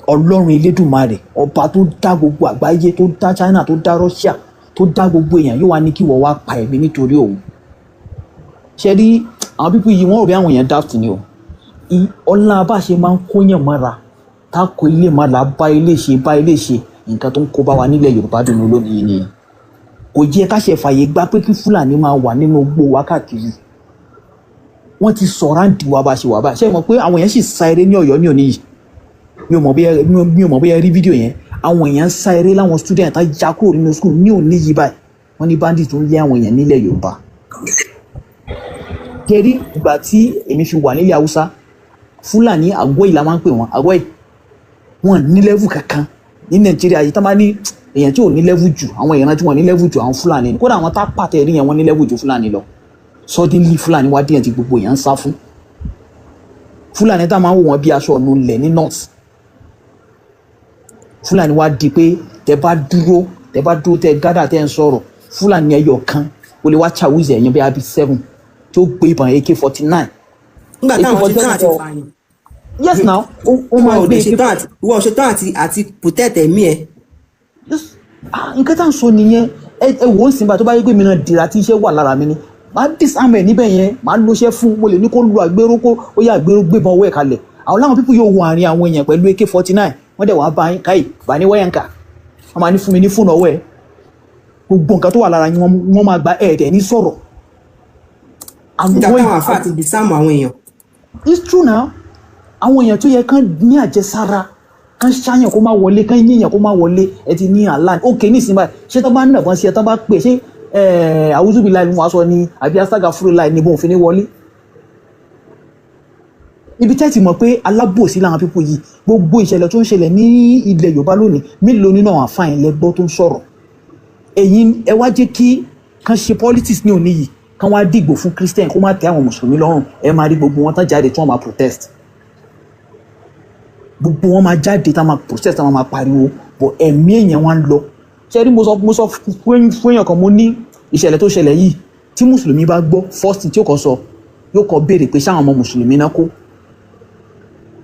Ọlọ́run Elédùmarè, ọba tó dá gbogbo àgbáyé, tó dá China, tó dá Russia, tó dá gbogbo èèyàn, yóò wá ní kí wọ́n wá pa ẹ̀mí nítorí òun. Ṣe rí, Àwọn people yìí, wọ́n rò bí àwọn èèyàn daft ni o. Ọlá bá ṣe máa ń kóyàn mọ́ra, tá a kó ilé mọ́ra, bá ilé ṣe, bá ilé ṣe, nǹkan tó ń kó bá wa nílẹ̀ Yorùbá dùnú lónìí yìí nìyẹn. Kò jẹ́ ká ṣe fàyè gbà pé kí Fúlàní máa wà nínú igbó wa káàkiri. Wọ́n ti surround wa bá ṣe wà báyìí. Ṣé ẹ mọ̀ pé àwọn èèyàn sì sa eré ní Ọ̀yọ́ ní òní yìí? Mi ò mọ̀ bóyá ẹ rí fídíò yẹn. Àwọn èèyàn ń sá eré láwọn student tá já kúrò nínú school ní òní yìí báyìí. Wọ́n ní bandit tó ń lé àwọn èèyàn nílẹ̀ Yorùbá. Kẹrí ìgbà tí èmi fi wà nílẹ̀ Haúsá, Fúlàní àgọ́ yìí la máa ń pè wọ́n, àgọ́ yìí. Wọ́n ní level kankan ní Nàìjíríà yìí. Tá máa ní èèyàn tí ò ní level jù, àwọn èèyàn tí wọ́n ní level jù, àwọn Fúlàní ni. Kódà àwọn tá pàtẹ rí yẹn, wọ́n ní level jù Fúlàní lọ. Suddenly, Fúlàní wá díẹ̀ tí gbogbo èèyàn ń sá fún. Fúlàní tá máa ń wò wọ́n bí aṣọ ọ̀nù lẹ̀ ní north, Fúlàní wá di pé tẹ bá dúró, tẹ gádà, tẹ ń sọ̀rọ̀, Fúlàní ẹyọ kan ó lè wá chawuzi ẹ̀yìn bí abi seven tí ó gbé ìbọn AK-49. Nígbà táwọn ṣe tán àti fààyàn. Yes now, ó máa Wọn ò gbé dẹ̀ ṣe tán àti wọn ò ṣe tán àti protect ẹ̀mí ẹ̀. Nǹkan tá à ń sọ nìyẹn. Ẹ wò ó sìn bá tó bá yẹ pé mi náà dìrà tí iṣẹ́ wà lára mi ni, màá disarm ẹ̀ níbẹ̀ yẹn, màá lóṣẹ́ fún, mo lè ní kó lu àgbéró, kó ó yá àgbéró gbébọn owó ẹ̀ kalẹ̀. Àwọn láwọn people yóò wọ àárín àwọn èèyàn pẹ̀lú AK-49, wọ́n dẹ̀ wá bá yín káyì bá ní wáyàǹkà, wọ́n máa ní fún mi ní fóònù ọwọ́ ẹ̀, gbogbo nǹkan tó wà lára yín wọ́n máa gba ẹ̀ẹ́dẹ̀ ní sọ̀rọ̀. Nígbà táwọn àfáà ti disarm àwọn èèyàn. It's true now. Àwọn èèyàn tó yẹ kán ní àjẹsára, kán ṣáyàn kó má wọlé, kán yíyàn kó má wọlé, ẹ ti ní àlá òkè ní ìsinmi báyìí. Ṣé tó bá ń nàbọn sí ẹ, tó bá pè, ṣé àwùjọ láì mú aṣọ ni àbí asága fúru láì ní bóun fi ní wọlé? Ibi tẹ́ ti mọ̀ pé alábòsí làwọn people yìí. Gbogbo ìṣẹ̀lẹ̀ tó ń ṣẹlẹ̀ ní ilẹ̀ Yorùbá lónìí, mélòó nínú àwọn àfáà lẹ gbọ́ tó ń sọ̀rọ̀? Ẹ̀yin ẹ wá jẹ́ kí kán ṣe politics ní òní yìí, kán wá dìgbò fún Christian kó má tẹ́ àwọn mùsùlùmí lọ́rùn, ẹ máa rí gbogbo wọn tán jáde tí wọ́n máa protest. Gbogbo wọn máa jáde tá máa protest, tá máa pariwo, but ẹ̀mí èèyàn wá ń lọ. Ṣé rí, mo sọ fún èèyàn kan, mo ní ìṣẹ̀lẹ̀ tó ṣẹlẹ̀ yìí, tí mùsùlùmí bá gbọ́, first thing tí ó kọ́ sọ, yóò kọ́ béèrè pé ṣáwọn ọmọ mùsùlùmí náà kó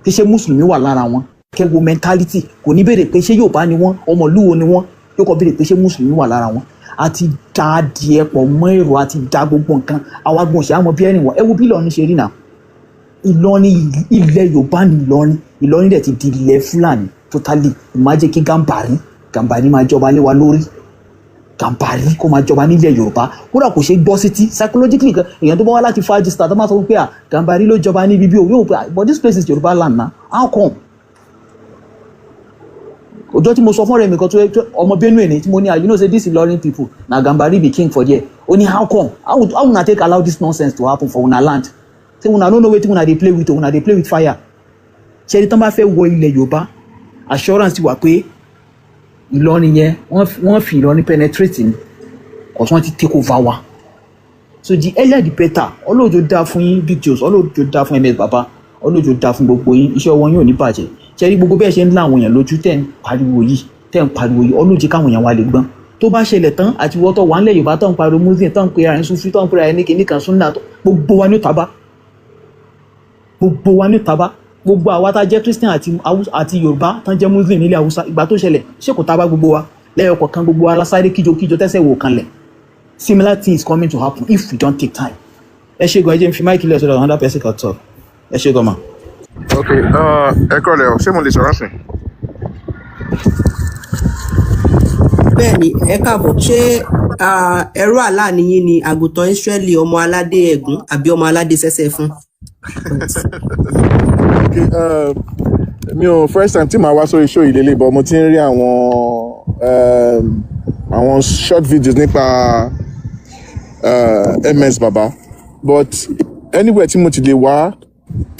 kí, ṣé mùsùlùmí wà lára wọn? Kẹwo mentality. Kò ní béèrè pé ṣé Yorùbá ni wọ́n, ọmọlúwo ni wọ́n. Yóò kọ́ béèrè pé ṣé mùsùlùmí wà lára wọn. Àti dá adìẹ pọ̀ mọ́ èrò, àti dá gbogbo nǹkan àwa gbọ̀n ṣe àmọ́ bí ẹni wọ̀. Ẹ wo bí Ìlọrin ṣe rí náà. Ìlọrin, ilẹ̀ Yorùbá ní Ìlọrin. Ìlọrin dẹ̀ ti di ilẹ̀ Fúlàní totally. Ìmájẹ́ kí Gàmbàrí máa jọba lé wa lórí, Gàmbàrí kó máa jọba nílẹ̀ Yorùbá. Kódà kò ṣe gbọ́ sétí psychologically kan. Èèyàn tó bá wá láti far distance tó máa sọ pé à Gàmbàrí ló jọba níbi bí o, yóò pé, "But this place is Yorùbá land na, how come?" Ọjọ́ tí mo sọ fún ọ̀rẹ́ mi kan tó ọmọ Benue ni, tí mo ní, "Ah, you know say this Ilorin people, na Gambari be king for there." Ó ní, "How come? How una take allow this nonsense to happen for una land? Say una no know wetin una dey play with? Una dey play with fire." Ṣé ẹni tán bá fẹ́ wọ ilẹ̀ Yorùbá, assurance ti wà pé Ìlọrin yẹn, wọ́n fi Ìlọrin penetrate ni, cause wọ́n ti take over wa. So the earlier the better. Ọlọ́jọ́ dáa fún yín, Big Joes. Ọlọ́jọ́ dáa fún MS Baba. Ọlọ́jọ́ dáa fún gbogbo yín. Iṣẹ́ ọwọ́ yín ò ní bàjẹ́. Ṣe rí gbogbo bẹ́ẹ̀ ṣe ń lá àwọn èèyàn lójú, tẹ̀ ń pariwo yìí, tẹ̀ ń pariwo yìí, ọlọ́jẹ́ káwọn èèyàn wa lè gbọ́n. Tó bá ṣẹlẹ̀ tán, àti wọ́tọ̀ wà ńlẹ̀ Yorùbá tó ń pariwo Muslim, tó ń pe ara ẹ̀ Sufi, tó ń pe ara ẹ̀ ní kinní kan Sunna, gbogbo wa ní taba, gbogbo wa ní taba. Gbogbo àwa tá a jẹ́ Christian àti Yorùbá tán jẹ́ Muslim nílẹ̀ Haúsá, ìgbà tó ṣẹlẹ̀, ṣé kò tábà gbogbo wa lẹ́yọ̀ kọ̀ọ̀kan? Gbogbo wa lásáré kíjokíjo tẹ́sẹ̀ wò kanlẹ̀. Similar thing is coming to happen if we don't take time. Ẹ ṣe gan. Ẹ jẹ́ n fi mic lẹ̀ so that another person can talk. Ẹ ṣe gan ma. Ok, ẹ kọ́lẹ̀ o, ṣé mo lè sọ̀rọ̀ sí? Bẹ́ẹ̀ ni, ẹ káàbọ̀. Ṣé ẹrú àlá nìyí ni, àgùntàn Ísírẹ́lì, ọmọ aládé ẹ̀gún, àbí ọmọ aládé sẹ́sẹ́ fún? Ok, mi ò, first time tí màá wá sórí show yìí lélẹ̀, but mo ti ń rí àwọn short videos nípa MS Baba, but anywhere tí mo ti lè wá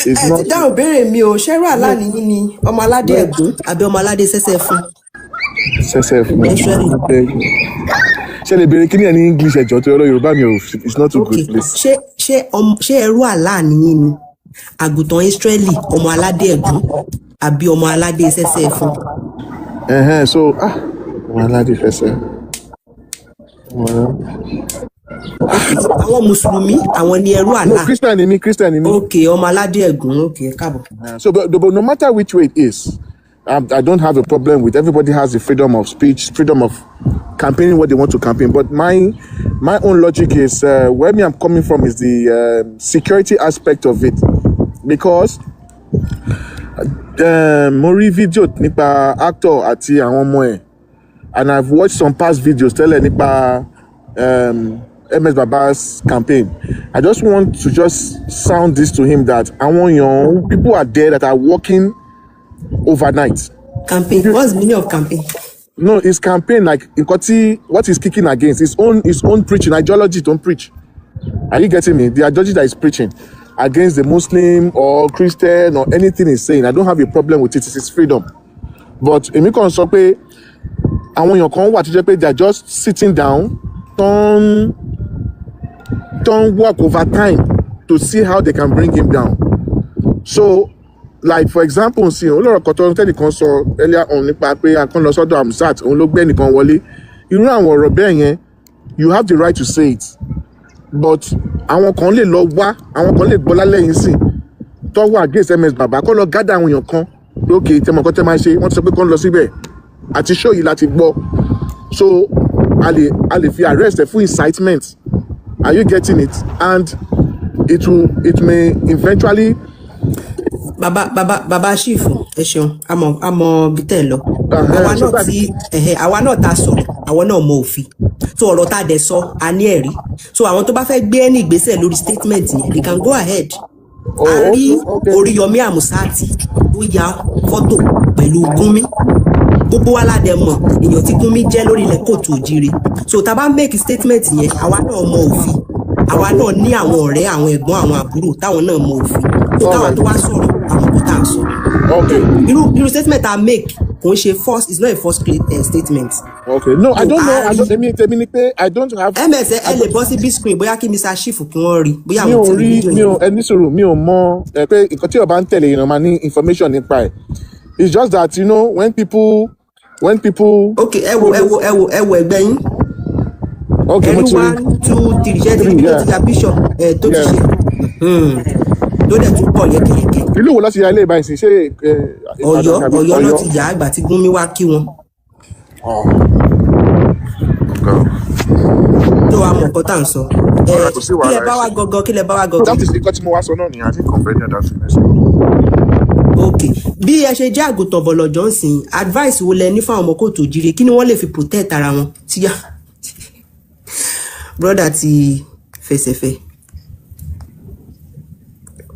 is Ẹ not. ti dáhùn béèrè mi o. Ṣẹ́rú àlá nìyí ni, ọmọ aládé ẹ̀gún, àbí ọmọ aládé sẹ́sẹ́ fún? Sẹsẹ fún. Ísírẹ́lì. Ṣe lè béèrè kíní ẹ ní English? Ẹjọ tó yọrọ Yorùbá mi ò, it's not too Ok. good, please. Ṣé ẹrú àlá nìyí ni, àgùntàn Ísírẹ́lì, ọmọ aládé ẹ̀gún, àbí ọmọ aládé sẹ́sẹ́ fún? So ọmọ aládé fẹsẹ̀. Àwọn mùsùlùmí, àwọn ni ẹrú No. àlá. Christian ni mí, Christian ni mí. Ok, ọmọ aládé ẹ̀gún. Ok, ẹ káàbọ̀. So but no matter which way it is, I don't have a problem with. Everybody has the freedom of speech, freedom of campaigning what they want to campaign. But my own logic is where me I'm coming from is the security aspect of it, because mo rí video nípa actor àti àwọn ọmọ ẹ̀, and I've watched some past videos tẹ́lẹ̀ nípa MS Baba's campaign. I just want to just sound this to him that àwọn èèyàn, people are there that are working overnight. Campaign, what's the meaning of campaign? No, his campaign, like nǹkan tí what he's kicking against, his own preaching, ideology don't preach. Are you getting me? The ideology that is preaching against the Muslim or Christian or anything he's saying, I don't have a problem with it. It's his freedom. But èmi kàn sọ pé àwọn èèyàn kan wà tó jẹ́ pé they are just sitting down, tó ń work overtime to see how they can bring him down. So, like for example, sí olórọ̀ kan tó tẹ́nìkan sọ earlier on nípa pé a kàn lọ sọ́dọ̀ Hamzat, òun ló gbé ẹnìkan wọlé. Irú àwọn ọ̀rọ̀ bẹ́ẹ̀ yẹn, you have the right to say it. But àwọn kan lè lọ wá, àwọn kan lè gbọ́ lálẹ́ yìí sìn tó wà against MS Baba, kó lọ gather àwọn èèyàn kan lókè tẹmọ kan tẹ máa ṣe. Wọ́n ti sọ pé kán lọ síbẹ̀ àti show yìí láti gbọ́, so a lè fi arrest ẹ fún incitement. Are you getting it? And it may eventually Bàbá, bàbá, bàbá chief, ẹ ṣeun. Àmọ́, àmọ́ bí tẹ́ ẹ lọ. Àwa náà tí ẹ̀hẹ́, àwa náà ta sọ̀rọ̀, àwọn náà mọ òfin. So ọ̀rọ̀ tá a dẹ̀ sọ, a ní ẹ̀rí. So àwọn tó bá fẹ́ gbé ẹni ìgbésẹ̀ lórí statement yẹn, they can go ahead. A rí Oríyọmí Àmùsáàtì tó ya fọ́tò pẹ̀lú Gúnmi. Gbogbo wa la dẹ̀ mọ̀ èèyàn tí Gúnmi jẹ́ lórí ilẹ̀ kóòtù òjire. So tá a bá make statement yẹn, àwa náà mọ òfin. Àwa náà ní àwọn ọ̀rẹ́, àwọn ẹ̀gbọ́n, àwọn àbúrò táwọn náà mọ òfin. So káwa tó wá sọ̀rọ̀, àwọn kò tá à ń sọ. Irú statement tá a make kò ń ṣe first, it's not a first statement. Okay, no, I don't know. I don't, èmi ni pé I don't have. Ms ẹ lè bọ́ sí big screen, bóyá kí Mr Chief kí wọ́n rí bóyá Mi àwọn ò tí rí rí fídíò mi yẹn. ò, ẹni sọ̀rọ̀, mi ò mọ ẹ pé nǹkan tí ọba ń tẹ̀lé èèyàn máa ní information nípa ẹ̀. It's just that when people. Ok, ẹ wo, ẹ wo, ẹ wo, ẹ wo ẹgbẹ́ yín. Ok, ẹ mo rí ti rí. One, two, three, ṣé ẹ ti rí Three, bí tó yeah. ti ya bishop ẹ tó ti ṣe tó dẹ̀ tún pọ̀ yẹ́kẹ́yẹ́kẹ́. Ìlú wo láti ya ilé ìbáyìí sí? Ṣé Ọ̀yọ́. Ìbàdàn tàbí Ọ̀yọ́ náà Ọ̀yọ́? ti yà á ìgbà tí Gúnmi wá kí wọn. Oh, Tó wa mọ̀ nǹkan tá à ń sọ ẹ. Ọ̀rọ̀ kò sí Kí lẹ wàhálà, bá ẹ wá ṣe. gangan? Kí lẹ bá wá So gangan? that is nǹkan tí mo wá sọ náà nìyẹn. I think convenient that thing. Ok, bí ẹ ṣe jẹ́ àgùntàn bọ̀lọ̀ Johnson, advice wo lẹ ní fáwọn ọmọ kóòtù òjìrè? Kí ni wọ́n lè fi protect ara wọn? Tíyà brother ti fẹsẹ̀fẹ́,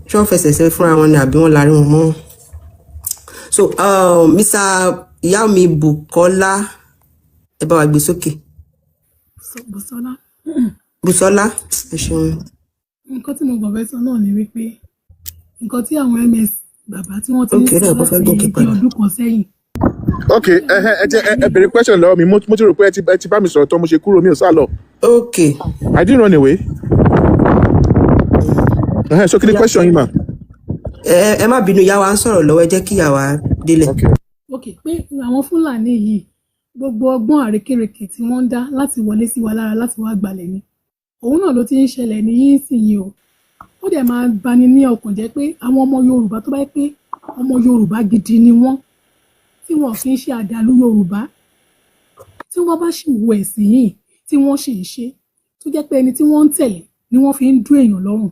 ṣé wọ́n fẹsẹ̀fẹ́ fúnra wọn ni àbí wọ́n larí wọn mọ́? So Mr. ìyá mi Bukola, ẹ bá wa gbé sókè. Bùsọ́lá. Busola, ẹ ṣeun. Nǹkan tí mo gbọ̀n fẹ́ sọ náà ni wípé nǹkan tí àwọn MS Bàbá tí wọ́n ti ń Ok, sọ náà mo fẹ́ láti gòkè bí padà. ọdún kan sẹ́yìn. Ok, ẹ jẹ́ ẹ bèrè question lọ́wọ́ mi. Mo ti rò pé ẹ ti bá mi sọ̀rọ̀ tán, mo ṣe kúrò, mi ò sá lọ. Ok. I didn't run away. So kí ni question yín mà? Ẹ má bínú, ìyá wa ń sọ̀rọ̀ lọ́wọ́, ẹ jẹ́ kí ìyá wa délẹ̀. Ok, pé àwọn Fúlàní yìí, gbogbo ọgbọ́n àrékérekè tí wọ́n ń dá láti wọlé sí wa lára láti wá gbalẹ̀ ni, òun náà ló ti ń ṣẹlẹ̀ ní yínsìnyí o. Ó dẹ̀ máa bani ní ọkàn jẹ́ pé àwọn ọmọ Yorùbá tó bá yẹ pé ọmọ Yorùbá gidi ni wọ́n, tí wọn kì í ṣe àdàlú Yorùbá, tí wọ́n bá sì wo ẹ̀sìn yìí tí wọ́n sì ń ṣe, tó jẹ́ pé ẹni tí wọ́n ń tẹ̀lé ni wọ́n fi ń dún èèyàn lọ́rùn.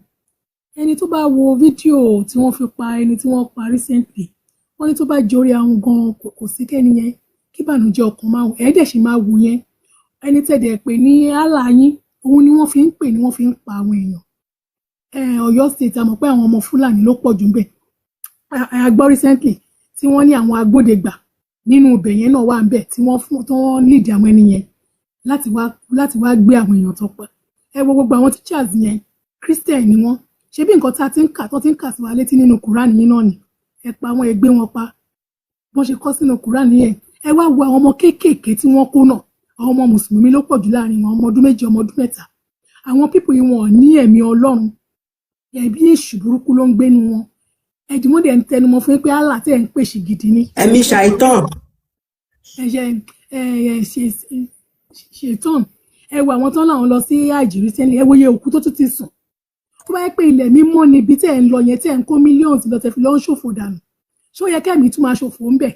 Ẹni tó bá wo fídíò tí wọ́n fi pa ẹni tí wọ́n pa recently, wọ́n ní tó bá jorí ahun gan, kò sí kẹ́ni yẹn kí ìbànújẹ́ ọkàn máa wù ẹ̀ẹ́dẹ̀ sì máa wù yẹn. Ẹni tẹ̀dẹ̀ pé ní Allah yín, òun ni wọ́n fi ń pè ní wọ́n fi ń pa àwọn èèyàn. Ọ̀yọ́ State, a mọ̀ pé àwọn ọmọ Fúlàní ló pọ̀ jù ńbẹ̀. A gbọ́ recently tí wọ́n ní àwọn agbódegbà nínú ibẹ̀ yẹn náà wà ńbẹ̀ tí wọ́n fún tí wọ́n lead àwọn ẹni yẹn láti wá gbé àwọn èèyàn tó pa. Ẹ wo gbogbo àwọn teachers yẹn, Christian ni wọ́n. Ṣé bí nǹkan tá a ti ń kà tó ti ń kà sí wa létí nínú Quran yìí náà ni ẹ pa àwọn, ẹ gbé wọn pa, bọ́n ṣe kọ́ sínú Quran yẹn. Ẹ wá wo àwọn ọmọ kéékèèké tí wọ́n kó náà, àwọn ọmọ mùsùlùmí ló pọ̀ jù láàrin wọn, ọmọ ọdún 2, ọmọ ọdún 3. Àwọn people yìí, wọn ò ní ẹ̀mí Ọlọ́run, ẹ̀bí èṣù burúkú ló ń gbénu wọn. Ẹ̀dínwó dẹ̀ ń tẹnumọ́ fún yín pé Allah tẹ̀ ń pèsè gidi ni. Ẹ̀mí ṣàìtàn. Ẹ ṣe ẹ ẹ ṣe ṣètàn. Ẹ wo àwọn tán láwọn lọ sí àjì recently, ẹ wo iye òkú tó tún ti sùn. Tó bá yẹ pé ilẹ̀ mímọ́ níbi tẹ́ ẹ̀ ń lọ yẹn, tẹ́ ẹ̀ ń kó millions lọ, tẹ́ fi lọ́ ń ṣòfò dànù, ṣó yẹ kẹ́mi tún máa ṣòfò ńbẹ̀?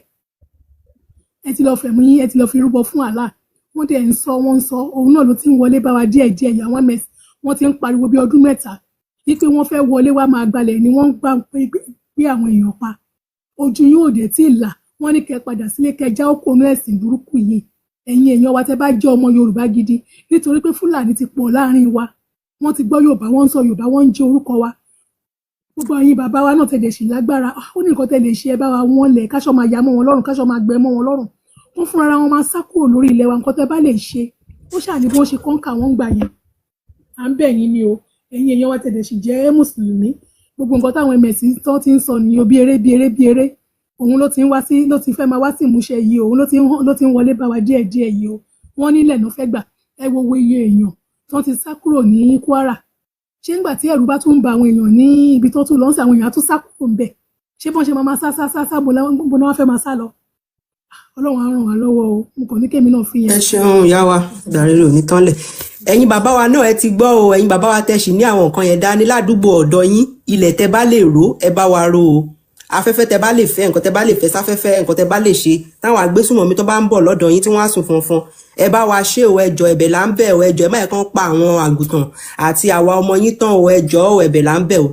Ẹ ti lọ fẹ̀mí yín, ẹ ti lọ fi rúbọ fún Allah. Wọ́n dẹ̀ ń sọ, wọ́n ń sọ, òun náà ló ti ń wọlé bá wa díẹ̀ díẹ̀ yìí. Àwọn ms wọ́n ti ń pariwo bí ọdún 3 wípé wọ́n fẹ́ wọlé wá máa gbalẹ̀ ni. Wọ́n ń gbà pé gbé àwọn èèyàn pa. Ojú yín ò dé tí ì là. Wọ́n ní kẹ́ padà sílé, kẹ́ já òkòónú ẹ̀sìn burúkú yìí. Ẹ̀yin èèyàn wa, tẹ́ bá jẹ́ ọmọ Yorùbá gidi, nítorí pé Fúlàní ti pọ̀ láàrin wa, wọ́n ti gbọ́ Yorùbá, wọ́n ń sọ Yorùbá, wọ́n ń jẹ́ orúkọ wa. Gbogbo ẹ̀yin bàbá wa náà tẹ̀lé sí lágbára, ó ní nǹkan tẹ́ lè ṣe. Ẹ bá wa wọ́n lẹ̀, káṣọ máa ya mọ́ wọn lọ́rùn, káṣọ máa gbẹ mọ́ wọn lọ́rùn, wọ́n fúnra wọn máa sá kúrò lórí ilẹ̀ wa. Nǹkan tẹ́ bá lè ṣe, ó ṣàní bí wọ́n ṣe kọ́ńkà wọ́n gbà yẹn. À ń bẹ̀ yín ni o, ẹ̀yin èèyàn wa tẹ̀lé sì jẹ́ mùsùlùmí. Gbogbo nǹkan táwọn ms tó ti ń sọ nìyẹn, bí eré, bí eré, bí eré, òun ló ti ń wá sí, ló ti fẹ́ máa wá sí ìmúṣẹ yìí o. Òun ló ti ń wọlé bá wa díẹ̀ díẹ̀ yìí o. Wọ́n nílẹ̀ náà fẹ́ gbà. Ẹ wo iye èèyàn tó ti sá kúrò ní Kwara. Ṣé ńgbà tí ẹ̀rù bá tún ń ba àwọn èèyàn ní ibi tó tún lọ ń sẹ, àwọn èèyàn á tún sá kúrò ńbẹ̀? Ṣé bọ́n ṣe máa sá sá sá sá, bó náà wọ́n fẹ́ máa sá lọ? Ọlọ́run á ràn wá lọ́wọ́ o. Mo kàn ní kémi náà fi yẹn. Ẹ ṣeun, ìyá wa. Ìgbàrere ò ní tán lẹ̀. Ẹ̀yin bàbá wa náà, ẹ ti gbọ́ o. Ẹ̀yin bàbá wa tẹ̀sí ní àwọn nǹkan yẹn dání ládùúgbò ọ̀dọ̀ yín, ilẹ̀ tẹ bá lè ró, ẹ bá wa ró o. Afẹ́fẹ́ tẹ bá lè fẹ́, nǹkan tẹ bá lè fẹ́ sáfẹ́fẹ́, nǹkan tẹ bá lè ṣe táwọn agbésùnmọ̀mí tó bá ń bọ̀ lọ́dọ̀ yín tí wọ́n á sùn fọnfọn, ẹ bá wa ṣe o. Ẹ jọ̀ọ́, ẹ̀bẹ̀ là ń bẹ̀ o. Ẹ jọ̀ọ́, ẹ má yẹ kán pa àwọn àgùntàn àti àwa ọmọ yín tán o. Ẹ jọ̀ọ́ o, ẹ̀bẹ̀ là ń bẹ̀ o.